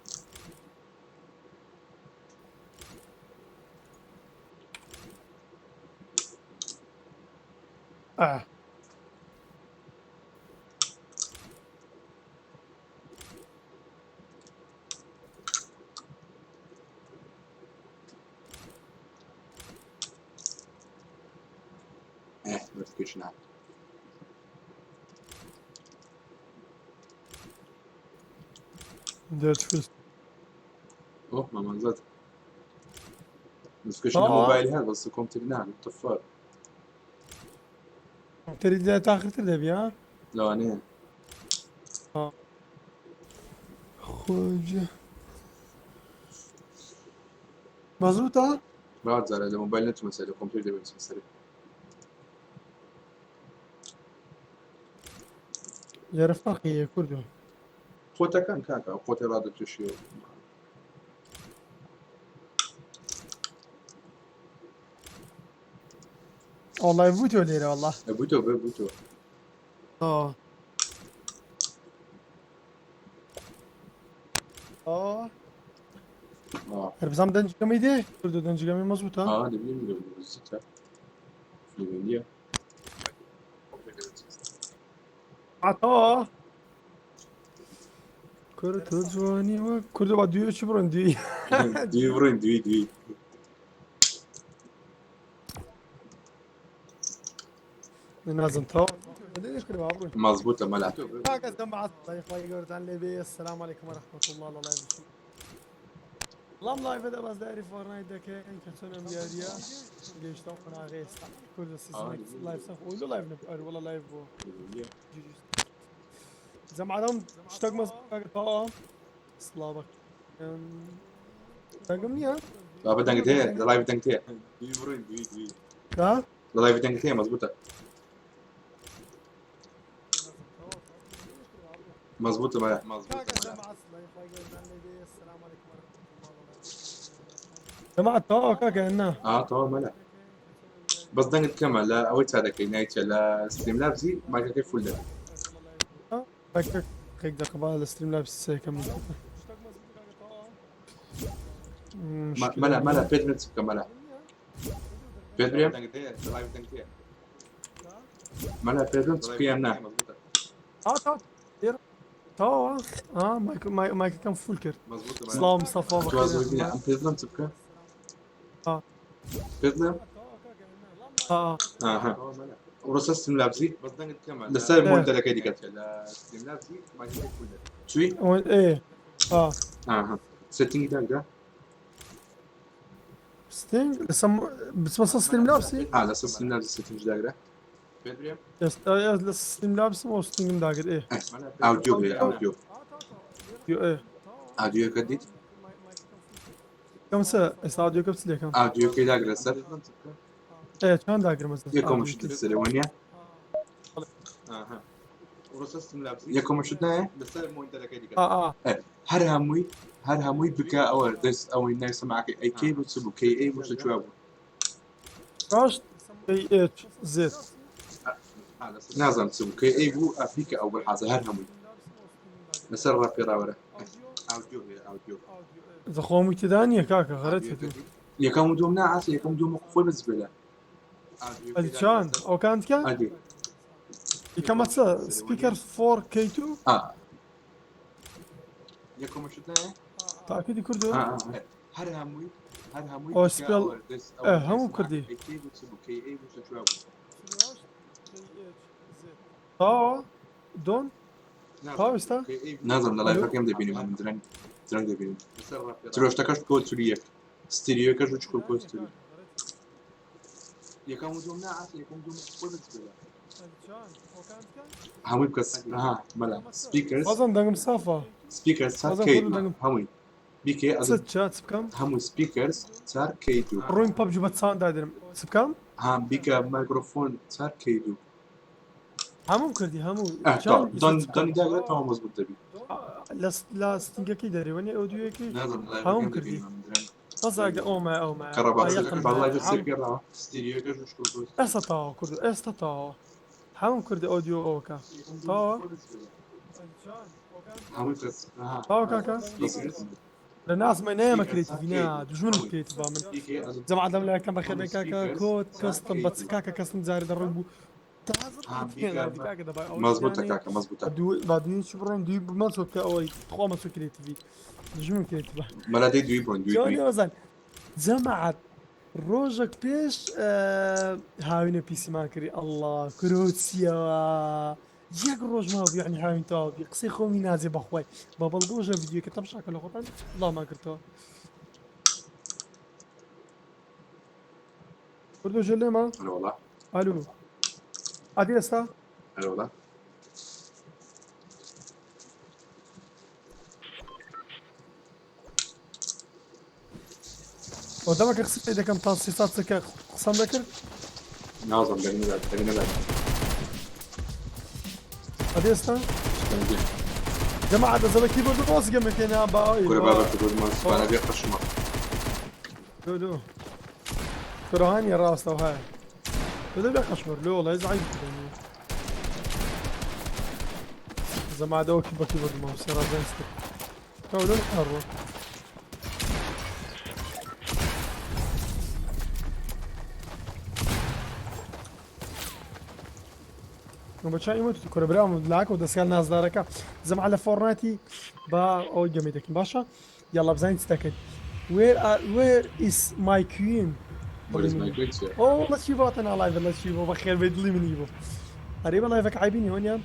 آه. ئێ notification هات دەرچوو ئۆ مامانزاد notification آه. مۆبایل هات بەس کۆمپیوتەر نا what the fuck تری تاخرتر دەبی ها لەوانەیە خۆجە مەزبوتە باوە جارە لە مۆبایل نەچمە سەر لە کۆمپیوتەر دەبێت بچمە سەر جارە فەرقی هەیە کوردۆ خۆتەکان کاکە ئەو خۆتە ڕادەکێشیەوە والله بوتۆ لێرە والله بوتۆ بێ بوتۆ اه اه آه. هەر بزانم دەنجگەمەی دێ کوردۆ دەنجگەمەی مەزبوتە اه دەبینیم لە زیتە فلوێندیە عطا کورە تۆ جوانی وەک کوردۆ با دوێ چی بڕۆن دوێ دوی بڕۆین دوی دوی نازم تەواو مەزبوتە مەلا کاکە جەماعەت خوای گەورەتان لێ بێ السلام علیکم ورحمة الله لە live ڵام live دا باس داری فۆرنایت دەکەین کە چۆن ئەم یاریە گەیشتە ئەو قۆناغەی ئێستا کوردە season ێک live سەخ ئۆی لۆ live نەبوو ئەر وەڵا live بوو جەماعەت شتێک مەز کاکە تەواو سڵاوەک دەنگم نییە بابە دەنگت هەیە لە live دەنگت هەیە دا لە live دەنگت هەیە مەزبوتە مەزبوتە مەلا جەماعەت تەواو کاکە نا ئا تەواو مەلا بەس دەنگت کەمە لە ئەوەی چا دەکەی نایچە لە ستریم لابزی مایکەکەی فول دەبێت دقيق دقيقة بقى الستريم لابس كم مەلا مەلا پێت من چ بکە مەلا پێت برێم مەلا پێت بم چ بکەم نا اه تەواو اه مایک مایکەکەم فول کرد سڵاو مستەفا تۆ زۆر بینە ئەم پێت بڵێم چ بکە آه. پێت بڵێم اه ئاها ڕۆسە ستریم لابزی لەسەر مۆنتەرەکەی دیکەت چوی ئێ اه ئاها setting داگرە ستینگ لەسەر بچمە سەر ستریم لابسی ئا لەسەر ستریم لابزی setting داگرە ئێستا لە ستریم لابسم ئەو ستینگم داگر ئێ audio هەیە audio ئێ ئاودیۆکە دیت کەم سە ئێستا ئاودیۆکە بچ لێکەم ئاودیۆکەی داگرە سەر ئێ چۆن داگرم ئەستا یەکەم شت لەسەرەوە نییە یەکەم شت نایە ئا ئا هەر هەمووی هەر هەمووی بکە ئەوە دەست ئەوەی ناوی سەماعەکەی ئەی کەی بوو چ بوو کەی ئەی بوو چ کوێ بوو ڕاشت ئەی ئێچ زێت نازانم چ بوو کەی ئەی بوو ئەفریکە ئەو بەحازە هەر هەمووی لەسەر ڕاپێ ڕاوەرە زەخۆمووی تێدا نییە کاکە غەرەت یەکەم و دووەم نا عاسە یەکەم و دووەم خۆی بەس بێلە ئەدی چۆن ئەو کانتکە ئەدی یەکەمە چە سپیکەر 4K2 ئا تاکیدی کوردو ئا ئا هەر هەمووی هەر هەمووی ئەو سپێڵ ئێ، هەموو کوردی. تەواوە دۆن تەواو ئێستا نازم لە لایفەکەم دەبینم من درەنگ درەنگ دەبینم ترۆشتەکەش بکەوە چلی یەک ستیریۆکەش و چکۆ بکەوە ستیریۆ یەکەم و دووەم نا ئاسی یەکەم دووەم خۆی بچکۆ هەمووی بکە ها بەلا سپیکەرز بازم دەنگم سافە سپیکەرز چار بازم کەی خۆم دەنگم هەمووی بیکێ چ چ چ بکەم هەموو سپیکەرز چار کەی دوو ڕووین پەبجی بە چاند دادرم چ بکەم ها بیکە مایکرۆفۆن چار کەی دوو هەموو کردی هەموو ئه جان تەواو ئیستا دەنگ چ بکەم دەنگ داگرە تەواو مەزبوط دەبی لە لە ستینگەکەی دەرێ وەنی ئەو دوویەکەی نازم هەمووم لایفەکەم کردی دەبینم درەنگ بەس ئەگە ئەومە ئەومە کەڕەباسەکەش یەقم باڵای بە سێ هەم پێڕاوە ستیریۆکەش و چکۆ ئێستا تەواو کوردو ئێستا تەواوە هەموو کردی ئۆدیۆ ئەوکە تەواوە هەمووی بکە ها تەواو کاکە سپیکەرز لە نازمە نایەمە سپیکەرز کرێتیڤی چار نا کەی دوو دوژمنم هەمووی کرێتیڤا من بیکێ ئەز جەماعەت لەم لایەکەم بەخێر هەموو بێن کاکە سپیکەرز کۆت چار کەستم کەی بە چ دوو کاکە کەستم جارێ دەڕۆی بوو تازە ها بیکە پێناتی کاکە دەبای ئەوە مەزبوطە شتیانەیە کاکە مەزبوطە با دوی چ بڕۆین دوی مەچۆ کە ئەوەی خوا مەچۆ کرێتیڤی دوژمن کرێتیڤا مەلا دەی دوی بڕۆین دوی جوانی دوی ئەوزان جەماعەت ڕۆژێک پێش هاوینە پیسیمان کردی ئەڵڵا کرۆچیەوە یەک ڕۆژ مابوو یعنی هاوین تەواو بی قسەی خۆمی نازێ بەخوای بە بەڵگۆژە ڤیدیۆکە تەمشاکە لە خۆتان بڵاومان کردەوە کوردۆژە لێمە ئەرێ وەڵا ئەلو ئەدی ئێستا ئەرێ وەڵا دەمەکە قسەی دەکەم تا سێ سات سەکە قسەم دەکرد نازم دەنگ نەدات دەنگ نەدات ئەدی ئێستا دەنگ جەماعە دەزەبە کیبۆرد ڕاست گەمەکەی نا با کورە با بابە کورە ما سوپانە بێ قەشمە لۆ لۆ كرهاني راس لو هاي بدا بيقشمر لو والله يزعج يعني اذا ما عدا كيبا كيبورد ماوس يا رازين ستيك تو لون حرو بە چای مت کورە برام لاکە و دەستیان نازدارەکە زەمع لە فۆرناتی با ئەو گەمی دەکەین باشە یاڵا بزانین چ دەکەین Where are, where is my queen? What is my queen چیە ئۆ لە چی باتە ناڵای لە چی بۆ بەخێر بێ دڵی منی بۆ ئەرێ بە لایڤەکە عیبینی هۆنیان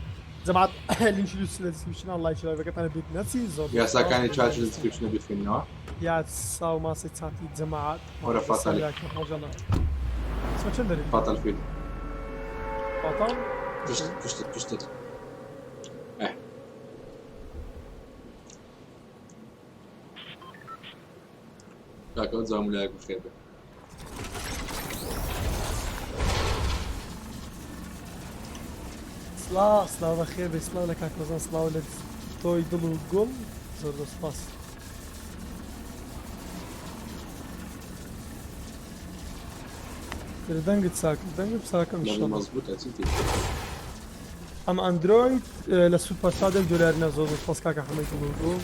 جەماعەت لینکی دوو لە description لایکی لایڤەکەتان بێت نەچی زۆر یاساکانی چاچ لە description بیخوێنەوە یا ساو ماسی چاتی جەماعەت وەرە فاتەلی خۆشەڵە اسمه چەند دەرێ فاتەل فیل فاتال پشت پشتت پشتت ئه کاکە زامولایەک بخێر بێ سڵاو سڵاو بەخێر بێ سڵاو لە کاک ڕەزان سڵاو لە تۆی دڵ و گوڵ زۆر زۆر سپاس دەنگت ساکم دەنگم ساکم لەگەڵ ئینشەڵڵا مەزبوطە چی تێ ئەم ئەندرۆید لە سوپەر چات دۆلار نە زۆر زۆر سپاس کاکە حەمەی دڵ و گوڵ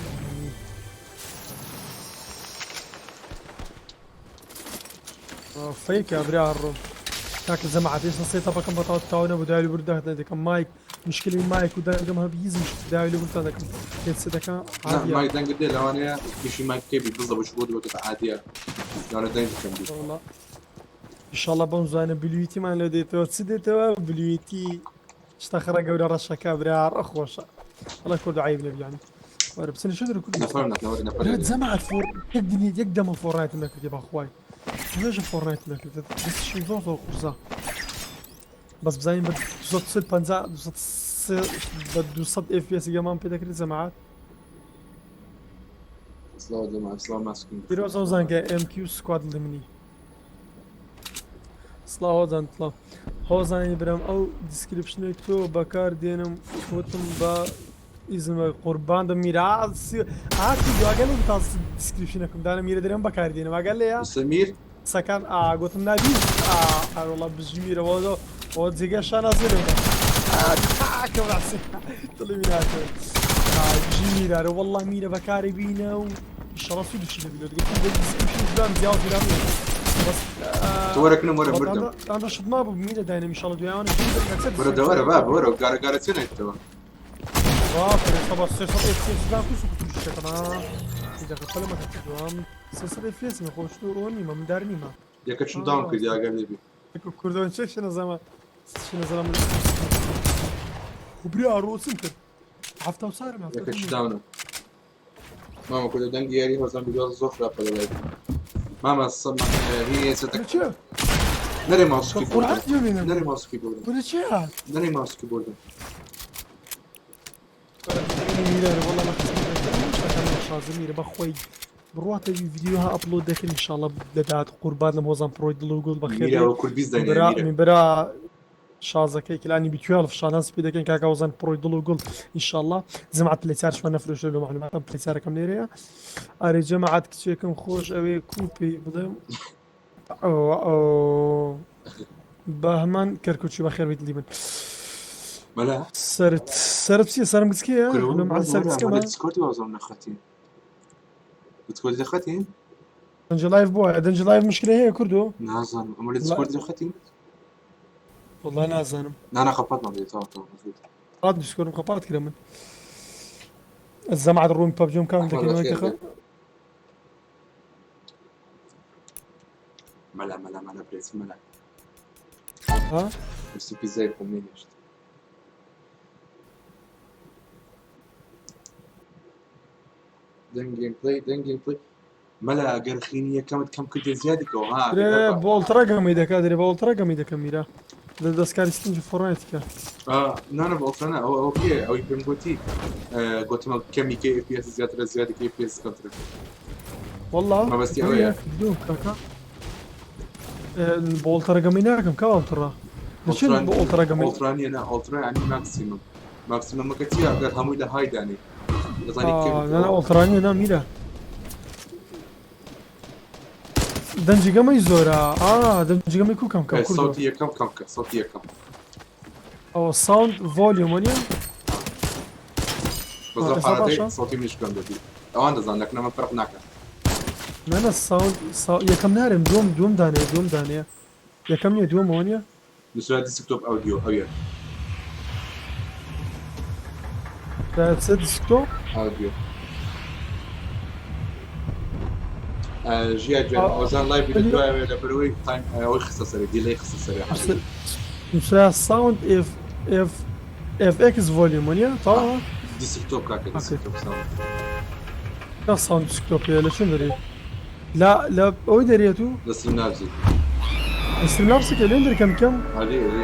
فەیکە برا ڕۆم کاکە جەماعەت ئێستا سێ تەپەکەم بەتاو تاو نەبوو داوای لێبوردن دەکەم مایک مشکلی مایک و دەنگم هەبی هیچ مشکل داوای لێبوردن دەکەم هێدسێت دەکەم نا عادیە مایک دەنگت دێ لەوانەیە ئیشی مایک کێ بی بزە بۆ دووەکەتە عادیە لەوانە دەنگ کەم بی والله ئینشاءاللە بەم زوانە بلویتیمان لێ دێتەوە چ دێتەوە بلویتی شتە خڕە گەورە ڕەشەکە برا ڕە خۆشە والله کورد عیب نەبی یعنی وەرە بچنە شو دەرە کورد نەفەر نەفەر نەفەر برا جەماعەت فۆر یەک دنیا یەک دەمە فۆرنایتم نەکردی بەخوای لێژە فۆرنایتم نەکرد دەستشم زۆر زۆر قورسە بەس بزانین بە 250 بە 200 FPS گەمان پێ دەکرێت جەماعەت سڵاو جەماعەت سڵاو ماسکین پیرۆز ئەو زانکە MQ سکواد لمنی سڵاو هۆزان سڵاو هۆزانی برام ئەو description ەی تۆ بەکار دێنم وتم بە ئیزن بە قوربان دە میرا ئاتی دواگە لێ تا description ەکەم دانە میرە درێم بەکار دێنم ئەگەر لێیە سەمیر قسەکان ئا گوتم نابی ئا وەڵا بژی میرەوە ئەوە جێگە شانازی لێ کاکە بەڕاستی دڵی میراتەوە بژی میرارە وەڵا میرە بەکاری بینە و ئینشەڵا سوودیشی دەبی لۆ دەگەت description برام جیاواز برام نییە. بەس تۆ وەرەکنم وەرە مردم ئەندە شت مابوو میرە داینە ئینشەڵا دوایانە وەرە دەوەرە با وەرە گارە گارە چێ نایتەوە طبعا 300 FPS دان کوس کوس شتەکەمە دقیقە فەلمە دوام 300 FPS خۆش ئەوە نیمە من دار نیمە یەکە چون داون کردی ئاگەر لێ بی کوردۆن چێک شنە زەمە. شنە من وبرا ڕۆچم کرد 74م یەکە داونە مامە کورد دەنگی یاری هۆزان بیدۆز زۆر خراپە لەلای مامە هی ئێستا چیە نەرێ ماوسکی قورئان جوێنە نەرێ ماوسکی بردم کورە چیە هات نەرێ ماوسکی بردم والله ما شازميرە بەخۆی بڕاتە ڤیدیۆها ئەپلۆد دەکەن ئینشاءالله دەدات قوربان لە مۆزان پرۆی دڵ و گوڵ بەخێر میرەوە کورد بیست دانێ برا میرە من برا شازەکەی کلانی بیتوێڵف شاناز پێ دەکەن کاکە وەزان پرۆی دڵ و گوڵ ئینشاءالله جەماعەت پلەیچار شوان نەفرۆشێ لۆ معلوماتم پلەیچارەکەم لێرەیە ئارێ جەماعەت کچێکم خۆش ئەوێ کو پێی بڵێم ئەو ئەو بەهمان کەرکوچی بەخێر بیت دڵی من مەلا سەرت سەرت چییە سەرم گچکەیە کورە لۆ معلومات سەر گچکەمە دیسکۆردی وازم نەخەتین دیسکۆردی دەخەتین دەنجە لایڤ بووە دەنجە لایڤ مشکلە هەیە کوردۆ نازانم ئەمە لە دیسکۆردی دەخەتین والله نازانم نانا خەپەت نەڵێ تەواو تەواو مەزبوط قات دیسکۆردم قەپات کرا من الزمعة الروم ببجي كان أحمد دەکەین بەخێر دەخە بێت. مەلا مەلا مەلا برێت مەلا ها ویستی پیزای خۆم نەهێشت دەنگ گەیم پلەی دەنگ گەیم پلەی مەلا ئەگەر خینی یەکەمت کەم کردێ زیادی کەوە ها درێ بۆ ئۆڵترا گەمەی دەکات درێ بە ئۆڵترا گەمەی دەکەم میرا لە دەستکاری ستنجی فۆرنایت کە نانە بە ئۆڵترا ئەوە ئەوە کێ ئەوەی پێم گوتی گوتمە کەمی کە FPS زیاترە زیادی کە FPS کەمترە والله مەبەستی ئەوەیە. دوو کاکا بۆ ئۆڵترا گەمەی ناکەم کا ئۆڵترا لە چێ بۆ ئۆڵترا گەمەی ئۆڵترا نییە نا ئۆڵترا یعنی ماکسیمم ماکسیمەمەکە چییە ئەگەر هەمووی لە های دانی دەزانی کەمی نا ئۆڵترا نییە نا میرا دەنجی گەمەی زۆرە ئا دەنجی گەمەی کو کەم کەم کوردۆ سەوتی یەکەم کەم کە سەوتی یەکەم ئەوە ساوند ڤۆلیوم وەنیە بەس لەو ئێستا حالەتەی باشە؟ سەوتی منیش کەم دەبی ئەوان دەزان لەکنەمە فەرق ناکە نا ساوند یەکەم نارێم دووەم دووەم دانەیە دووەم دانەیە یەکەم نییە دووەمەوە نییە نووسرا دیسکتۆپ ئەودیۆ ئەویە چ دیسکتۆپ ئەودیۆ ژیا گوێن ئۆزان لایڤی لە دوایەوە لە بەرەوەی تایم ئەوەی خستە سەرێ دیلەی خستە سەرێ نووسرا ساوند ئف ئف ئف ئێکس ڤۆلیوم وەنیە تەواوە دیسکتۆپ کاکە دیسکتۆپ ساوند نا ساوند دیسکتۆپ لە چۆن دەرێ لا لە ئەوەی دەرێت و لە ستریملابزی ستریملابسەکە لێن دەرکەم کەم ئەرێ ئەرێ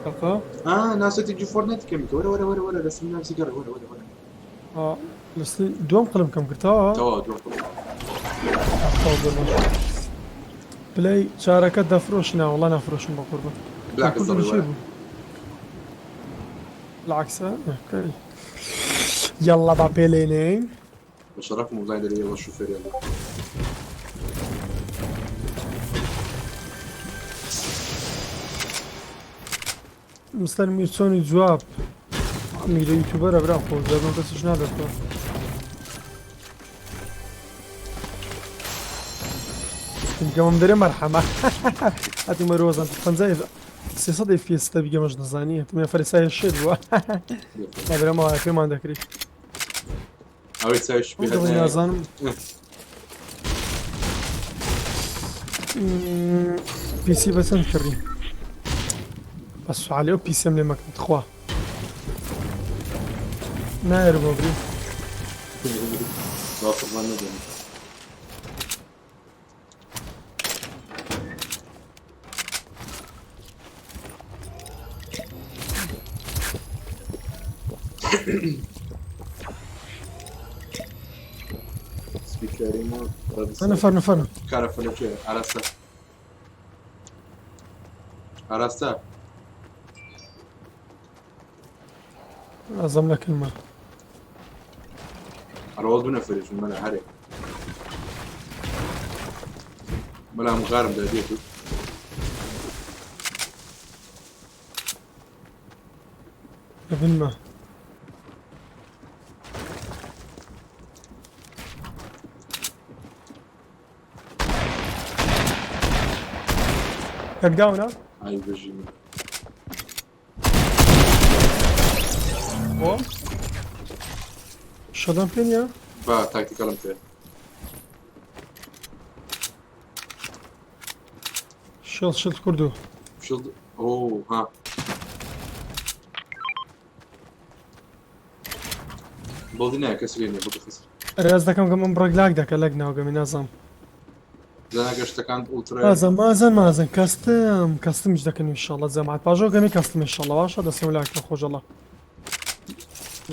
کاکا ئا ناسێتی جی فۆرنایت کەمی کە وەرە وەرە وەرە وەرە لە ستریملابزی گەڕێ وەرە وەرە وەرە لە دووەم قلم کەم کردەوە تەواو دووەم قڵم تەواو زۆر باش پلەی چارەکە دەفرۆش نا وەڵا نافرۆشم بە قوربان بالعكس کوردم ضروري چی وەرە بوو بالعكس اوكي يلا با بيلينين بشرفكم وزاين دەرێ يلا شوفێر يلا مستەر میرچۆنی جواب میرە یوتیوبەرە برا خۆ زەرمە کەسیش نابێتەوە گەمەم دەرێ مەرحەمە هەتی مەرۆزان پەنجای سێسەد اف پی اس تەبی گەمەش نەزانیە تمێ فەرسای شێت بووە نابرەمەوە پێمان دەکرێت ئەوەی چاویش پێ دڵی نازانم پیسی بەچەند کڕی بەس عەلی ئەو پیسەم لێ مەکەن تخوا نایەر بۆ بری باوەڕمان نەدەن سپیکەری ما نەفەر نەفەر کارە فەلەکێ ئاراستە ئاراستە ئازم لە کلمە ئەرەوە دوو نەفەریش مەلا هەرێ مەلا مغارم دادێت و لە بنمە یەک داونە ئای بژی من بۆ شەدەم پێ نییە با تاکتیکەڵم پێ. شڵ شڵ کوردو. شڵ ئۆ ها. بڵدی نایە کەس لێ نیە بڵدی خەس. ئەرێ ئەز دەکەم گەم ئەم بڕێک لاگ دەکە لەک ناو گەمی نازام. زانا گەشتەکان ئوڵترا. مازن مازن مازن کەستم کەستمیش دەکەن ئینشاڵڵا جەماعەت پاژۆ گەمی کەستم ئینشاڵڵا باشە دەسم لاک کە خۆشەڵا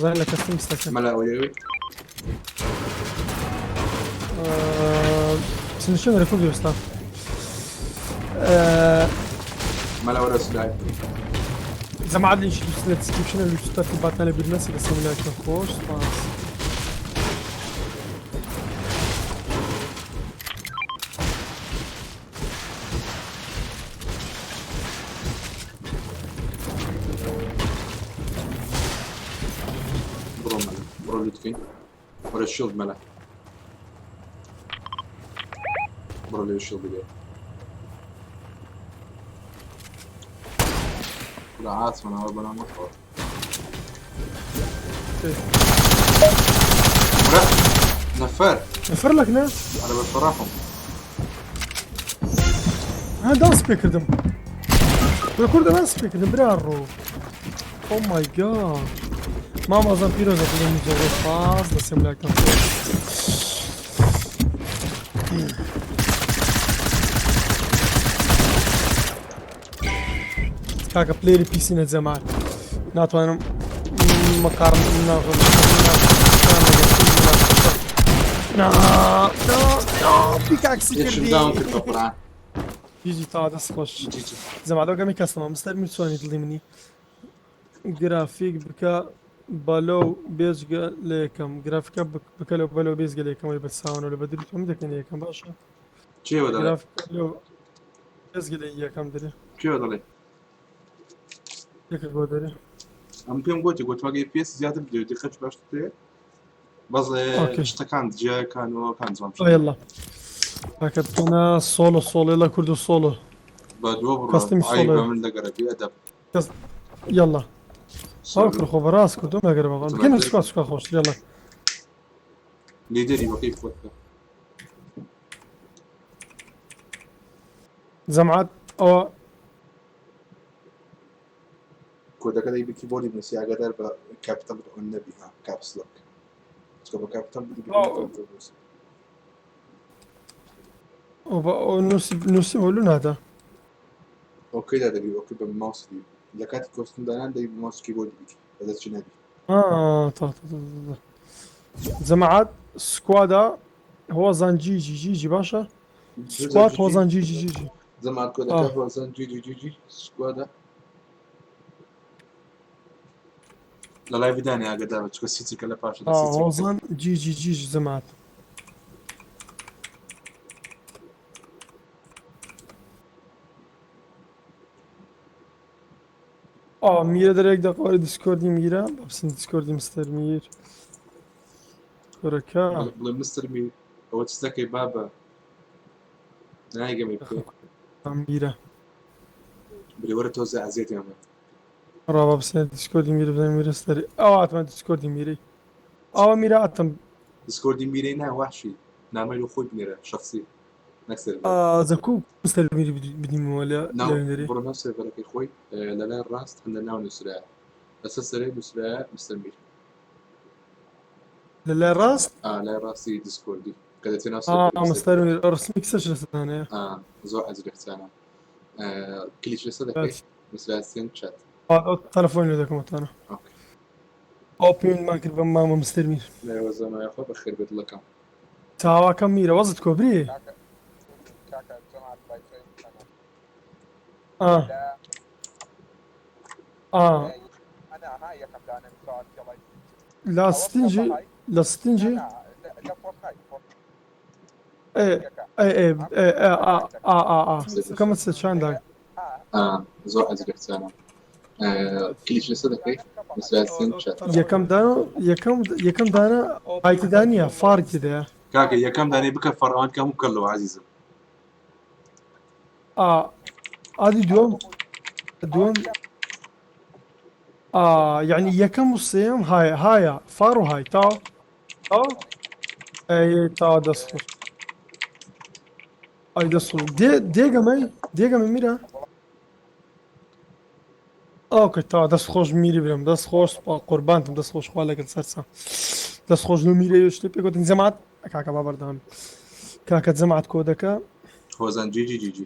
زان لە کەستم ستەکەن. مەلا ئەوەی سنشن ركوب يستا مەلا وەرە سلای. زعما عاد نشي لە دیسکریپشن لە ترتيباتنا لە بیرنەسی دەسم لاک کە خۆش سپاس. بڕۆ مەلا بڕۆ لوتکەین وەرە شیڵد مەلا بڕۆ لێ شیڵدی لێ لا عاسمە بەنام مەخەوە. ورە نەفەر نەفەر لەک نە ئەرە بە فەراحم. ها داس پێکردم لە کوردە داس پێکردم برا ڕۆ. Oh my god. مامازان پیرۆزە بڵێم زۆر سپاس دەسم لاکتان خۆش. کاکە پلێری پیسی نە جەماعەت ناتوانم مقارن نا نا نا پیکاکسی یەکشم کردی داون کرد بە قورئان. جیجی تا دەست خۆش. جیجی. جەماعەت ئەو گەمی کەستەمە مستەر میر چۆنی دڵی منی گرافیک بکە بەلۆ بێجگە لە یەکەم گرافیکە بکە لەو بەلۆ بێجگە لە یەکەمەوەی بە چاوانەوە لە بەدری تۆم دەکەن یەکەم باشە. کێوە دەڵێ؟ گرافیکە لەو بێجگە لە یەکەم دەرێ. کێوە دەڵێ؟ یەکە بۆ دەرێ. ئەم پێم گوتی گوتم ئەگەر پێس زیاتر بدەوێت دیقەت باشتر دێ بەس ئۆکەی. شتەکان جیاکان و ئەوەکان جوان ئا یەڵا کاکە بکەنە سۆڵۆ سۆڵۆ یەڵا کوردو سۆڵۆ. بە دووە بڕۆ کەستمی عەیبە سۆڵۆ. من لەگەرە بێ ئەدەب. کەس یەڵا. سۆڵۆ. ئەو خۆ بەڕاست کوردم لەگەرە بەڵام بکەنە سوکا سوکا خۆش یەڵا. لیدەری وەکەی خۆت بکە. جەماعەت ئەوە کۆدەکە دەی بە کیبۆردی بنووسی ئاگادار بە کاپیتەڵ ئۆن نەبی ها کاپس لۆک چکە بە کاپیتەڵ بدی بنووسی. نووسی بۆ نادا. ئۆکەی دا دەبی ئۆکەی بە ماوس دی لە کاتی کۆستن دانان دەی بە ماوس کیبۆردی بکی بەدەست چی نەبی. تا تا تا تا جەماعەت سکوادا هۆزان جیجی جیجی باشە سکواد هۆزان جیجی جیجی. زەمان کۆدەکە هۆزان جیجی جیجی سکوادا لە لایڤ دانێ ئاگادار بە چونکە سیچێکە لە پاشە دە سیچێک. هۆزان جیجی جیجی جەماعەت. ئا میرە دەرێک دەقوارە دیسکۆردی میرە بەبسن دیسکۆردی مستەر میر کورەکە. بڵێ مستەر میر ئەوە چ دەکەی بابە نایگەمی بکەی. میرە بلێ وەرە تۆزێ ئەزیەتیان بە. ڕا بەبسن دیسکۆردی میرە بزانین میرە ستەری ئەو ئاتمە دیسکۆردی میرەی ئەوە میرە ئاتم. دیسکۆردی میرەی نا وحشی نامەی لۆ خۆی بنێرە شخصی نەک سێرڤەر. زەکو مستەر میری بدیمەوە لە ناو لەوێندەری. بڕۆ ناو سێرڤەرەکەی خۆی لەلای ڕاست هەندە ناو نووسرایە لەسەر سەرەی نووسرایە مستەر میر. لەلای ڕاست؟ لای ڕاستی دیسکۆردی کە دەچێ ناو سێرڤەری مستەر میر ڕسمی کسەش لەسەرانەیە. زۆر ئەزرەکچانە کلیک لەسەر دەکەی نووسرایە سێن چات. تەلەفۆنی لێ دەکەم ئەتانە. ئۆکەی. ئەو پێویندمان کرد بە مامە مستەر میر. لەوە زەمایە خۆ بەخێر بێت دڵەکەم. چاواکەم میرە وەزت کۆبری؟ لە ستینجی لە ستینجی ئێ ئێ ئێ ئێ ئا ئا ئا ئا کەمە سێ چانداک. زۆر ئەزرەکچانە کلیک لەسەر دەکەی نووسرایە سێن چات. یەکەم دانە یەکەم یەکەم دانە ئایتیدا نییە فارکی تێدایە. کاکە یەکەم دانەی بکە فەڕەوان کە هەموو بکەلەوە عەزیزم. ئا ئادی دووەم دووەم ئا یعنی یەکەم و سێیەم هایە هایە فار و های تا تا ئەی تا دەست خۆش. ئای دەست خۆش. دێ دێگەمەی؟ دیگەم میرە okay تا دەست خۆش میری برم دەست خۆش قوربانتم دەست خۆش خوا لەگەڵ سەرسام دەست خۆش لۆ میرە شتێ پێ گوتن جەماعەت کاکە با بەردەوام کاکە جەماعەت کۆدەکە هۆزان GG GG.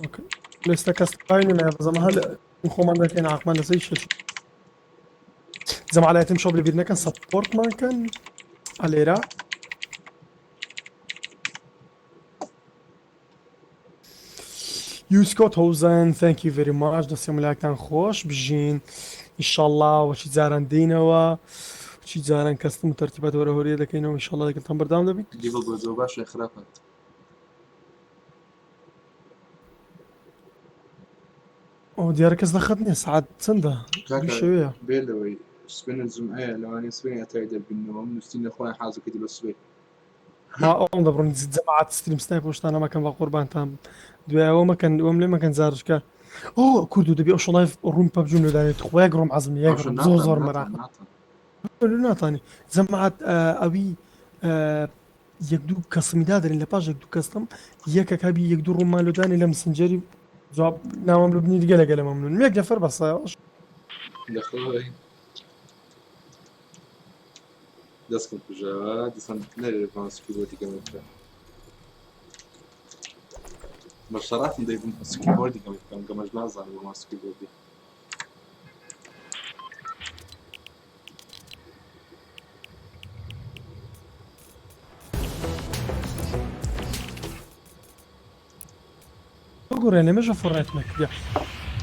okay لێستا کەس پاین نایە بەزەمە هەر خۆمان دەکەین عاقمان لەسەر شەش جەماعەتم شۆ لەبیر نەکەن support مان کەن ئەلێرە یوسکۆت هۆزەن thank you very much دەستی ملاکتان خۆش بژین ئیشەڵڵا وەچی جاران دێینەوە چی جاران custom و تەرتیبات وەرە هۆریە دەکەینەوە ئیشەڵڵا لەگەڵتان بەردەوام دەبین. دیڤڵ بۆ باشە خراپە. ئەو دیارە کەس لە خەت نییە سعات چەندە شەوەیە بێ لەوەی سبێنە جمعەیە لەوانەیە سبێنێ ئەتای دەبینەوە نووسین لە خۆیان حازر کردی بە سبەی. ها ئەوم دەبڕن جەماعەت stream snipe شتانە مەکەن بە قوربانتان دوای ئەوە مەکەن وەم لێ مەکەن جارشکە ئۆ کوردو دەبی ئەو live room پەبجون لەدانێت خۆ یەک room عەزم یەک room زۆر زۆر مەراق ناتانی جەماعەت ئەوی یەک دوو کەسمی دادرین لە پاش یەک دوو کەستم یەکەک هەبی یەک دوو ڕووممان لۆدانی لە مسنجەری جواب ناوەم لە بنی گەلە گەلە مەمنون یەک نەفەر بەسە لەخۆی دەستم کوژاوە دیسان نەرێ ماوس کیبۆردی گەمە بکەم بە شەرافم دەی ماوس کیبۆردی گەمە بکەم گەمەش نازانم بە ماوس کیبۆردی. بگوڕێ لەمێژە فۆرنایت نەکردە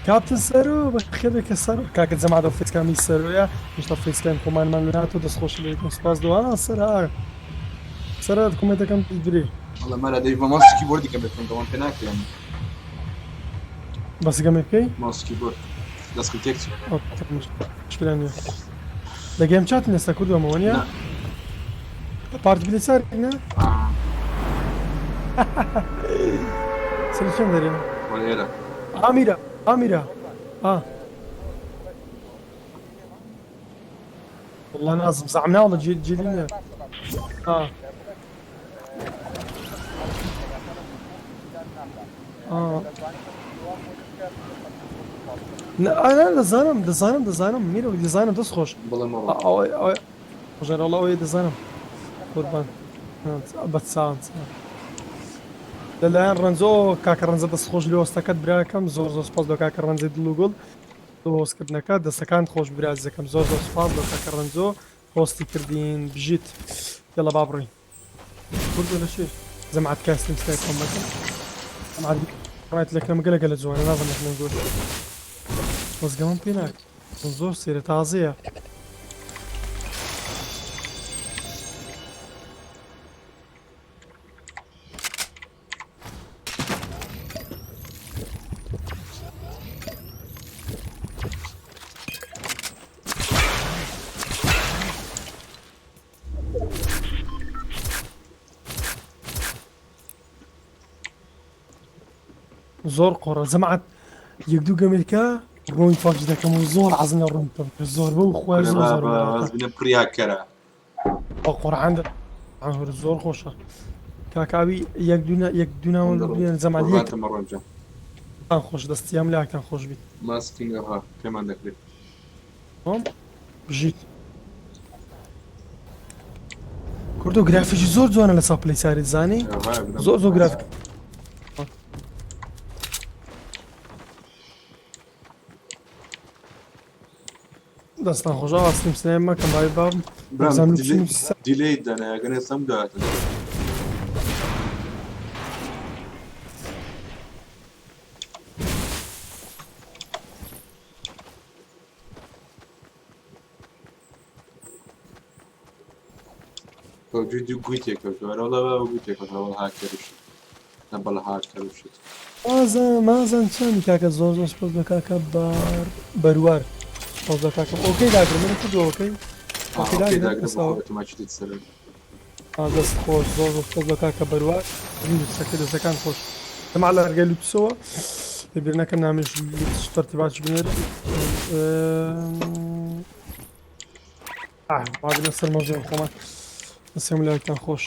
کاپتن سەرۆ بەخێر کە سەر کاکە جەماعەت ئەو facecam ی سەرۆیە هێشتا facecam خۆمانمان لێ هاتوو دەست خۆش لێ بکەم سپاس دۆ ها سەر ها سەر comment ەکەم درێ. وەڵا مەلا دەی بە mouse keyboard ی گەمە بکەم گەمەم پێ ناکرێ. بەس گەمە بکەی؟ mouse keyboard دەستم تێک چوو. مشکلە نییە لە game chat ئێستا کوردەمەوە نییە؟ پارت بلیسار نا؟ سەر چەند دەرێ؟ وەێرە ئامیرە ئامیرە ئا والله نازم زعم ناوڵە جیل جیلی نییە ئا ئا نا دەزانم دەزانم دەزانم میرە دەزانم دەست خۆش بڵێ مەڕۆ ئەوەی ژەرەڵ ئەوەی دەزانم قوربان بە چاوان لەلایەن ڕەنجۆ کاکە ڕەنجە دەست خۆش لە هۆستەکەت براکەم زۆر زۆر سپاس لۆ کاکە ڕەنجی دڵ و گوڵ لۆ هۆستکردنەکە دەستەکانت خۆش برازەکەم زۆر زۆر سپاس لۆ کاکە ڕەنجۆ هۆستی کردین بژیت یەڵا با بڕۆین کوردۆ لە چێ جەماعەت کاستم ستای خۆم بەکەم جەماعەت ڕایت لەکەم گەلە گەلە جوانە نازم لەکەم گۆش بەس گەمەم پێ ناکە زۆر سێرە تازەیە. زۆر قۆڕە جەماعەت یەک دوو گەمێکە ڕۆین پاک دەکەم و زۆر عەزم لە ڕۆین پاک زۆر بەو خۆی زۆر زۆر بنە پریاکەرە. قورعان زۆر خۆشە کاکاوی یەک دوو یەک دوو ناوەند بێن جەماعەت یەک خۆش دەستیام لاکتان خۆش بیت. ماسکینگ ئەها پێمان دەکرێت. بژیت کوردۆ گرافیکی زۆر جوانە لە ساپلی ساری زانی زۆر زۆر گرافیک دەستان خۆش ئاستم سنێ مەکەم بای باب دیلەی دانایەکەنێ سەم داهاتن. گوی گوی تێکەوتووە وەڵا گوی تێکەوتووە وەڵا هاکەر و شت نە بەڵا هاکەر و شت. مازان مازان چۆنی کاکە زۆر زۆر سپاس بە کاکە بار بەروار سپاس بە کاکە okay داگرم من کردو okay okay داگرم ئۆتۆماتیکی سەر دەست خۆش زۆر زۆر سپاس بە کاکە بەروار لوتسەکە دەستەکان خۆش جەماع لە ڕێگەی لوتسەوە لەبیر نەکەم نامێش لوتس تەرتیباتش بنێر بابنە سەر مەزۆر خۆمان دەستێم لایکتان خۆش.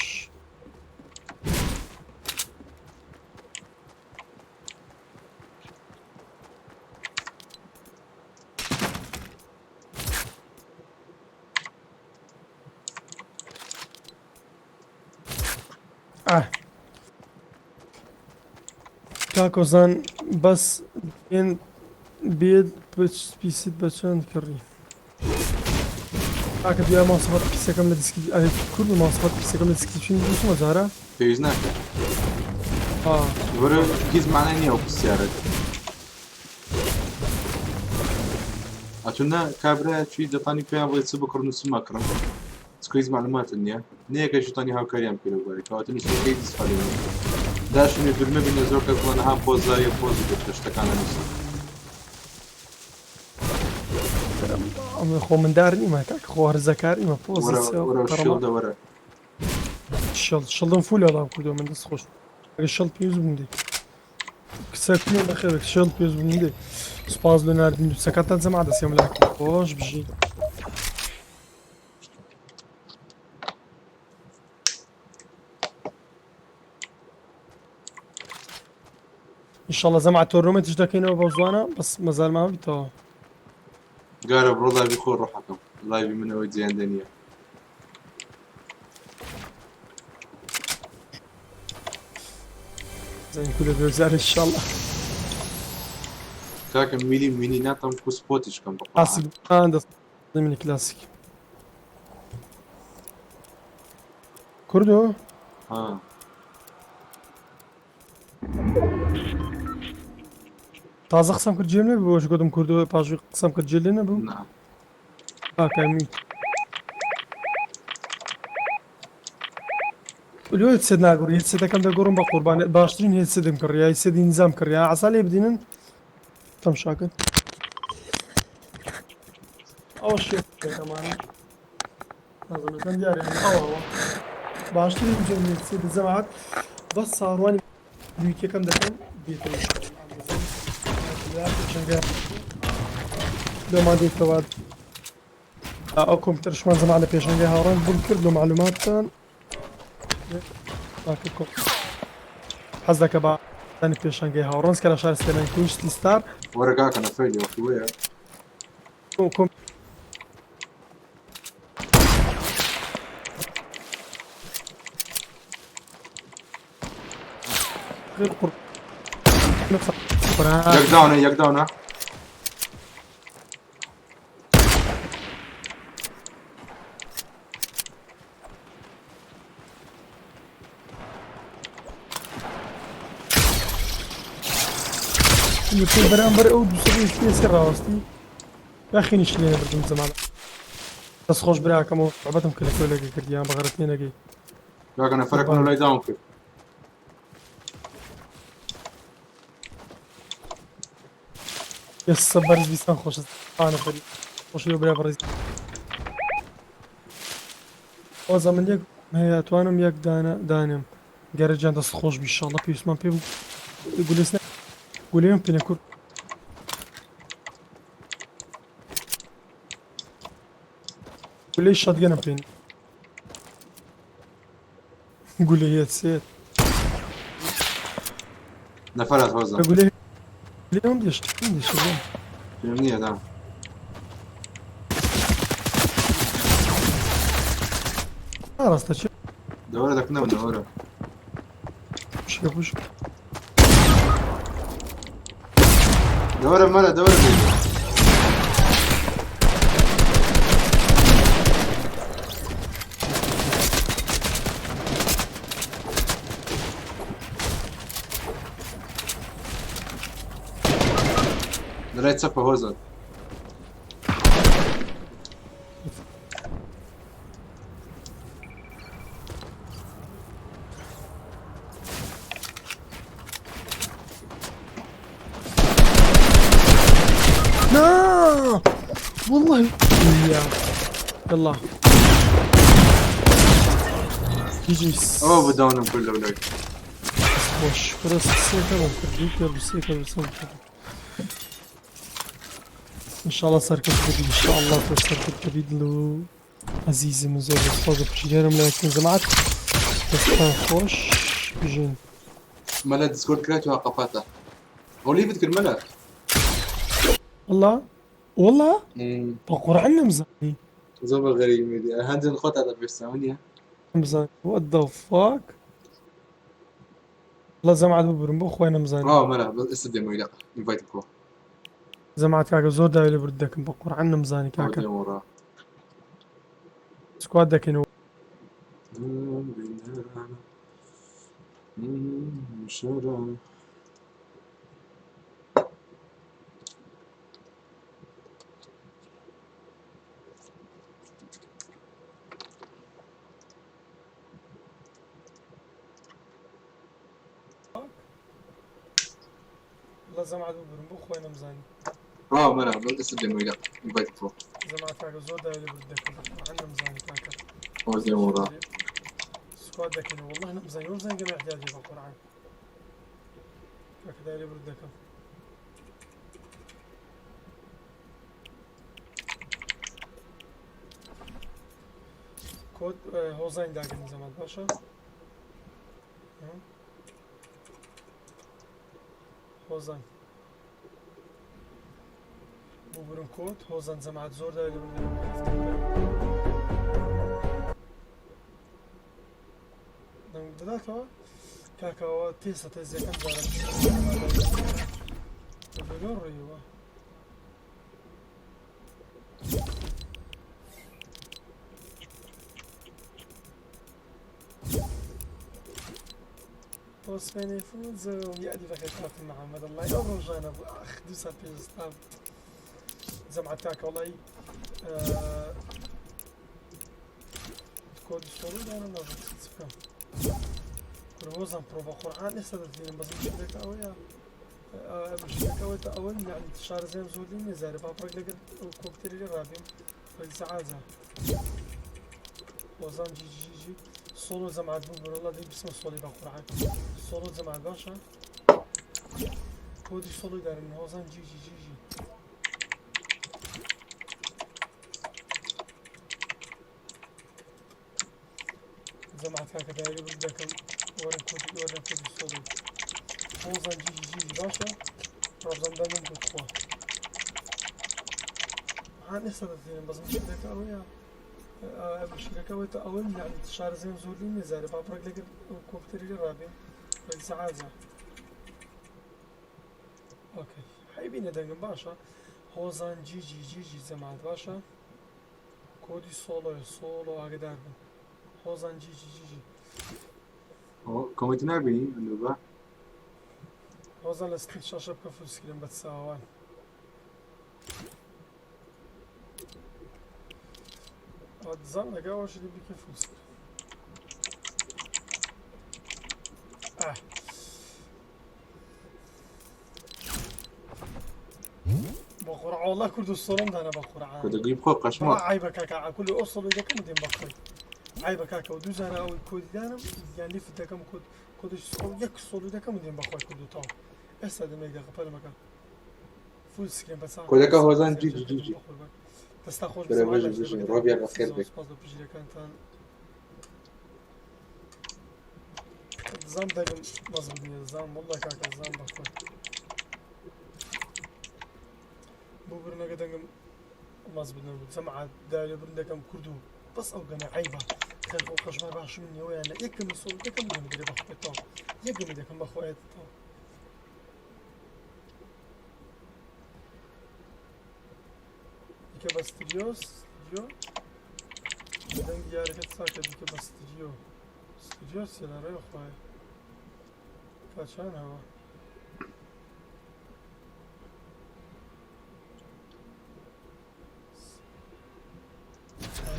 ئاه. کاک هۆزان بەس بێن بێت پیست بە چەند کڕی؟ کاکە دوای ماسفەت پیسەکەم لە دیسکی ئەرێ کورد و ماسفەت پیسەکەم لە دیسکریپشن نووسمە جارە پێویست ناکات آه. وەرە هیچ معنای نییە ئەو پرسیارەت ئەتو نا کابرا چی دەتانی پێیان بڵێ چ بکڕن و چ مەکڕن چکە هیچ معلوماتت نییە نییە شتانی هاوکاریان بکەی لەو بارەی کەواتە نووسەکەی ئیسفادە نییە داشنێ دوور نەبینە زۆر کەس بڵێن ها پۆزاویە پۆزی گرتە شتەکان ئەنووسن ئەمە خۆ مندار نیمە کاک خۆ هەرزەکار نیمە پۆزی وەرە سێ وەرە قەرەما شڵدە وەرە شڵ شڵدم فول ئەڵام کردو من دەست خۆش ئەگە شڵ پێویست بووم دێ کچە کوێ بەخێر شڵ پێویست بووم دێ سوپاس لە ناردنی دووسەکەتان جەما دەسێم لاکم خۆش بژی ئینشاڵڵا جەما تۆرنمێنتیش دەکەینەوە بەو زوانە بەس مەزال ماوە بیتەوە گارە بڕۆ لایڤی خۆ ڕۆحەکەم لایڤی منەوەی جیاندە نییە زين كله بيوزار ان شاء الله کاکە میلی مینی ناتەم کو سپۆتیش کەم بە قورعان. كلاسيك عند من كلاسيك کوردۆ ها تازە قسەم کرد جێم نەبوو بۆش گوتم کوردۆ پاش قسەم کرد جێ لێ نەبوو نا کاکە میت لۆ هێدسێت ناگوڕی هێدسێتەکەم دەگۆڕم بە قوربان باشترین هێدسێتم کڕی هێدسێتی نزام کڕی عەسا لێ بدینن تەمشاکەن ئەوە شێتەکەمانە نازانم دیارە ئەوە باشترین جۆر هێدسێت جەماعەت بەس چاوەڕوانی دویکەکەم دەکەم بێتەوە لۆمان دێتەوە ئەو کۆمپیوتەرشمان زەمان لە پێشەنگای هاوڕان بوون کرد لۆ معلوماتتان حەز دەکە بە پێشەنگای هاوڕۆنس کە لە شار سلێمانی کوشتی ستار وەرە کاکە نەفەیلی وەختی وەیە کۆم غير قر یەک داونە یەک داونە يكون بەرامبەر ئەو دوسێ ڕاوەستی یاخینیش لێ بردم زەمان دەست خۆش براکەم و عبەتم کە لە کۆلێکە کردیان بەغەرت لێ نەگەی کاکە نەفەرەکم لای داون کرد ئێستا بەرز بیستان خۆشە ئانە فەری خۆشی لەو برا بەڕێز ئەوزا من یەک هەیە توانم یەک دانە دانێم گەرەجان دەست خۆش بی ئینشاڵڵا پێویستمان پێ بوو گولێس گولێم پێ کورد گولەی شەتگەنم پێ گولەی هێدسێت نەفەرات هۆزە گولەی لێم دێشت دێشت پێم نییە دام ڕاستە چی دەوەرە دەکنەوە دەوەرە پشکە پشک دەوەرە مەرە دەوەرە بێ لەلای چەپە هۆزە نا والله يا يلا يجي ئەوە بوو داونم کرد لەو لای خۆش کورە سێکەم کرد دوو کرد سێ کرد سێ کرد ان شاء الله سەرکەوت بی ان شاء الله تۆ سەرکەوت بی دڵ و عەزیزم زۆر سپاس و پشتگیرم لایکتن جەماعەت دەستتان خۆش بژین مەلا دیسکۆرد کرایتەوە قەپاتە ئەو لیڤت کرد مەلا والله والله بە قورعان نەمزانی زۆر بە غەریب میدی هەندێک خۆت هاتە پێشتان نییە نەمزانی what the fuck. وەڵا جەماعەت ببورن بۆ خۆی نەمزانی. اه مەلا بەس ئێستا دێمەوە دەقە invite بکەوە. جەماعەت کاکە زۆر داوای لێبوردن دەکەم بە قورعان نەمزانی ئەوە کاکە. دێمەوە ڕا. squad دەکەینەوە. لە جەماعەت ببورن بۆ خۆی نەمزانی. اه مەلا بەس ئێستا دێمەوە دەقە invite بکەوە. جەماعەت کاکە زۆر داوای لێبوردن دەکەم بە قورعان نەمزانی کاکە. ئەوە دێمەوە ڕا. squad دەکەینەوە والله نەمزانی وەمزانی گەمە احتیاجی بە قورعان. کاکە داوای لێبوردن دەکەم. کۆد هۆزین داگرن جەماعەت باشە؟ هۆزان ببورن کۆد هۆزان جەماعەت زۆر داوای لێبوردن دەکەم. دەنگ دەداتەوە کاکەوە تێسە تێز یەکەم جارم لۆ ڕۆیەوە. وصفين يفوز يأدي بخير كابتن محمد الله أول رجعنا أخ دوسا بيستاب زمعة تاك والله آه... كود سولو أنا ما بتسكم كروزا بروفا قرآن لسه تدين بس مش لك أو يا مش لك أو أول يعني شهر زين زولين زاري بابرك لك كوبتري اللي رابين فالزعازة وزان جي جي جي سۆڵۆ جەماعەت بوو بەرەڵا دەی بسمە سۆڵی بە قورعان سۆڵۆ جەماعەت باشە کۆدی سۆڵی دارم هۆزان جی جی جی جی جەماعەت کاکە دایرە بر دەکەم وەرن کۆدی وەرن کۆدی سۆڵی هۆزان جی جی جی جی باشە ڕابزان دەنگم بخوا هان ئێستا دەتێنم بەس مشکلەکە ئەوەیە مشکلەکە ئەوەیە ئەوەی یعنی شارەزایم زۆر لێ نییە زارێ با بڕێک لەگەر کۆمپیوتەری لێ ڕابێم بەزعازە okay حەیبینە دەنگم باشە هۆزان جی جی جی جی جەماعەت باشە کۆدی سۆڵۆیە سۆڵۆ ئاگدار بن هۆزان جی جی جی جی comment نابینی ئەنوبە؟ هۆزان لە ستین شاشە بکە full screen بە چاوان. دزان لەگە ئەوەشی لێ بکە full screen. ئاه. بە قورعە والله کورد و سۆڵم دانا بە قورعان. کۆدەگەی بخۆ قەشمەڕ. عیبە کاکە کل ئەو سۆڵی دەکەم و دێم بەخۆی. عیبە کاکە و دوو جارە ئەوەی کۆدی دانم یان لیفت دەکەم کۆد کۆدش سۆڵ یەک سۆڵی دەکەم و دێم بەخۆی کورد و تاو. ئێستا دەمێک دەقە پەلمەکە. full screen بە چاو. کۆدەکە هۆزان جی جی جی جی. دەستا خۆش بەرە بژی بژی ڕۆبیان بەخێر بێ. سپاس بۆ پشتگیریەکانتان. دزام دەنگم مەزبوط نییە دزام والله کاکە دزام بەخۆی. بۆ برنەکە دەنگم مەزبوط نەبوو جەماعەت داوای لێبوردن دەکەم کورد و بەس ئەو گەمە عەیبە خێر خۆ قەشمەر باشم نییە وەیانە یەک گەمی سۆڵ دەکەم گەمی دەرێ بەخۆی تەواو یەک گەمی دەکەم بەخۆیەت تەواو. دیکە بە ستریۆ ستریۆ دەنگی یارەکە چاکە دیکە بە ستریۆ ستریۆ چیە لە ڕێ خوایە کاچان هەوە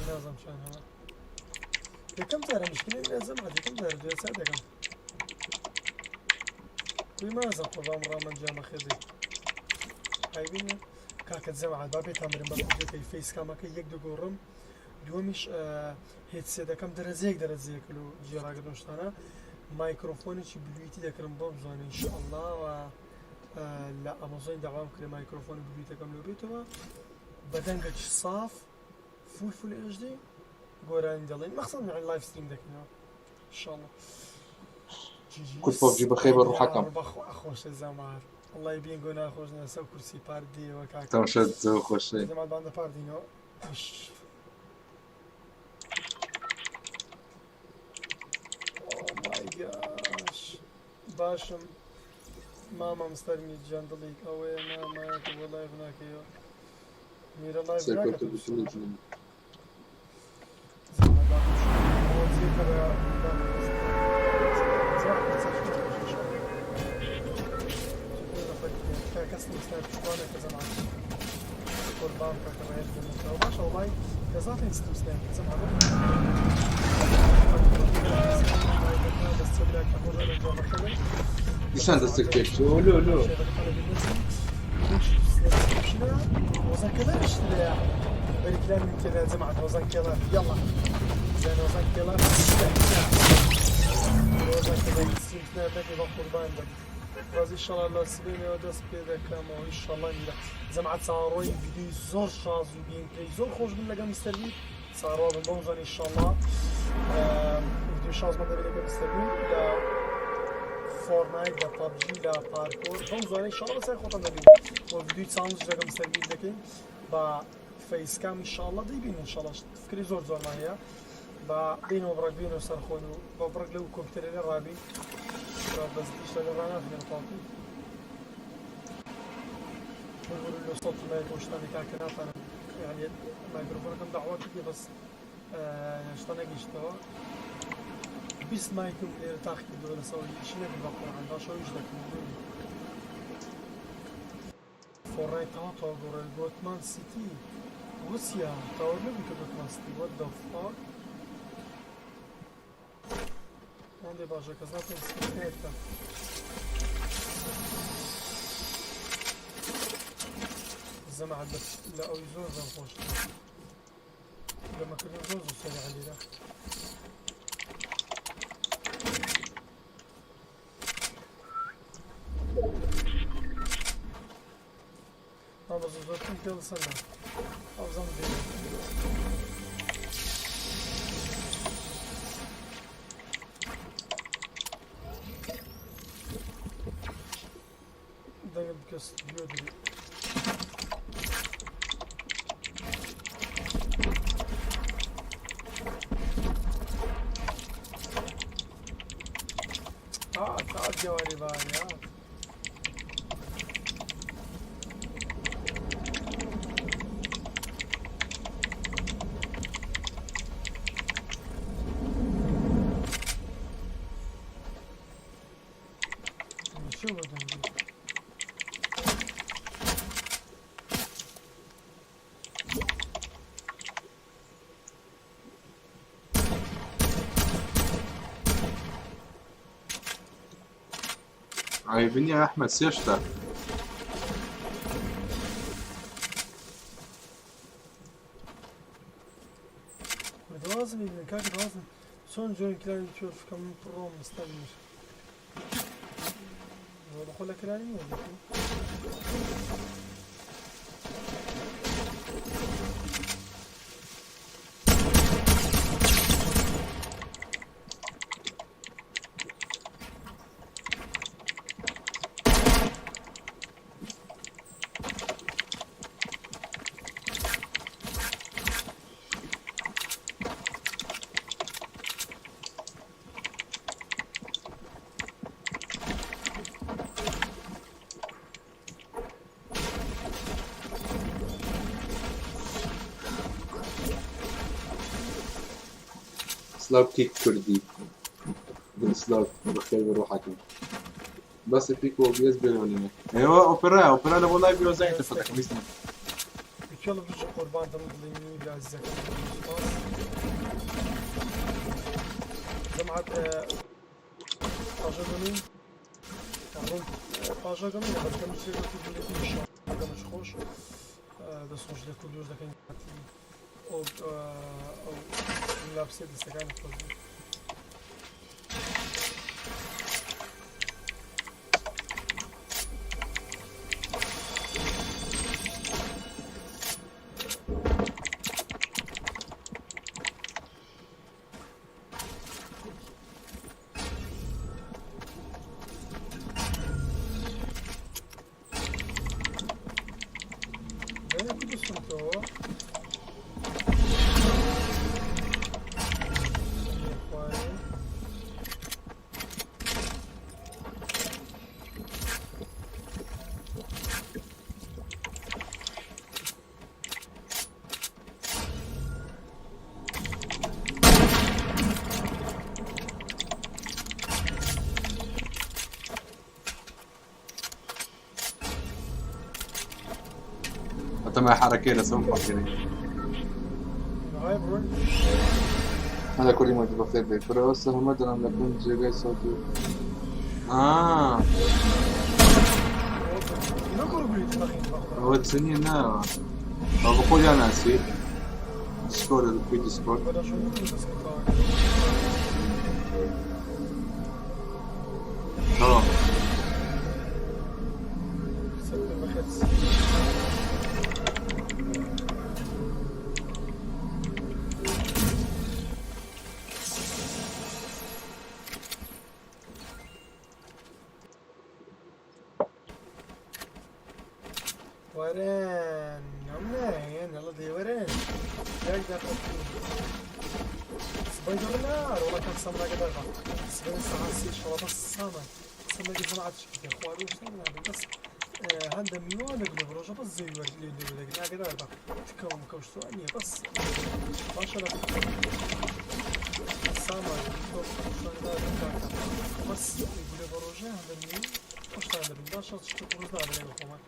نازم چیان هەوە یەکەم جارە مشکلەی لە جەماعەت یەکەم جارە دوێ چا دەکەم کوی مازم قوربان ڕامەن گیان بەخێر بێی عەیبی نییە کاکە جەماعەت با بێتان برم بە کوردەکەی face cam ەکە یەک دەگۆڕم دووەمیش headset ەکەم دەرەجەیەک دەرەجەیەک لۆ گێڕاگرن شتانە مایکرۆفۆنێکی Blue Yeti دەکڕم بەم زوانە ئینشاءاللە و لە ئەمەزۆن داوام کرێ مایکرۆفۆنی Blue Yeti ەکەم لۆ بێتەوە بە دەنگێکی ساف full full HD گۆرانی دەڵێن مەخصەن یعنی live stream دەکەینەوە ئینشاءاللە. کورد پۆبجی بەخێر بە ڕوحەکەم. بەخوا خۆشە زەمات وەڵی بینگۆ ناخۆش نەسە و کورسی پاردیەوە کاکە. تەماشا زۆر خۆشە. زەمات باندە پاردینەوە. Oh my gosh. باشم مامە مستەر میر گیان دڵیک ئەوەیە نا مایەکە بۆ لایڤ ناکەیەوە میرە لایڤ سەرکەوتوو ناکاتەوە بی سوورە جنێ. زەحمەت با بشکێنم ئەوە جێکە بە دیسان دەستێک تێکچوو لۆ لۆ. يلا زين وزن كلا وزن كلا سنتنا قربان بم باز ئیشەڵا لە سبەینەوە دەست پێ دەکەمەوە ئیشەڵا میرە جەماعەت چاوەڕۆی ڤیدیۆی زۆر شاز و gameplay زۆر خۆش بن لەگەڵ مستەر بی چاوەڕۆ بن بەم زۆن ئیشەڵا ڤیدیۆی شازمان دەبێت لەگەڵ مستەر بی لە Fortnite لە PUBG لە پارکۆر بەم زۆنە ئیشەڵا بەسەر خۆتان دەبین و ڤیدیۆی challenge لەگەڵ مستەر بی دەکەین بە facecam ئیشەڵا دەیبین ئیشەڵا فکری زۆر زۆرمان هەیە با بینەوە بڕک بینەوە سەرخۆن و بە بڕک لەو کۆمپیوتەرە ڕابین بەس دیش لەگەڵ ڕاناترێن تاڵی بقولوا له صوت المايك وشتاني کاکە ناتوانم يعني مایکرۆفۆنەکەم داوا کردی بەس شتا نەگەیشتەوە 20 مایکم لێرە تاقی کردەوە لەسەر هیچ نەکرد بە قورعان باشە ئیش دەکەم Fortnite تەوا تەوا گۆڕێ گۆتمان سیتی وسیا تاوەر نەبوو کە گۆتمان سیتی what the fuck هەندێ باشە کەس ناتوانێت سکرینێت بکە. زەمعەت بەس لە ئەوی زۆر زۆر خۆش لەمەکردن زۆر زۆر سەریع لێرە. مامە زۆر زۆرترین پێ لەسەر نا ئەوزەم دێ. دەنگت بکە ستودیۆ دەبی. هات هات جواري باري هات. شو بدهم؟ عیب نییە ئەحمەد سێ شتە. دوازم ببینن کاکە دوازم چۆن جۆین کلانی چۆر بکەم من پڕۆم مستەمیر بەخۆ لە کلانی نییە دەکەی. سلاو کیک کوردی سلاو بەخێر بە ڕۆحەکەم بەس پیک و بێز بێنەوە ئێوە ئۆپەرا ئۆپەرا لە بۆ لای بیۆزای تەفەتەکەم ویستم. کێڵە بژی قوربان دڵ دڵی منی برا عزیزەکەم سوپاس. جەماعەت پاژە گەمین ڕوون پاژە گەمین بەس گەمش لێ گوتی گەمش خۆش دەست خۆش لێ کوردوش دەکەین ئەو ئەو لابسێ دەستەکانی خۆش بێت. بەینە کوردستانەوە. بەتەمای حرەکەی لەسەر پاکەری. هاي بڕۆن. هذا كل ما بخير بي كرة بس هم درم لكم جيجا صوتي. آه هو تسني نا أو بقول أنا ناسي ديسكورد في ديسكورد. اه وەرن نەمنایەن هەڵە دێ وەرن یەک دەقە سبەی دڵنار وڵا کەم سەمراگە دەربا سبەی سەعات سێ شەڵە بەس سامان سەمەگە جەماعەت شکتێ خوارد و سامان بەس هەندە میوانێک لە ڕۆژە بەس زەوی وەرد لێ لێ دەگرن ئاگەدار بە تکەوم کەوشتوان نییە بەس باشە لە سامان بەس گولە بە ڕۆژە هەندە میوان خۆشتان دەبن باشە شتێک ڕۆژ نابێت لەگەڵ خۆمان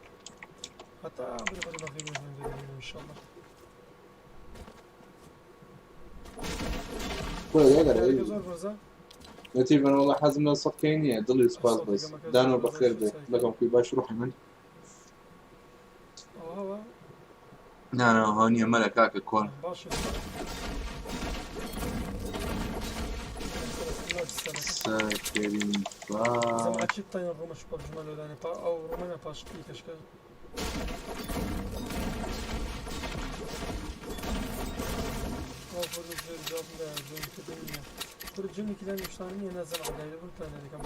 حتى بری بری بەخێر بێن إن شاء الله. زۆر بەرزە لطيف انا والله حازم لو صوت كاينية ضل سباس بس دانو بخير بي لكم كي باش روحي من ئەوە لا لا هونية ملك هاك كون باشە ساكرين با زعما هادشي طاين الروما شباب جمال وداني او رومانا باش كيكاش كاش او فرد جاب لا جون كدنيا فرد جوني كده مش ثانية نزل على دايره بنت انا كم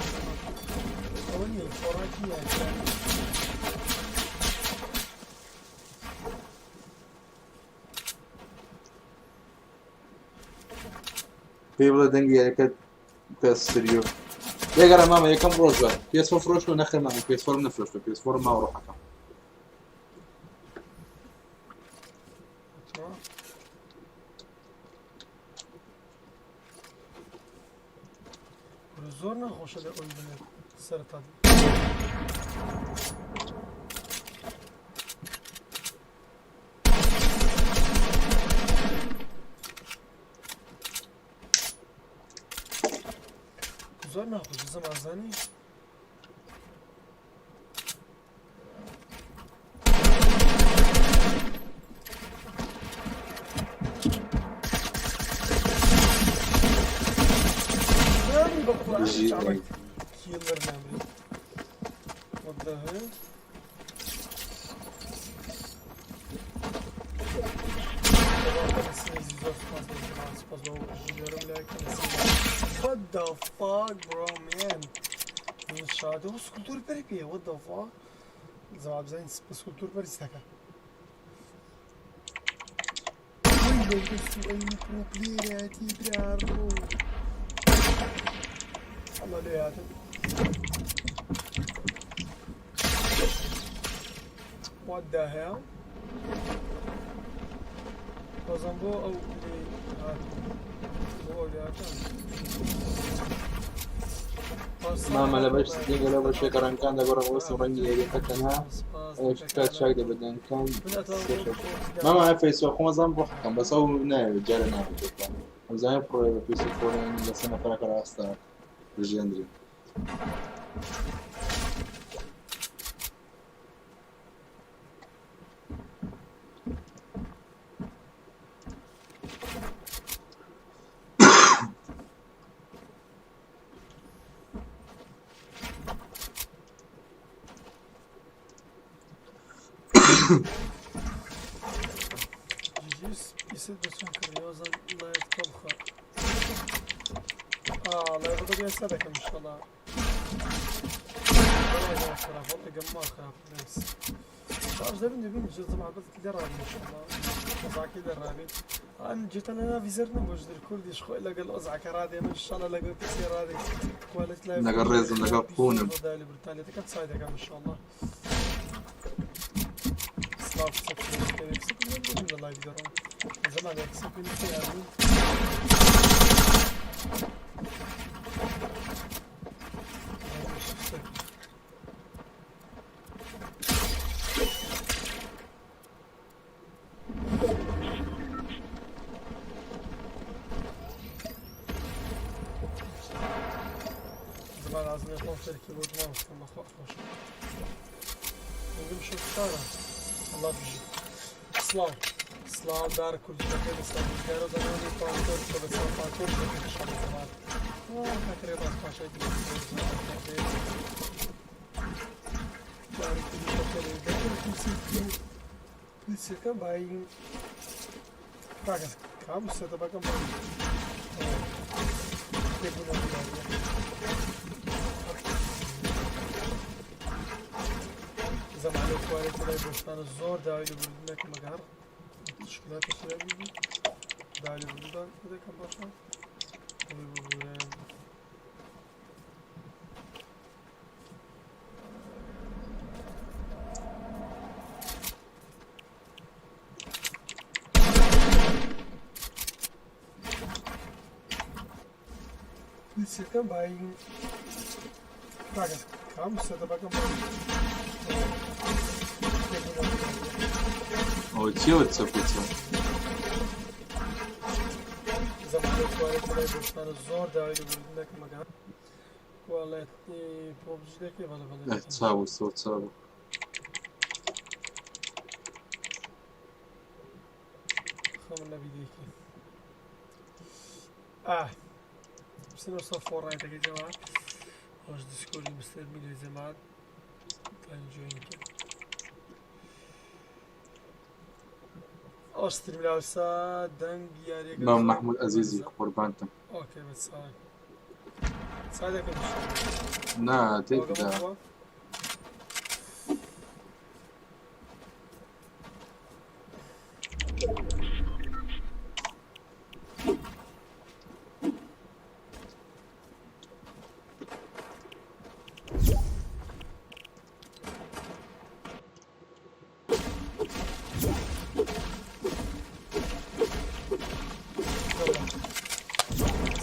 اولي خوراكي يعني. پێی بڵێ دەنگی یاریەکە بکە ستریۆ. لێگەڕێ مامە یەکەم ڕۆژ بە پێس فۆر فرۆشتوە نەخێر مامە پێس فۆرم نەفرۆشتوە پێس فۆرم ماوە ڕۆحەکەم. زۆر ناخۆشە لە ئەوی بنێت سەرەتا. زۆر ناخۆشە زەمازانی. بژی كيلر نعمل. What the hell? What the fuck bro man? من شادو سكولتور بري what the fuck? زعما بزاف سكولتور بري ساكا. الله ليه هذا؟ What the hell? بازم بۆ ئەو لێ هات بۆ ئەو لێ هاتن. مامە لە بەش دەنگە لە بەشێکە ڕەنگەکان دەگۆڕن وەستم ڕەنگی یاریەکە تەنها شتات چاک دەبێت دەنگەکان سێ شەش. مامە ئەی فەیسۆ خۆمەزان ڕۆحەکەم بەس ئەو نایەوێت جارە نایەوێت ئەمزانێ پڕۆیە بە پیسی فۆرن لەسەر نەفەرەکە ڕاستە ژێندرێ. جيجيس يسد بس كريوزا لايف طبخة. لايف بدي يسدك إن شاء الله. والله خراف والله قمار خراف نايس. باش دابا ندير جيت مع بس كده رابي إن شاء الله. وزعك كده رابي. أنا جيت أنا فيزرنا بوجد الكردي شخو إلا قال أزعك رادي إن شاء الله لقى بيسي رادي. كواليت لايف. لقى الريزم لقى قونم. بريطانيا تكت سايدك إن شاء الله. سلاف سكن سكن من اللايف درون زمان سكن يعني. لازمە خۆم فێر کیبۆرد ماوس بکەم بەخوا خۆشە دەنگم شەو فشارە ئەڵا بژی سڵاو سڵاو دار کوردی بەخێر بێ سڵاو دیارە زانانی پانتۆر کە بە چاو پانتۆر دەکەن شەڕ زەمان کاک ڕێباز پاشای دڵ دار کوردی بەخێر بێ دەنگم پیسی پیسەکە بایی کاکە کام سەتەپەکەم زەمانە کوالێتی لای بۆشتانە زۆر داوای لێبوردن دەکەم ئەگەر هەر تشکیلاتە خراپی بوو داوای لێبوردن دەکەم باشە ببورن. پیسەکە بایی کاکە کام سەتەپەکەم ئەوە چییە ئەوە چەپوچە؟ زەمانە کوالێتی لای بۆشتانە زۆر داوای لێبوردن دەکەم ئەگەر کوالێتی پۆبجی دەکەی بەڵێ بەڵێ دەکەم. چاو سۆ چاو خەم لە بیدێکی ئاه بسنەوە سەر فۆڕایتەکەی جەماعەت خۆش دیسکۆردی مستەر میلۆی جەماعەت تانی جۆین کرد ئەو ستریم لاوسا دەنگ یاریەکە مام زۆر مەحمود ئەزیزی بەرزە قوربانتم ئۆکەی بە چاوان چا دەکەم نا ئەوەگەم تێکدا خوا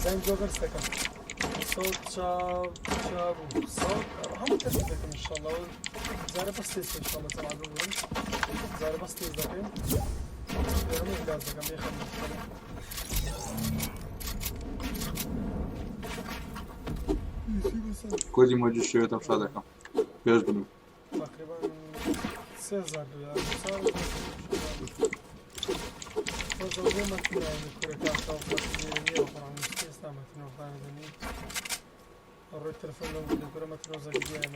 زەنگ زۆر بەرز دەکەم سەوت چاو چابوو سەوت هەموو تەست دەکەم ئینشاڵڵا جارە بەس تێست ئینشاڵڵا جەماعەت ببورن جارە بەس تێست دەکەین هەموو ئیلاج دەکەم بێخەم کوردی مۆجی شێوێ تەمشا دەکەم پێش بنوو تقریبا 3000 دلار ڕووی تەلەفۆن لەم کورە مەتنۆزەکە دیایە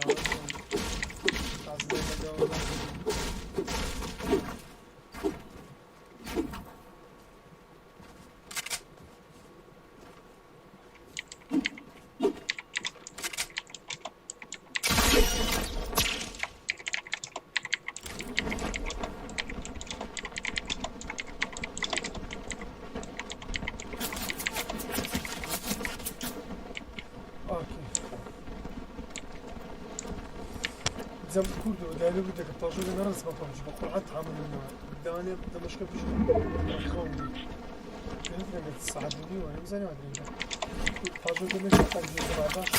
ئۆکەی زم کورد و دایلو بوو دەکە پاژۆ لە نەڕز بە پەبجی بە قورعان تعامل منەوە دانێ دەمەشکە پشت خەوم دی درەنگە ساعت نیوە نەمزانی وا درەنگە پاژۆ دەمەشکە پەبجی زەما باش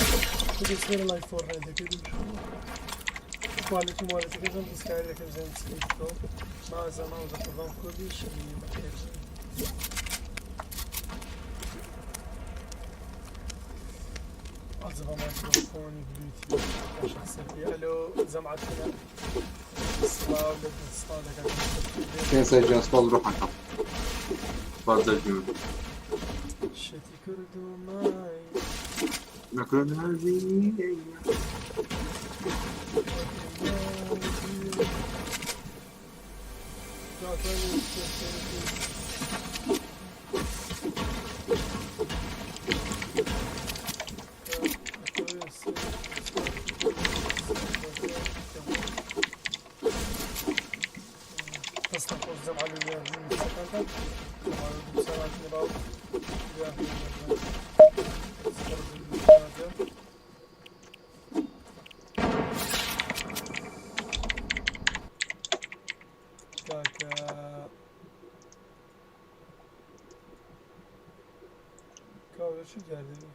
کورد سوێرە لای فۆرنایت دەکەی کوالێتی موالێتەکە زم دەستکاری دەکەم زم چی تۆ ما زەما و زەقوربان کوردی شیرینی بەخێر أعزف مايكروفوني بلوتوث شخصيتي ألو زمعتنا سڵاو لە سڵاو دەکات کەسای گیان سپاس ڕۆحەکەم سپاس دەرگیان شتی کرد و مای نەکرد نازی کاکە کاولە چی دیار دەبی؟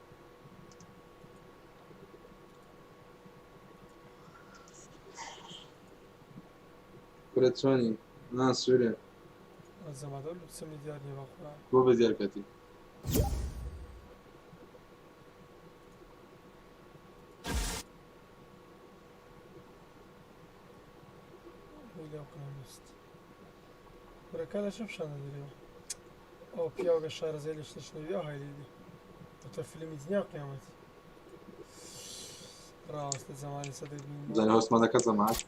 کورە چۆنی نا سوورێ زەمادە لوتسەمی دیار نییە بەخوا. بۆ بە دیارکەتی لەو قنە نووست. کورەکە لە چ پیشان دەدرێەوە؟ ئەو پیاوگە شارەزای لە شتە شنەوی ئەو هایلێدی وتە فیلمی دنیا قیامەت ڕاستە زمانی سەدەک بین. زانە هۆستمانەکە زەمات.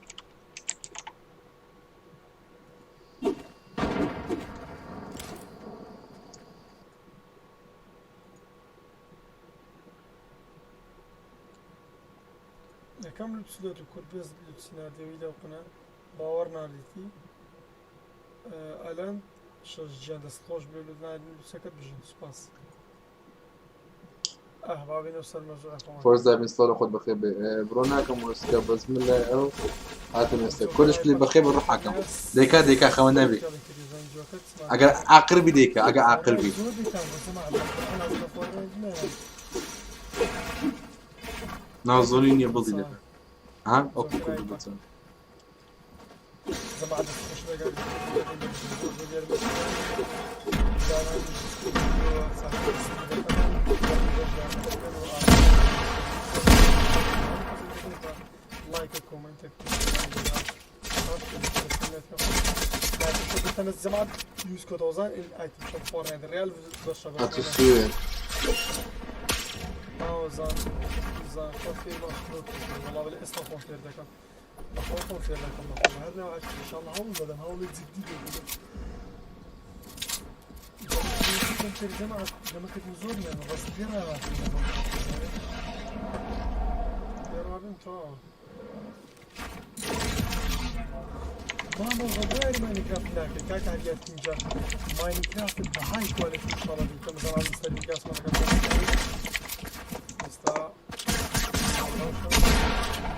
یەکەم لوتس لۆت و کورد بێز لوتسی ناردەوی لەو قنە باوەڕ ناردیتی ئەلان شەش گیان دەست خۆش بێ لوت ناردن لوتسەکەت بژین سوپاس. ئاه بابینەوە سەر مەوزوعی خۆمان. فۆرس دابین سڵاو لە خۆت بەخێر بێ بڕۆ ناکەم وەسکە بەس من لای ئەو هاتم ئێستا کوردش کلی بەخێر بە ڕوحاکەم دەیکا دەیکا خەوە نەبی ئەگەر عاقل بی دەیکا ئەگەر عاقل بی. نازۆنی نییە بڵی دەکە ها ئۆکە کوردی بچن. لايك وكومنت يوز كود اوزان الايتم شوب فور ريال. هاتو سوێ. اوزان زان خۆ باش والله بالاسم خۆم فێر دەکەم بەخۆ خۆم فێر دەکەم بەخۆ هەر ناوەش ان شاء الله هەوڵ دەدەم هەوڵی جدی دەدەم فێر جەماعەت جەمەکردن زۆر نییە بەس لێ ڕابم تەواو مامۆ غەداری ماینکرافت ناکرد کاک هەریات اینجا ماینکرافت بە های کوالێتی ان شاء الله دیکەم زەمان سەر گاسمانەکەم ئێستا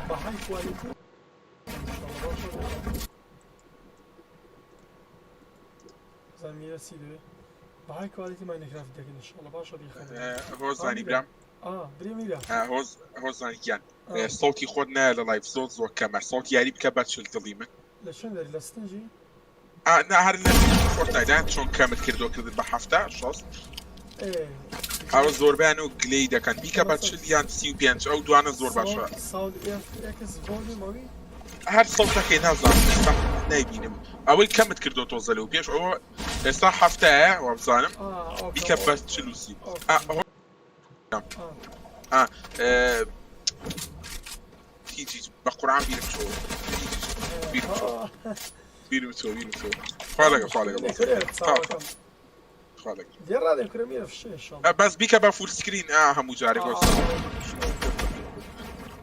بە های کوالێتی ان شاء الله باشە. زانمیرە چی دەوێ بە های کوالێتی ماینکرافت دەکەین ان شاء الله باشە بیخەم. هۆزانی برام. برێ میرە. هۆزانی گیان سەوتی خۆت نایە لە لایف زۆر زۆر کەمە سەوتی یاری بکە بە چل دڵی من. لە چۆن دەری لە ستنجی؟ نا هەر لە فۆرتنایت چۆن کەمت کردو کردن بە 70 60 ئەوە زۆربیان و گلەی دەکەن بیکە بە 40 یان 35 ئەو دوانە زۆر باشە. sound FX volume ئەوی؟ هەر سەوتەکەی نازانم ئێستا نایبینم ئەوەی کەمت کردو تۆزە لەو پێش ئەوە ئێستا هەفتایە وابزانم بیکە بە 40 و 30. هیچ هیچ بە قورعان بیرم چۆ بیرم چۆ بیرم چۆ بیرم چۆ خوا لەگەڵ خوا لەگەڵ خوا لەگەڵ. لێ ڕادێ کورە میرە فشێ ان شاء الله. بەس بیکە بە full screen هەموو جارێک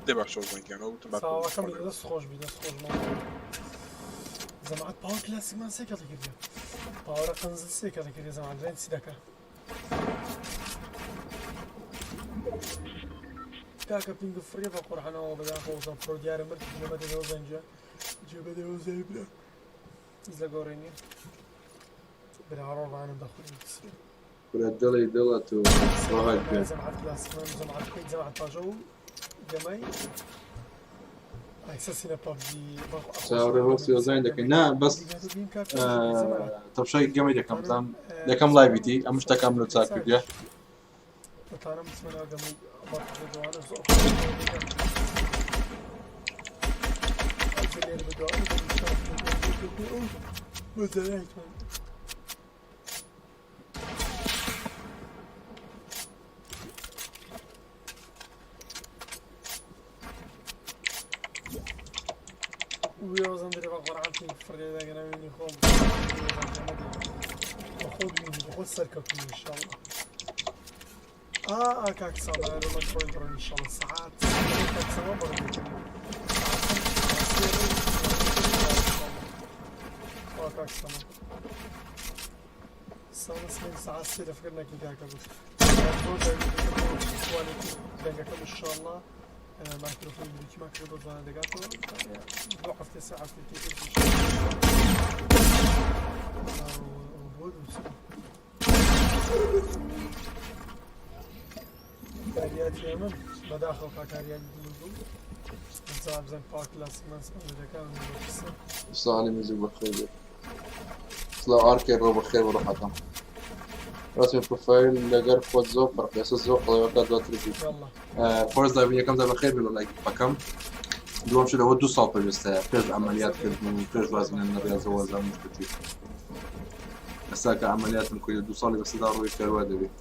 دێ باشە زەنگیان ئەو وتم. ساوەکەم دەست خۆش بی دەست خۆش. زەماعەت پاوەر کلاسیکمان سێ کەڵی کردیە پاوەرە قەنزل سێ کەڵی کردیە زەماعەت بزانین چی دەکا کاکە پینگ فڕیە بە قورحانەوە بەداخەوە وزان پرۆ دیارە مرد جێبەدەوە زەنگە جێبەدەوە زەی برا هیچ لە گۆڕێ نییە برا ڕۆڵانم دەخۆین. کورە دڵی دڵە تو ڕۆحت بێت. زەماعەت کلاسیکمان زەماعەت بکەیت زەماعەت پاژە و گەمای ئەکسەسینە پەبجی. چاوەڕێ هۆستی وەزانی دەکەین نا بەس تەمشای گەمەی دەکەم بزانم یەکەم لایڤیتی ئەم شتەکەم لۆ چاک کردیە. دەتوانم بچمە ناو گەمەی دوانە زۆر لێرە بە دوانە ویۆزم درێ بە قورعان پێی فڕێ دەگەنەوینی خۆم بەخۆ بینی بەخۆ سەرکەوتنی ان شاء الله. کاک سامان لە خۆی بڕۆن ان شاء الله سەعات کاک سامان بڕۆن کاک سامان سامان سمين ساعات سێ لە فکر نەکی کاکە بوو زۆر کوالێتی دەنگەکەم ان شاء الله مایکرۆفۆن بریکیمان کرد بۆ جوانە دەگاتەوە دوو هەفتە سێ هەفتە تێ بۆ کاریاتی من بەداخەوە کاکاریاتی بوو بزان پاک کلاسیکمان سپەندەکان. ساڵی میوزیک بەخێر بێت سڵاو ئارکێ ڕۆ بەخێر بە ڕۆحەکەم ڕسمی پرۆفایل لەگەر خۆت زۆر فەرق ئێستا زۆر قەڵەوەکە دواتر بی. يلا. فۆرس دابین یەکەم جار بەخێر بێ لە لایک بەکەم. دووەم شت ئەوە دوو ساڵ پێویستە پێش عەمەلیات کردن و پێش وازهێنان لە ڕیازە وازان کردی. ئێستا کە عەمەلیاتم کردی دوو ساڵی بەسەدا ڕۆی فێروا دەبێت.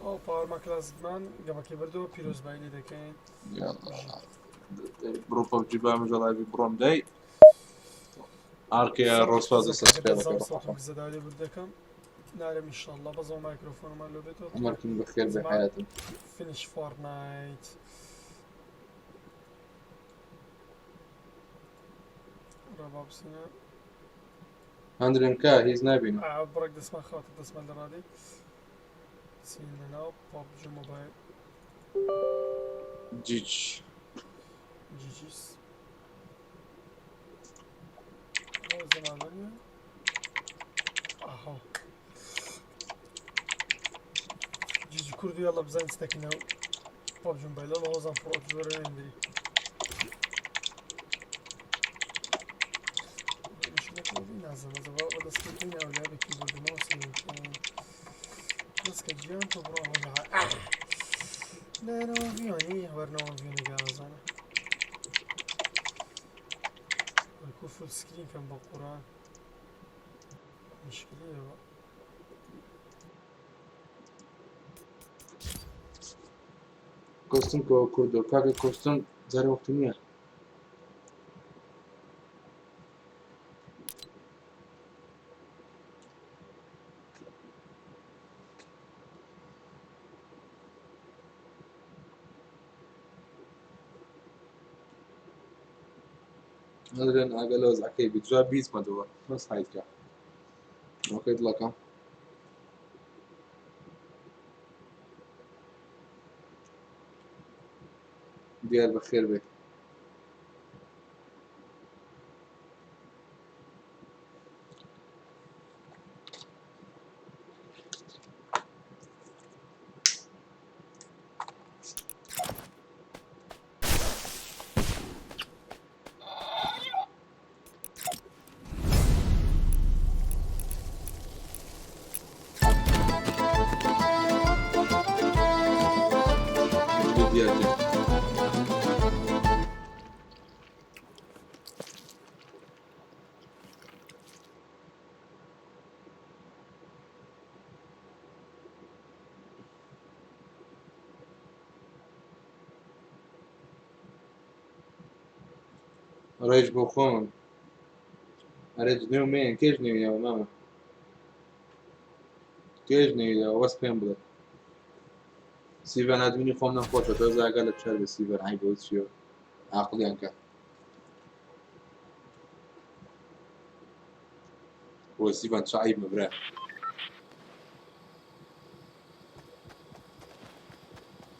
ئەو پاوەرما کلاسیکمان گەمەکەی بردەوە پیرۆزبایی لێ دەکەین. بڕۆ پەبجی با مژەڵاوی بڕۆم دای ئارکێ ڕۆسپاز سەبسکرایبەکە زەداوی لێ دەکەم نارم ئینشاءاللە بەزەوە مایکرۆفۆنمان لۆ بێتەوە. عمرکم بەخێر بێ حیاتم. فینش فۆرتنایت ڕەبا بسینە. هەندرێن کا هیچ نابینم. بڕێک دەستمان خەوتە دەستمان لە ڕادەی سینە ناو پەبجی مۆبایل. جیج جیجیس ئەو زەمانە ئەها جیجی کوردی يلا بزانین ستەکینە پەبجی مۆبایل لە هۆزان پرۆ زۆرە نێندری نازم بەدەستکردنی ئەولا بە کیبۆرد و ماوس دەستکە گیان تۆ بڕۆ نەرەوە ڤیۆنی وەرنەوە ڤیۆنی گازانە وەکو فول سکرین کەم بە قورآن مشکلەیەوە. کۆستم کۆ کوردۆ کاکە کۆستم جارێ وەختی نییە. هەندرێن ئاگە لە وەزعەکەی بی جواب بیچ مەدەوە بەس حیتکە ئۆکەی دڵەکەم. دیار بەخێر بێ. دیار گیان. ڕێژ بۆ خۆمم. ئەرێ جنێو مێن کێش نێویەوە مامە کێش نێویەوە وەس پێم بڵێ. سیڤەن ئەدمینی خۆم نەخۆشە تۆ زاگە لە چەر بێ سیڤەن عەیبە چییە عاقڵیان کە بۆ سیڤەن چ عەیبمە برا.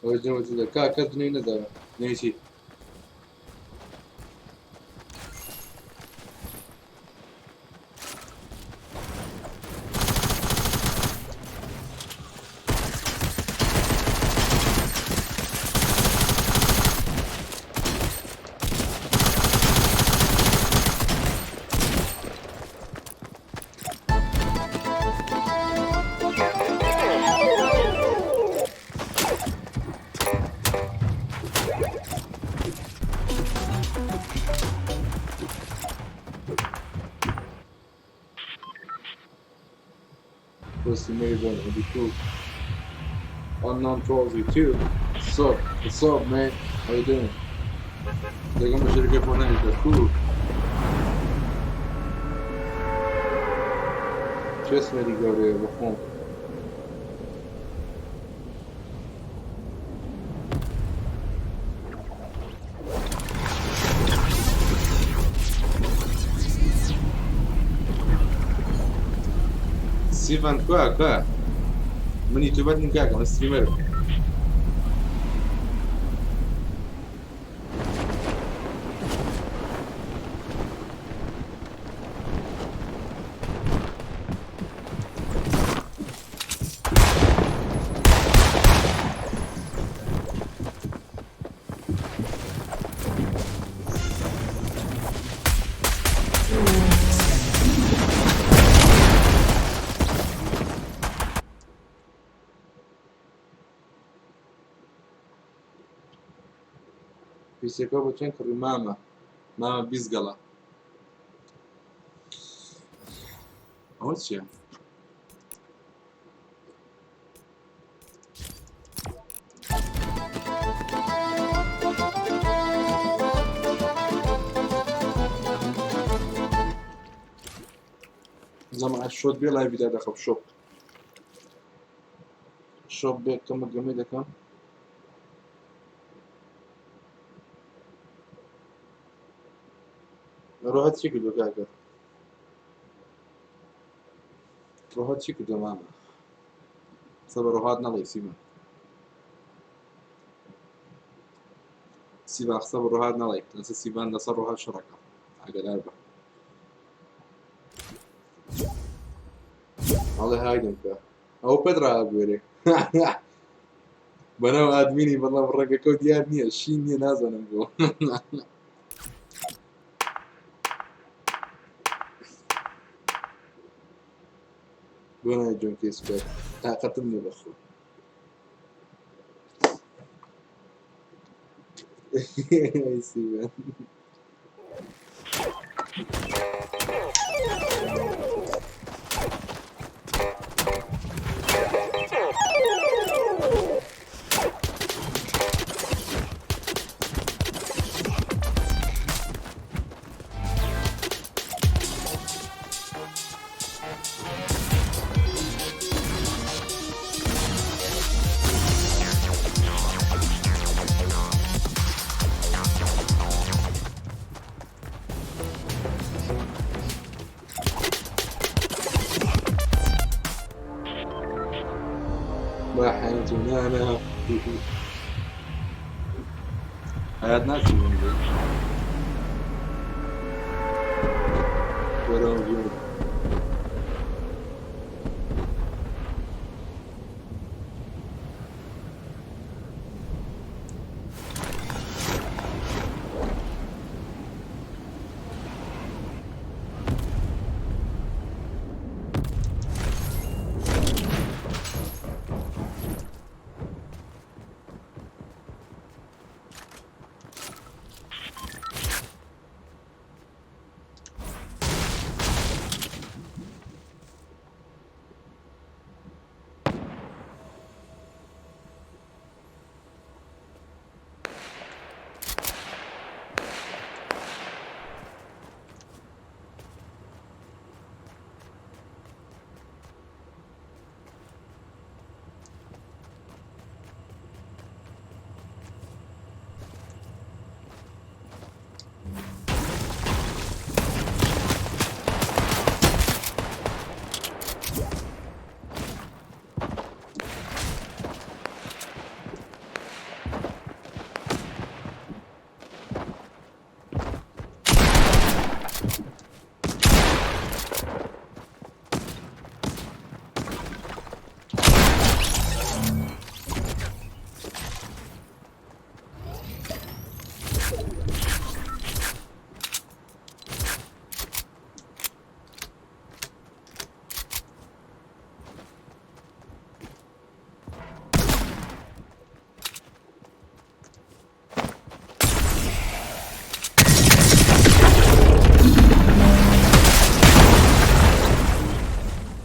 ئەوە جنێوە چ دەکا کەس جنێوی نەداوە جنێوی چی؟ Pussy Maven 82. Unknown 12 2. What's up? What's up, man? How you doing? دەگەم بە شەرکەی بۆ نەویتە کوو چێ سمێری گەورەیە بۆ خۆم. سیڤان کوا کوا من یوتیوبەر نیم کاکە من ستریمەرم. پیسەکە بۆ چەند کڕی مامە مامە بیزگەڵە ئەوە چییە؟ زەمە شۆت بێ لای بیدا دەخەم شۆپ شۆپ بێ کەمە گەمەی دەکەم ڕۆحت چی کردوە کاکە ڕۆحت چی کردوە مامە قسە بە ڕۆحات نەڵێ سیما سیبان قسە بە ڕۆحات نەڵێ لەسەر سیبان لەسەر ڕۆحات شەڕەکە ئاگادار بە ئەڵێ هایدم کە ئەو پێت ڕابوێرێ بەناو ئادمینی بەڵام ڕەنگەکە و دیار نییە شین نییە نازانم بۆ بۆ نای جۆن کێس بکات تاقەتم نییە بەخۆ سیبان ما حياتنا حياة ناسي ولا موجود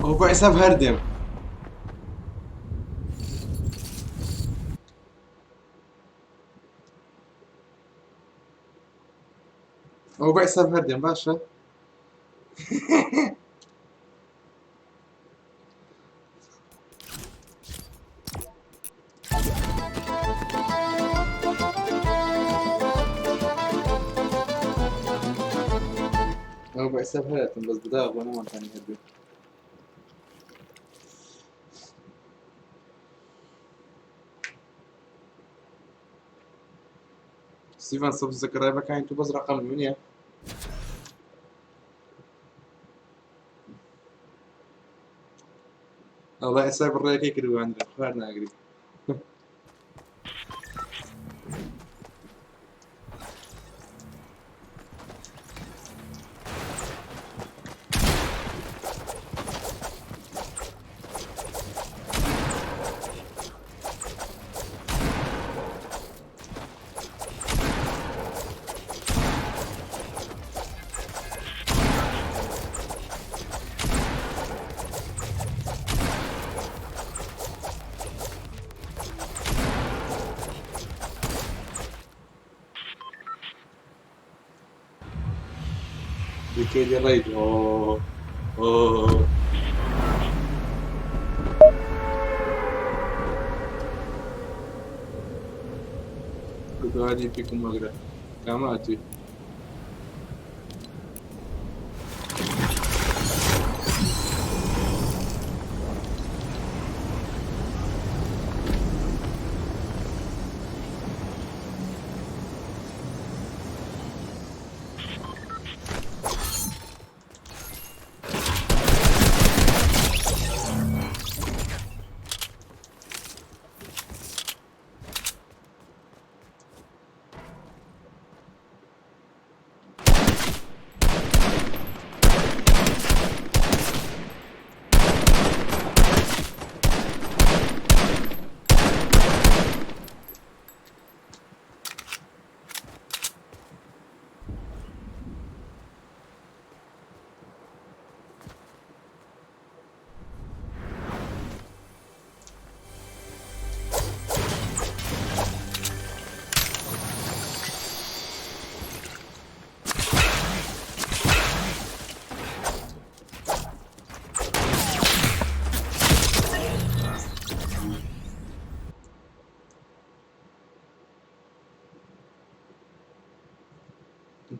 ئەو بە حساب هەردێم ئەو بە حساب هەردێم باشە ئەو بە حساب هەرێتم بەس بداغ بۆ نەمانتانی هەردێ ستیڤان سبسکرایبەکانی تو بەس ڕقم نییە ئەڵێ ئێستا بڕێکەی کردوان خوار ناگری کەی ڕێج ئۆ ئۆ گوتوادی پێکم وەگرە کامە ئەتوی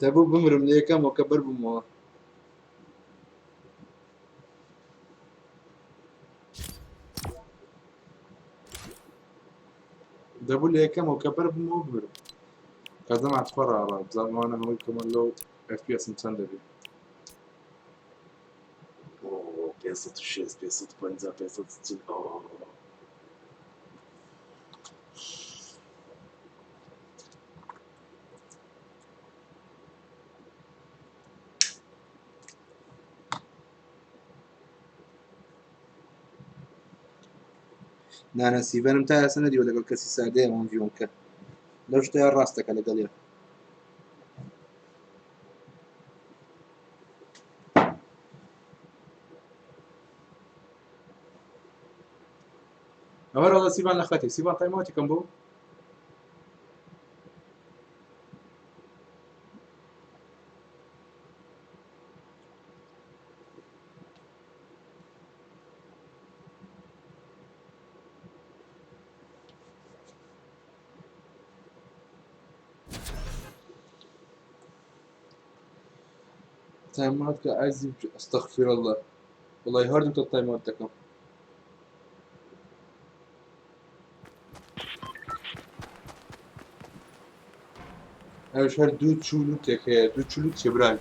دەبوو بمرم لە یەکەمەوە کە بەر بوومەوە. دەبوو لە یەکەمەوە کە بەر بوومەوە بمرم. کازم عتفرع ڕا بزانم ئەوانە هەمووی کەمە لەو FPS-م چەند دەبێ. ئۆ 506 550 540 ئۆ نانە سیڤەنم تا ئێستا نەدیوە لەگەڵ کەسی سادەیە وان ڤیۆن کە لەو شتەیە ڕاستەکە لەگەڵیە. ئەوە ڕۆڵە سیڤان لە خەتی سیڤان تایماوتی کەم بوو. تايم اوت عايز استغفر الله والله هارد انت التايم اوت دەکەم. ئەوش هەر دوو چوو لوتێک هەیە دوو چوو لوت چێ برای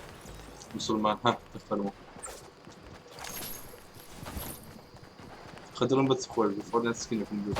مسلمان ها دەفەرموو خدڵم بە چ خۆش بوو فۆرنایت سکینەکەم بوو.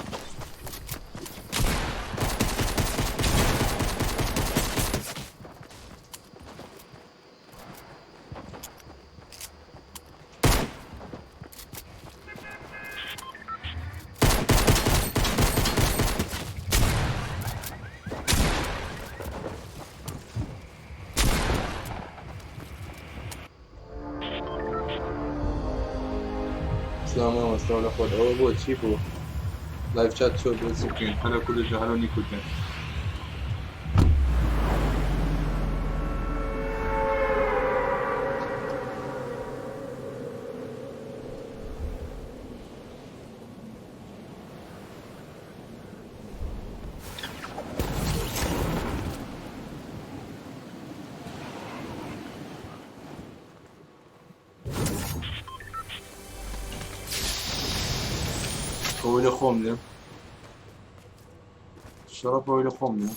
سلام مامۆستا لە خۆت ئەوە بۆ چی بوو لایڤ چات چۆ بۆ چی بکەین هەلۆ کوردی هەلۆ نیکوردن. ئەوەی لە خۆم لێ شەڕەف ئەوەی لە خۆم لێ.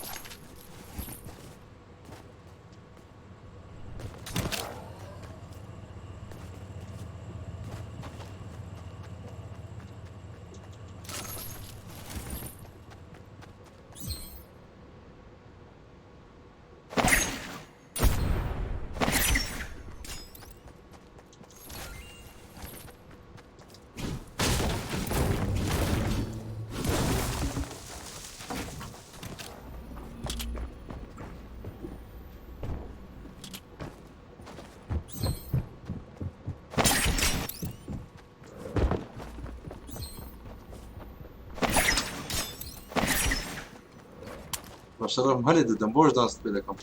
بە شەڕەفم هەلێ دەدەم بۆش داست پێ دەکەم.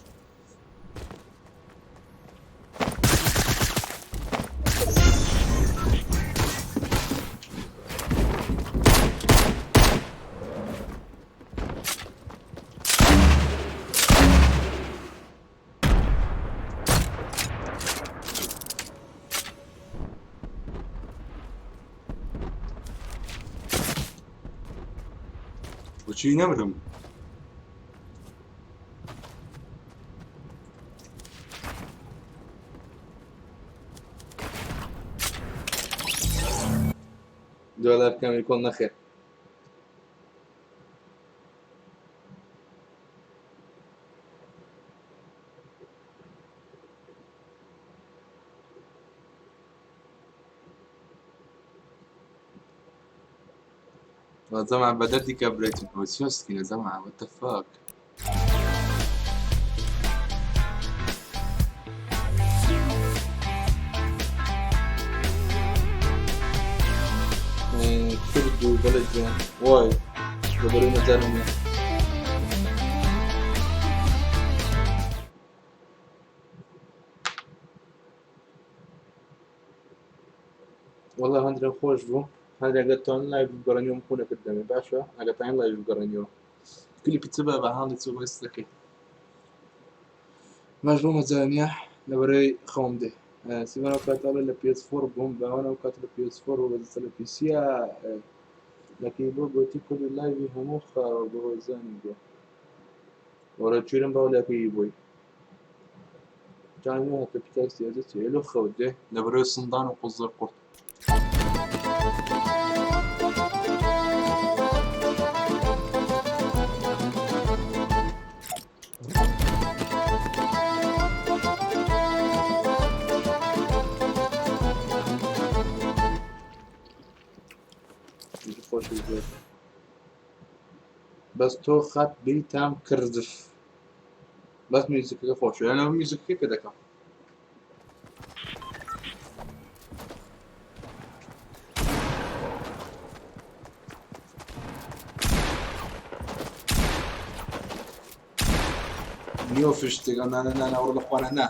بچی نەمرم. دۆلار کەمی کۆڵ نەخێر. زەمع بەدەردی کە برێتن ئەوە چیە سکینە زەمع what the fuck. کرد و بەڵێ گیان وای لەبەرەی مەجالم نییە. والله هەندرێن خۆش بوو هەندێک ئەگەر توان لایڤ بگەڕێنیەوە من خۆ نەکردەمێ باشە ئەگەر توانین لایڤ بگەڕێنیەوە کلیپی چ بە بە هاڵی چ بۆ دەکەی باش بۆ مەجال نییە لەبەرەی خەوم دێ. سیڤان ئەو کاتە ئەڵێ لە PS4 بووم باوەن ئەو کاتە لە PS4 بوو بەدەستە لە پیسیە لەکەی بۆ گۆتی کوردی لایڤی هەموو خاوە بۆ زانی بۆ وەرە چورم باو لەکەی بۆی جانیۆ هەتە پیتاکسی ئەزە چێ لۆ خەوت دێ لەبەرەی سندان و قوزە قورت. خۆشی زۆر بەس تۆ خەت بیتام کردف بەس میوزیکەکە خۆشە یان ئەو میوزیکەکە پێ دەکەم. نیۆ فشتێک نا نا نا وەڕ لە خوانە نا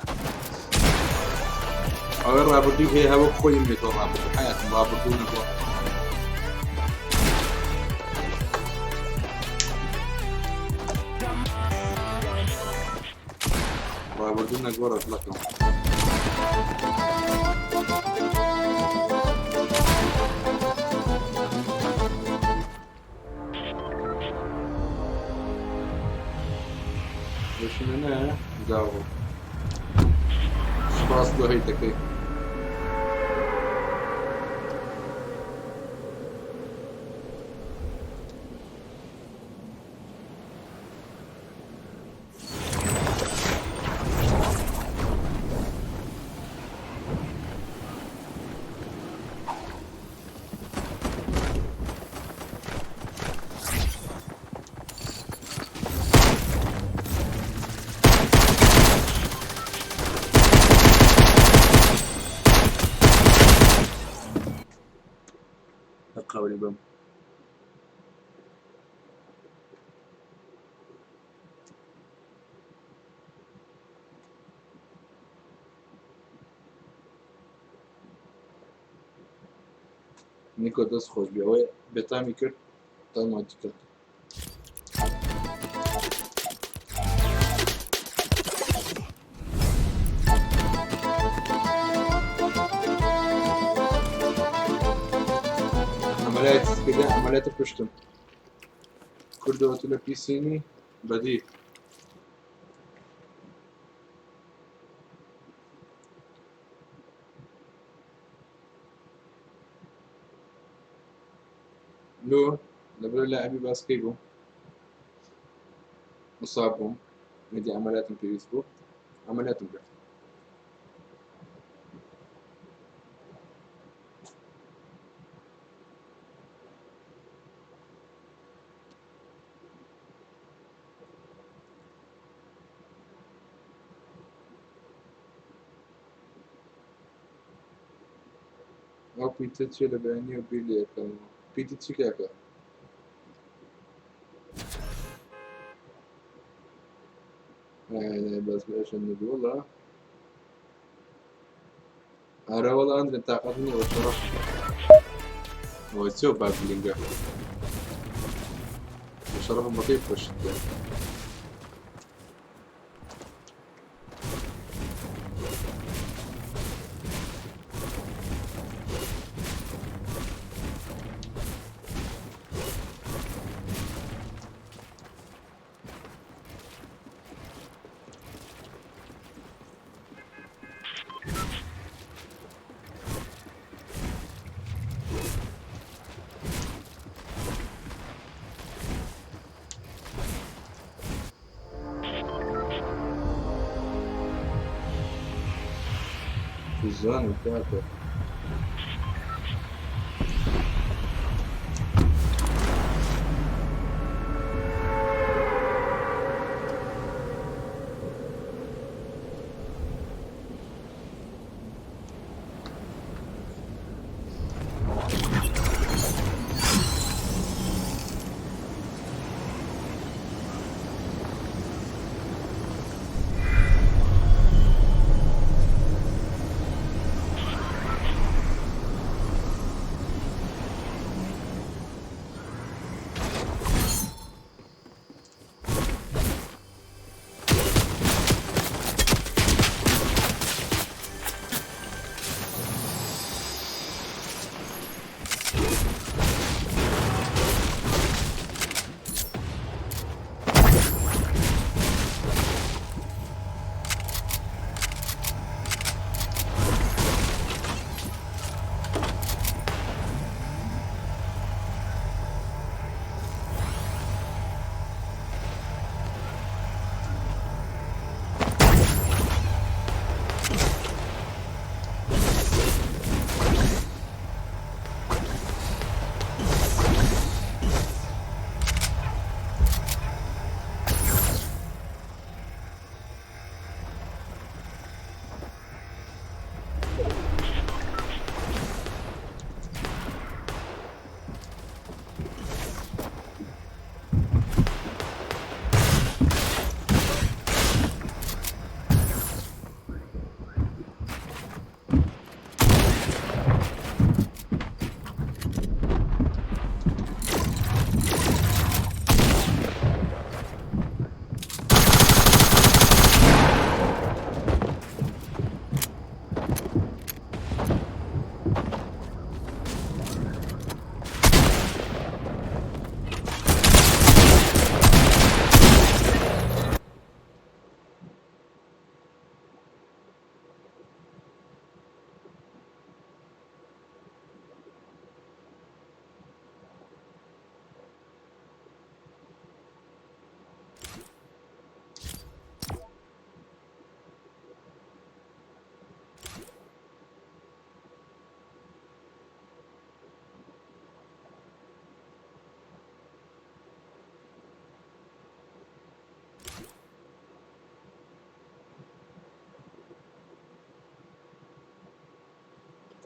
ئەوەی ڕابردوو هەیە هەوە خۆی بێتەوە ڕابردوو حیاتم ڕابردوو نەبووە. ڕابردوو نەگۆڕە دڵەکەم. بەشینە نایە زاڕۆ سوپاس بۆ هەیتەکەی. قاولی بم نیکۆ دەست خۆش بێ ئەوەی بێتامی کرد تاماتی کرد. عملیات کردن عملیات پشتم کوردەوە تو لە پیسینی بەدی لۆ لەبەر لاعبی باسکەی بوو مصاب بووم مێدی عملیاتم پێویست بوو عملیاتم کرد. ئەو پیتە چییە لە بەیانیەوە بیر لێ ئەکەمەوە؟ پیتی چی کاکە؟ بەس بەشە نەبوو وەڵا ئەرە وەڵا ئەندرێن تاقەت نییە بە شەڕەف. ئەوە چیە ئەو بابلینگە؟ بە شەڕەفم بەکەی خۆشت دێ. چوزانم کاکە.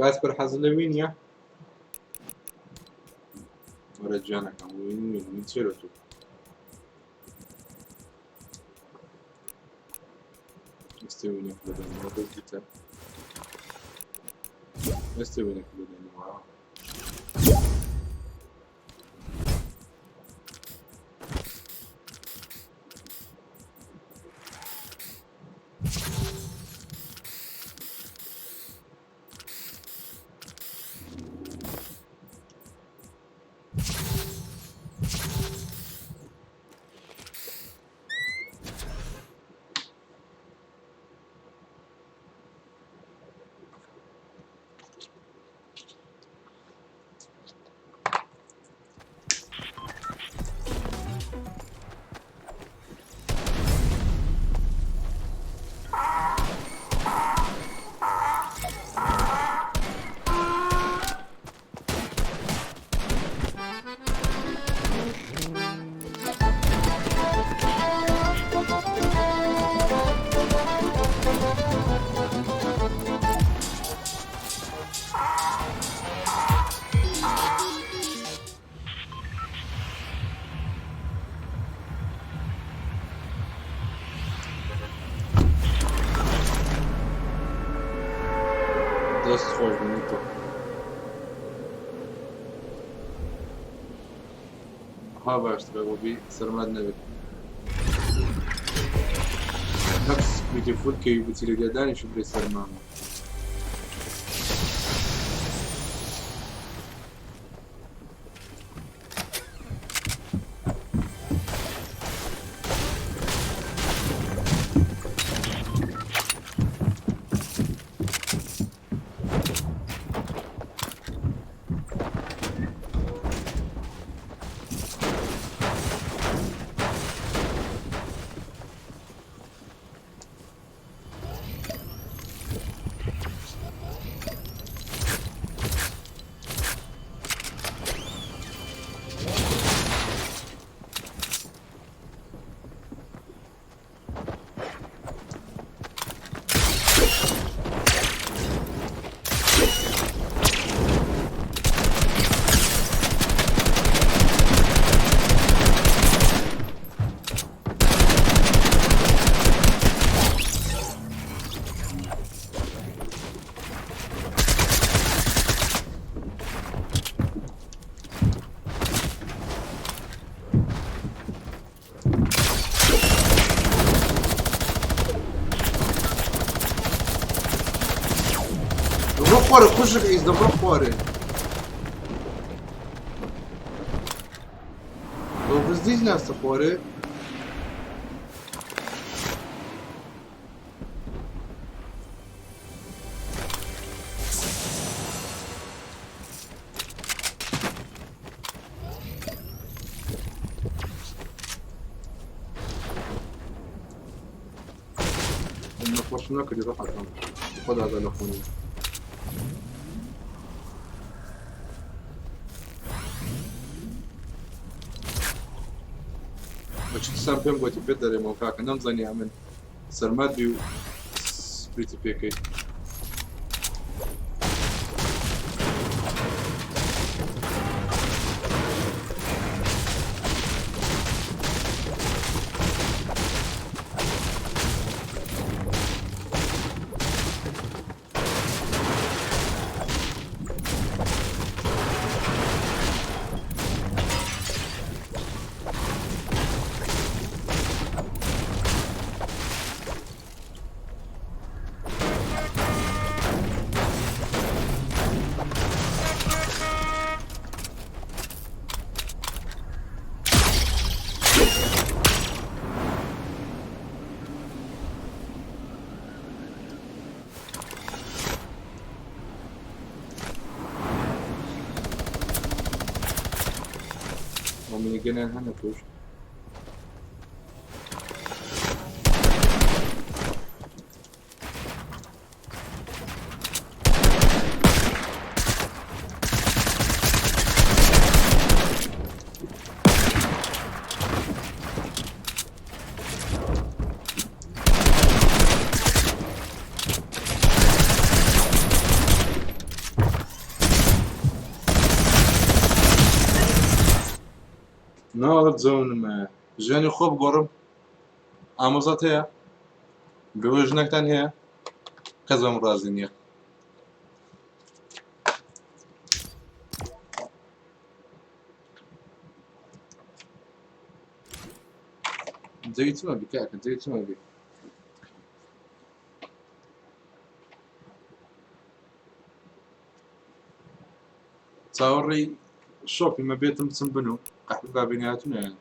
کاسپەر حەز لە وینیە؟ وەرە گیانەکەم وین وین وین چێرە تۆ ئێستا وینێک بدەنەوە بەس دیتە ئێستا وینێک بدەنەوە. دەست خۆش بوو تۆ. ها باشترە بۆ بی سەرمات نەبێت. نەفس بیوتیفول کەوی بچی لە گەردانیشی برێ سەرمامە. خوارێ خوشک ئیزدە بڕۆ خوارێ. ئەو بزدیج ناستە خوارێ. نەخۆشم نەکردی ڕەحەتم خۆدا لە خۆنی. بە چ سام پێم گوتی پێت دەرێمەوە کاکە نەمزانی ئەمن سەرمات بی و سپریتی پێکەی. ومن هەنە کوشت. ناوەڵە جەونمە ژیانی خۆ بگۆڕم. ئامۆزات هەیە؟ بێوە ژنەکتان هەیە؟ کەس بەم ڕازی نییە. جێی چمە بی کاکە جێی چمە بی. چاوەڕێی شۆپی مە بێتم بچم بنوو قەحبە بابینی هاتوونە یان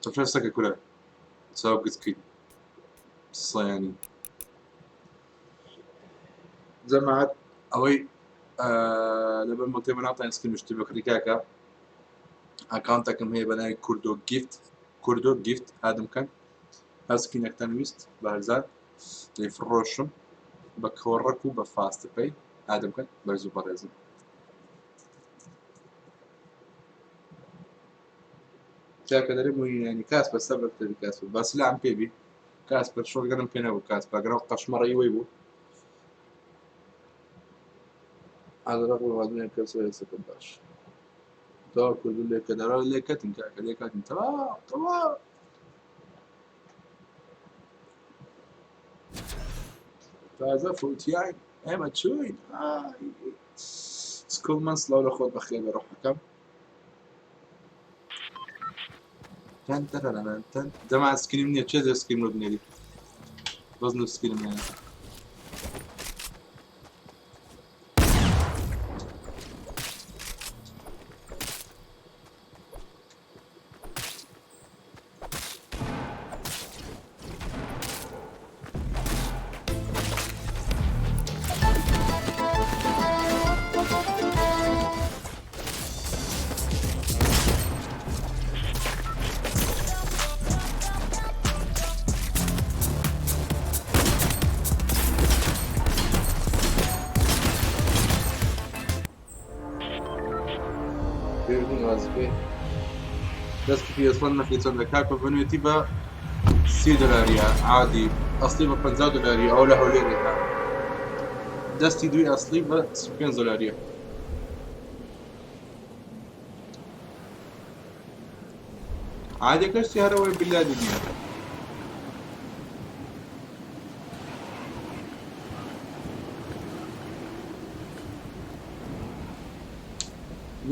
تەفرە سەکە کورە چاو گچکەی سایانی جەماعەت ئەوەی لەبەر مۆتێ ناتوانین سکرین شتی بکڕی کاکە ئەکاونتەکەم هەیە بە ناوی کوردۆ گیفت کوردۆ گیفت ئادم کەن هەر سکینەکتان ویست بە هەرزان دەیفڕۆشم بە کۆڕەک و بە فاست پەی ئادم کەن بەرز و بەڕێزم. کاکە دەرێ موینانی کاس بە سەبر تەبی کاس بە سلام پێ بی کاس بە شۆرگەرم پێ نەبوو کاس بەگەرەوە قەشمەڕی وەی بوو ئازرە بۆ وادنێ کەس ێسەکە باش تا کوردو لێکە دەرا لێکەتن کاکە لێکاتن تەواو تەواو تازە فوتیاین ئێمە چوین سکوڵمان سڵاو لە خۆت بەخێر بە ڕۆحەکەم تەن تەرەرەن تەن جەما سکریم نییە چێ زێ سکریم لۆ بنێری بەس نو سکریم هەیە پێبوون وازبێ دەستی پێ نرخی چەندە کاکە بنوێتی بە 30 دلاریە عادی ئەسلی بە 50 دلاریە ئەو لە هەولێرێکە دەستی دوی ئەسلی بە 35 دلاریە عادەکەشتی هەرەوەی بلادی نییە.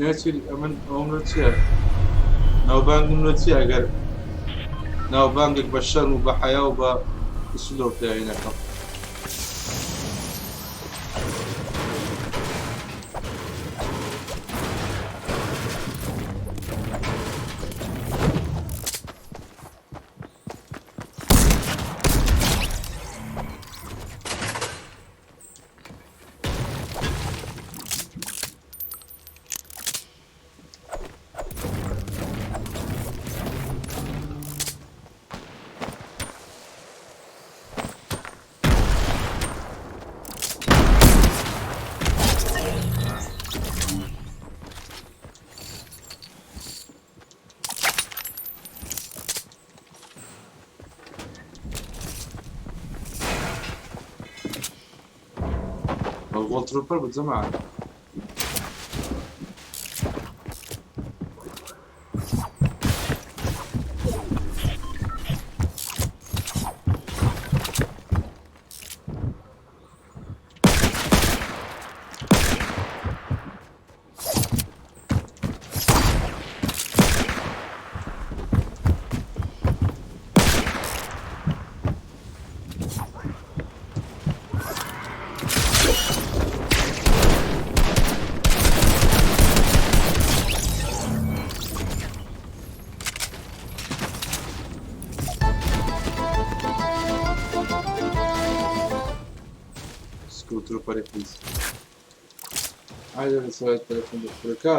نێچیر ئەمن ئەوم لۆ چییە؟ ناوبانگم لۆ چییە ئەگەر ناوبانگێک بە شەرم و بە حەیا و بە ئوسولەوە پیاوی نەکەم. وۆڵ تروپەر بوو جەماعەت. Skull Trooper please. Ai, deve ser o telefone por cá.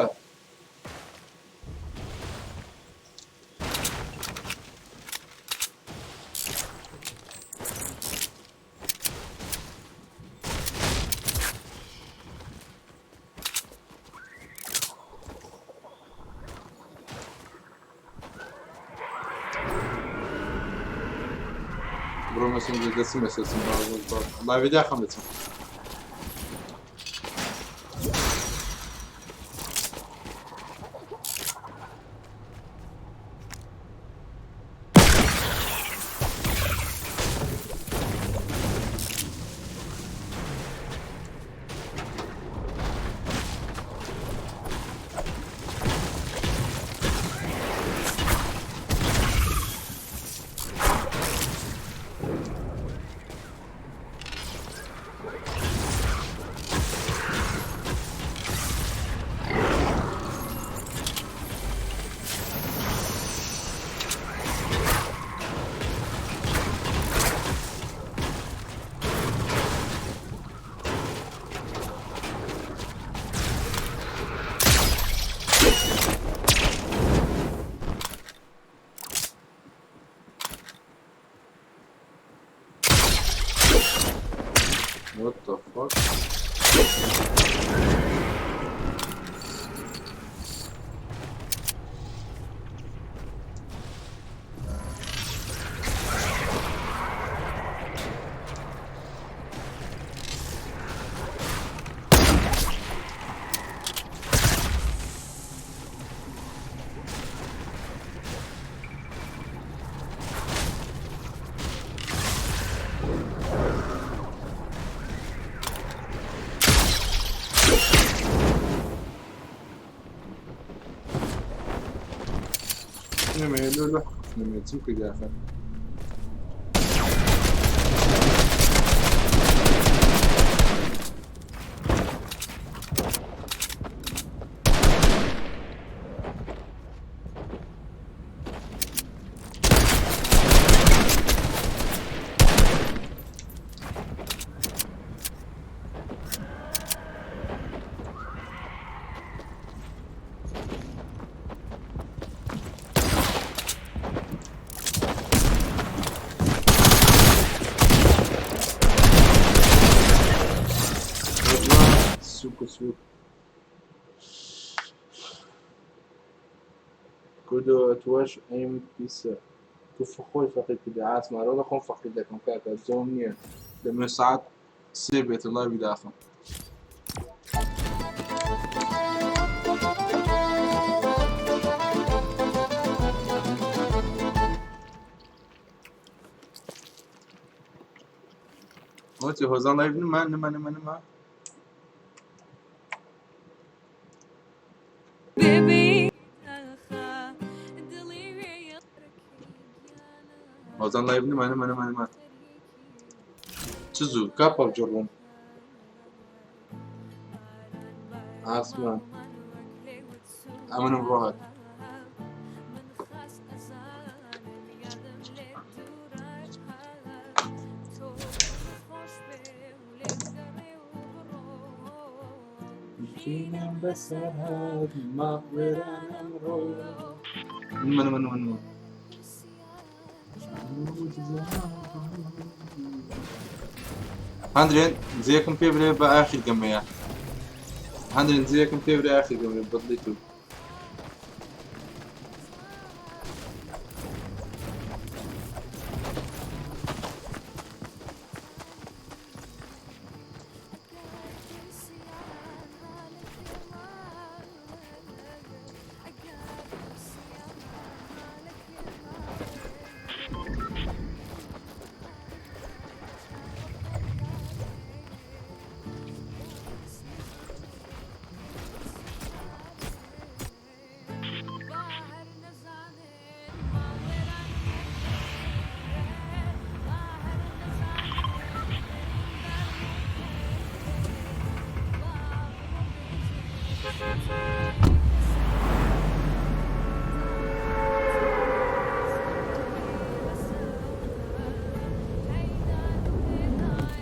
بڕۆ مەسنجەر دەچم ئێستا لاڤی داخەم دەچم. What the fuck? نمێ لۆ لۆ نمێ چم کردی آخر؟ سوک و سوک کوردۆ توەش ئەیم پیسە کف خۆی فەقیر کردی ئاسمان ڕۆڵە خۆم فەقیر دەکەم کاکە زۆم نییە دەمێ سەعات سێ بێتە لاوی داخم. وتی هۆزان لایڤ نما نما نما نما. هۆزان لایڤ نما نما نما نما. چ زوو کا پەبجی ڕووم ئاسمان ئەمنم ڕۆهات. ژینم بەسەر هات ماڵ وێرانم ڕۆ من من من من هەندرێن جێیەکم پێ برێ بە ئاخیر گەمەیە هەندرێن جێیەکم پێ برێ ئاخیر گەمەیە بەدڵی تو.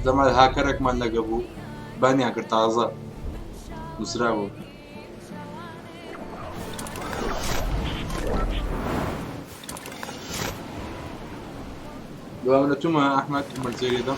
دەما هاکەرێکمان لەگە بوو بانیان کرد تازە نووسرا بوو. دوام لە تومە ئەحمەد مەرجێریدا.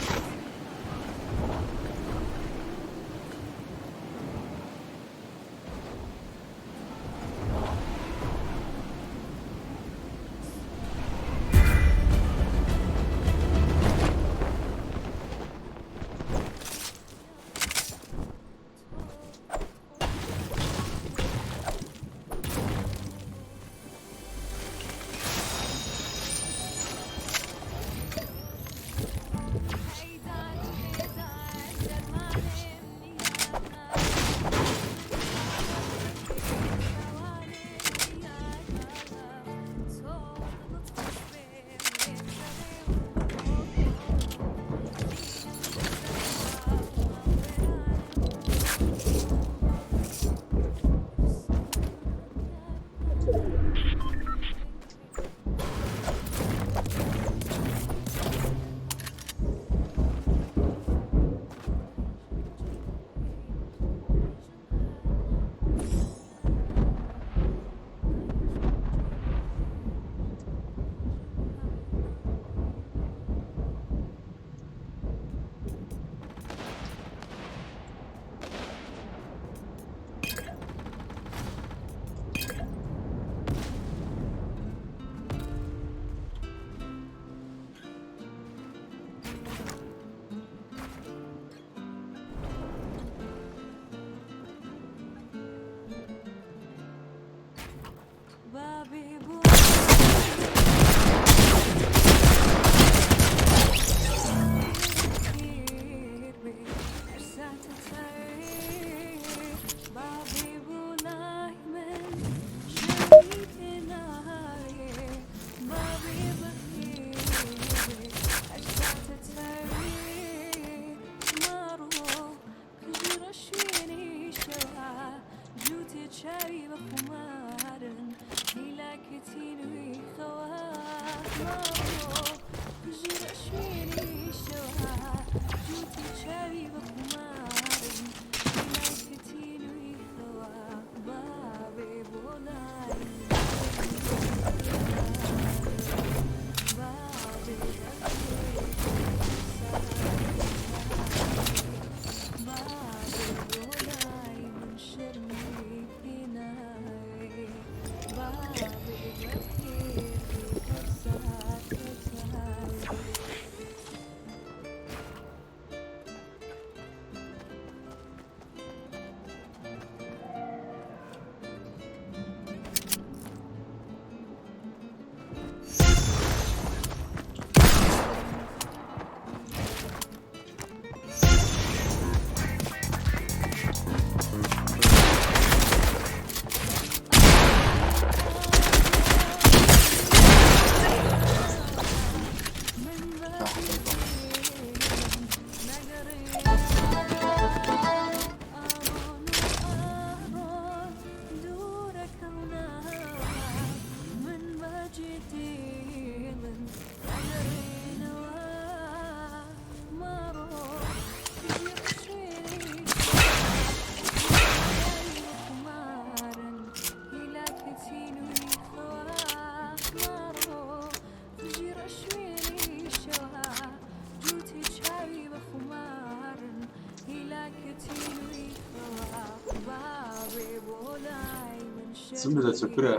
سم دەچێت کورە.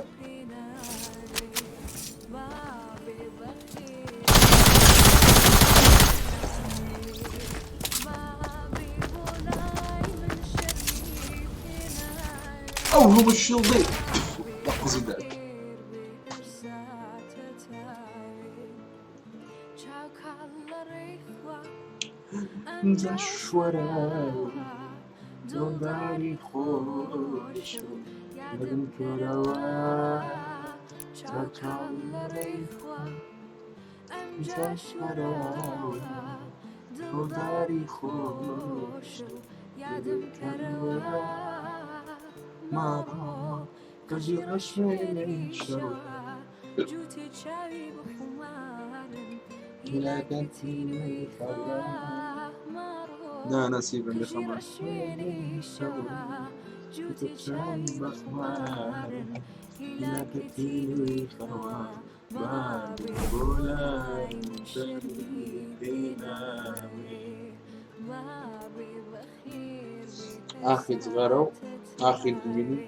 ئەو هەموو شیڵدەی لە قزی داک. دڵداری خۆشم یادم کەرەوە چاو دڵداری خۆشم یادم کەرەوە ماڕۆ قژی ڕەشێنی شەو هیلاکەتی نوێی خەوا. نا نەسیبم بخەمە ئاخی جغارە و ئاخی دمینی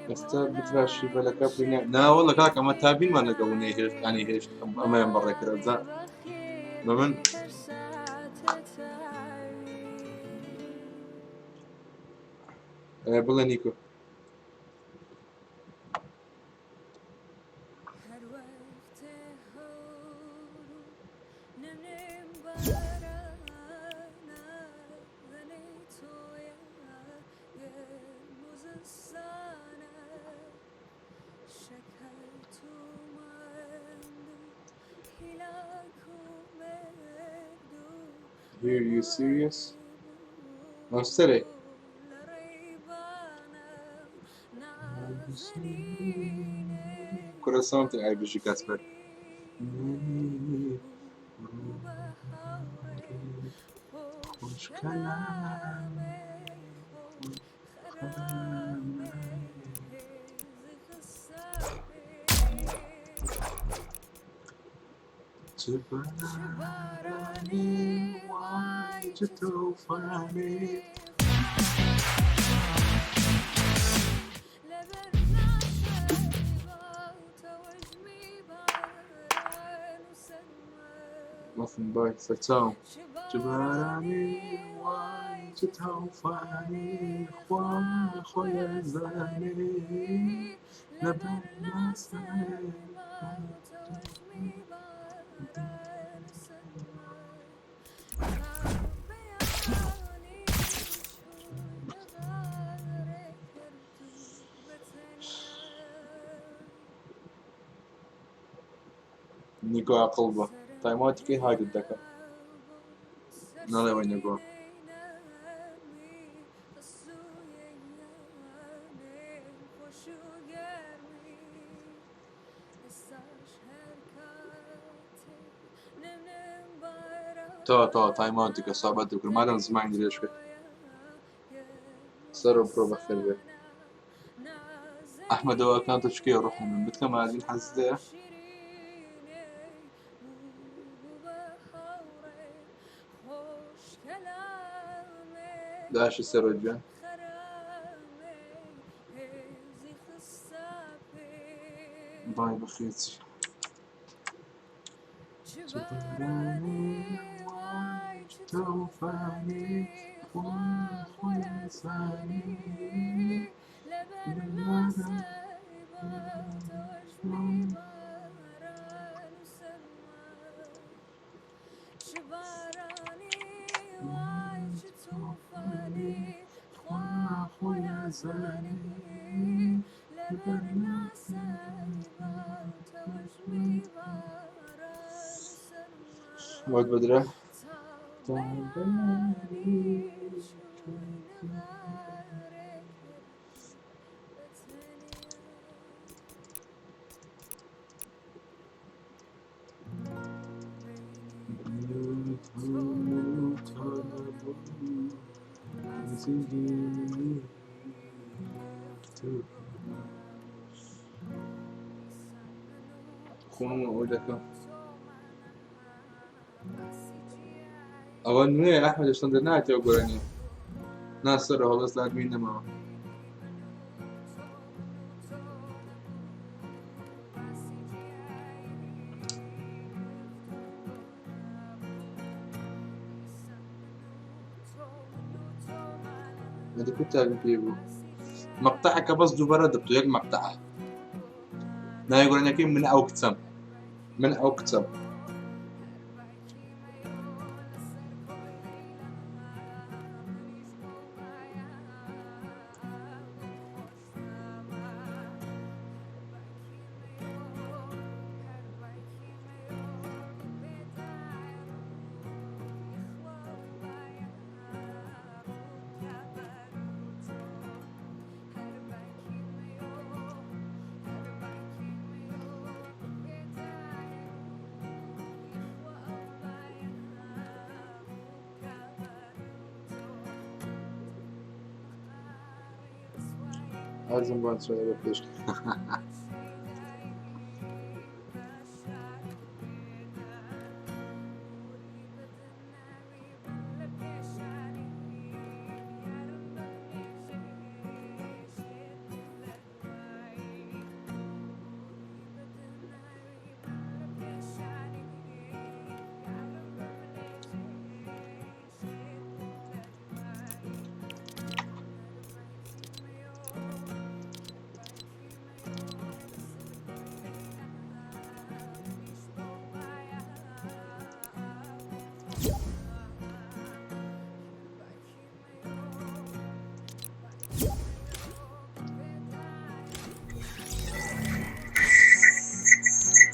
ئێستا بتراشی بەلەکە بووینە ناوەڵە کاک ئەمە تابینمان لەگەڵ نەیهێشت ینی هێشت ئەمەیان بەڕێکرا جا بە من بڵێ نیکۆ. Are you serious? مامۆستەرێ کوڕە something ئای بژی کاسپەر. Nothing باي سەرچاوم چ بارانی وای چ تاوفانی خوا خۆی زانێ لەبەر ناسێ. نیگۆ عەقڵ بە تایماتیکەی هاگت دەکا ناڵێ وەی نەگۆ. تا تا تایماتیکە سابەت بکرد مادەم زمانی درێژ کرد سەر و برۆ بەخێر بێ. ئەحمەدەوە ئەکانتە چکێ ڕۆحی من بتکەم ئادین حەزت لێیە؟ باشە سەرۆ گیان. بای بەخێرچی. وەک بەدرە خۆم ئەوە دەکەم. ئەوە نوێ ئەحمەد هێشتا دەرناهاتەوە گۆرانیە نا سەرە هەڵدەست لە ئەدمین نەماوە. هذا كنت پێ بوو مەقتەعەکە بەس دووبارە دەبتو یەک مەقتەعە ناوی گۆرانیەکەی من ئەو کچەم من ئەو کچەم. هەرزم بۆ چۆنە بە پێش.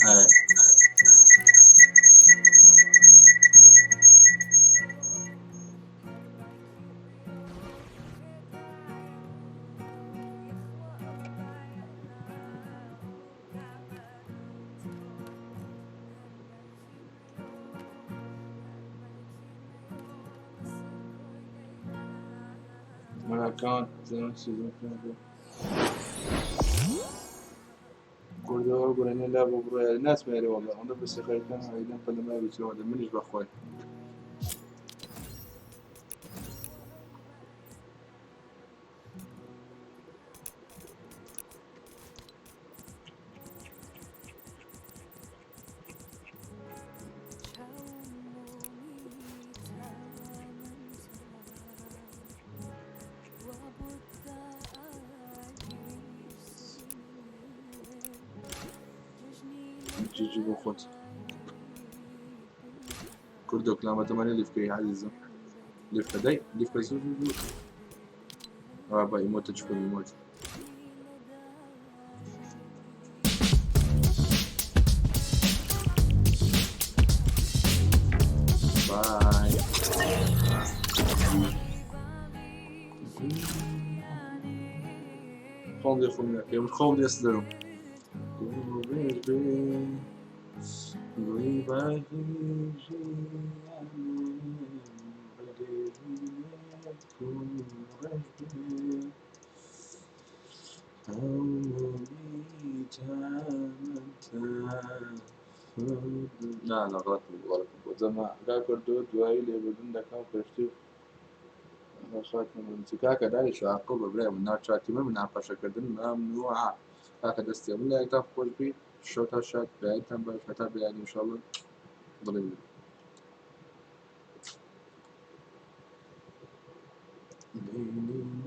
ئەرێ. مەلاکان کوردەوە گۆرانیە لا بۆ بڕۆ ناچمە ئێرە وەڵا ئەوەندە بەسەخەرەکان ئایدەم پەلەمای بچەوە دە منیش بەخوای. جیجی بۆ خۆت کوردۆ کلامەتەمانە لیفکەی عزیزم لیفکە دای لیفکە زوو زوو زوو با ئیمۆتە چکۆ ئیمۆت. باي. خۆم لێ خۆم نەکەی من خۆم لێ سدەرم. نا نا غلط بوو غلط بوو زەما کاکە دوایی لێبوردن دەکەم پێشتر کاکە دانیشە عاقڵ بە برای من ناچاکی من مناقەشەکردن مەمنوعە کاکە دەستی من لایەکتان خۆش بی شەوتان شاد بەیانتان باش هەتا بەیانی ئینشاڵڵا دڵی من.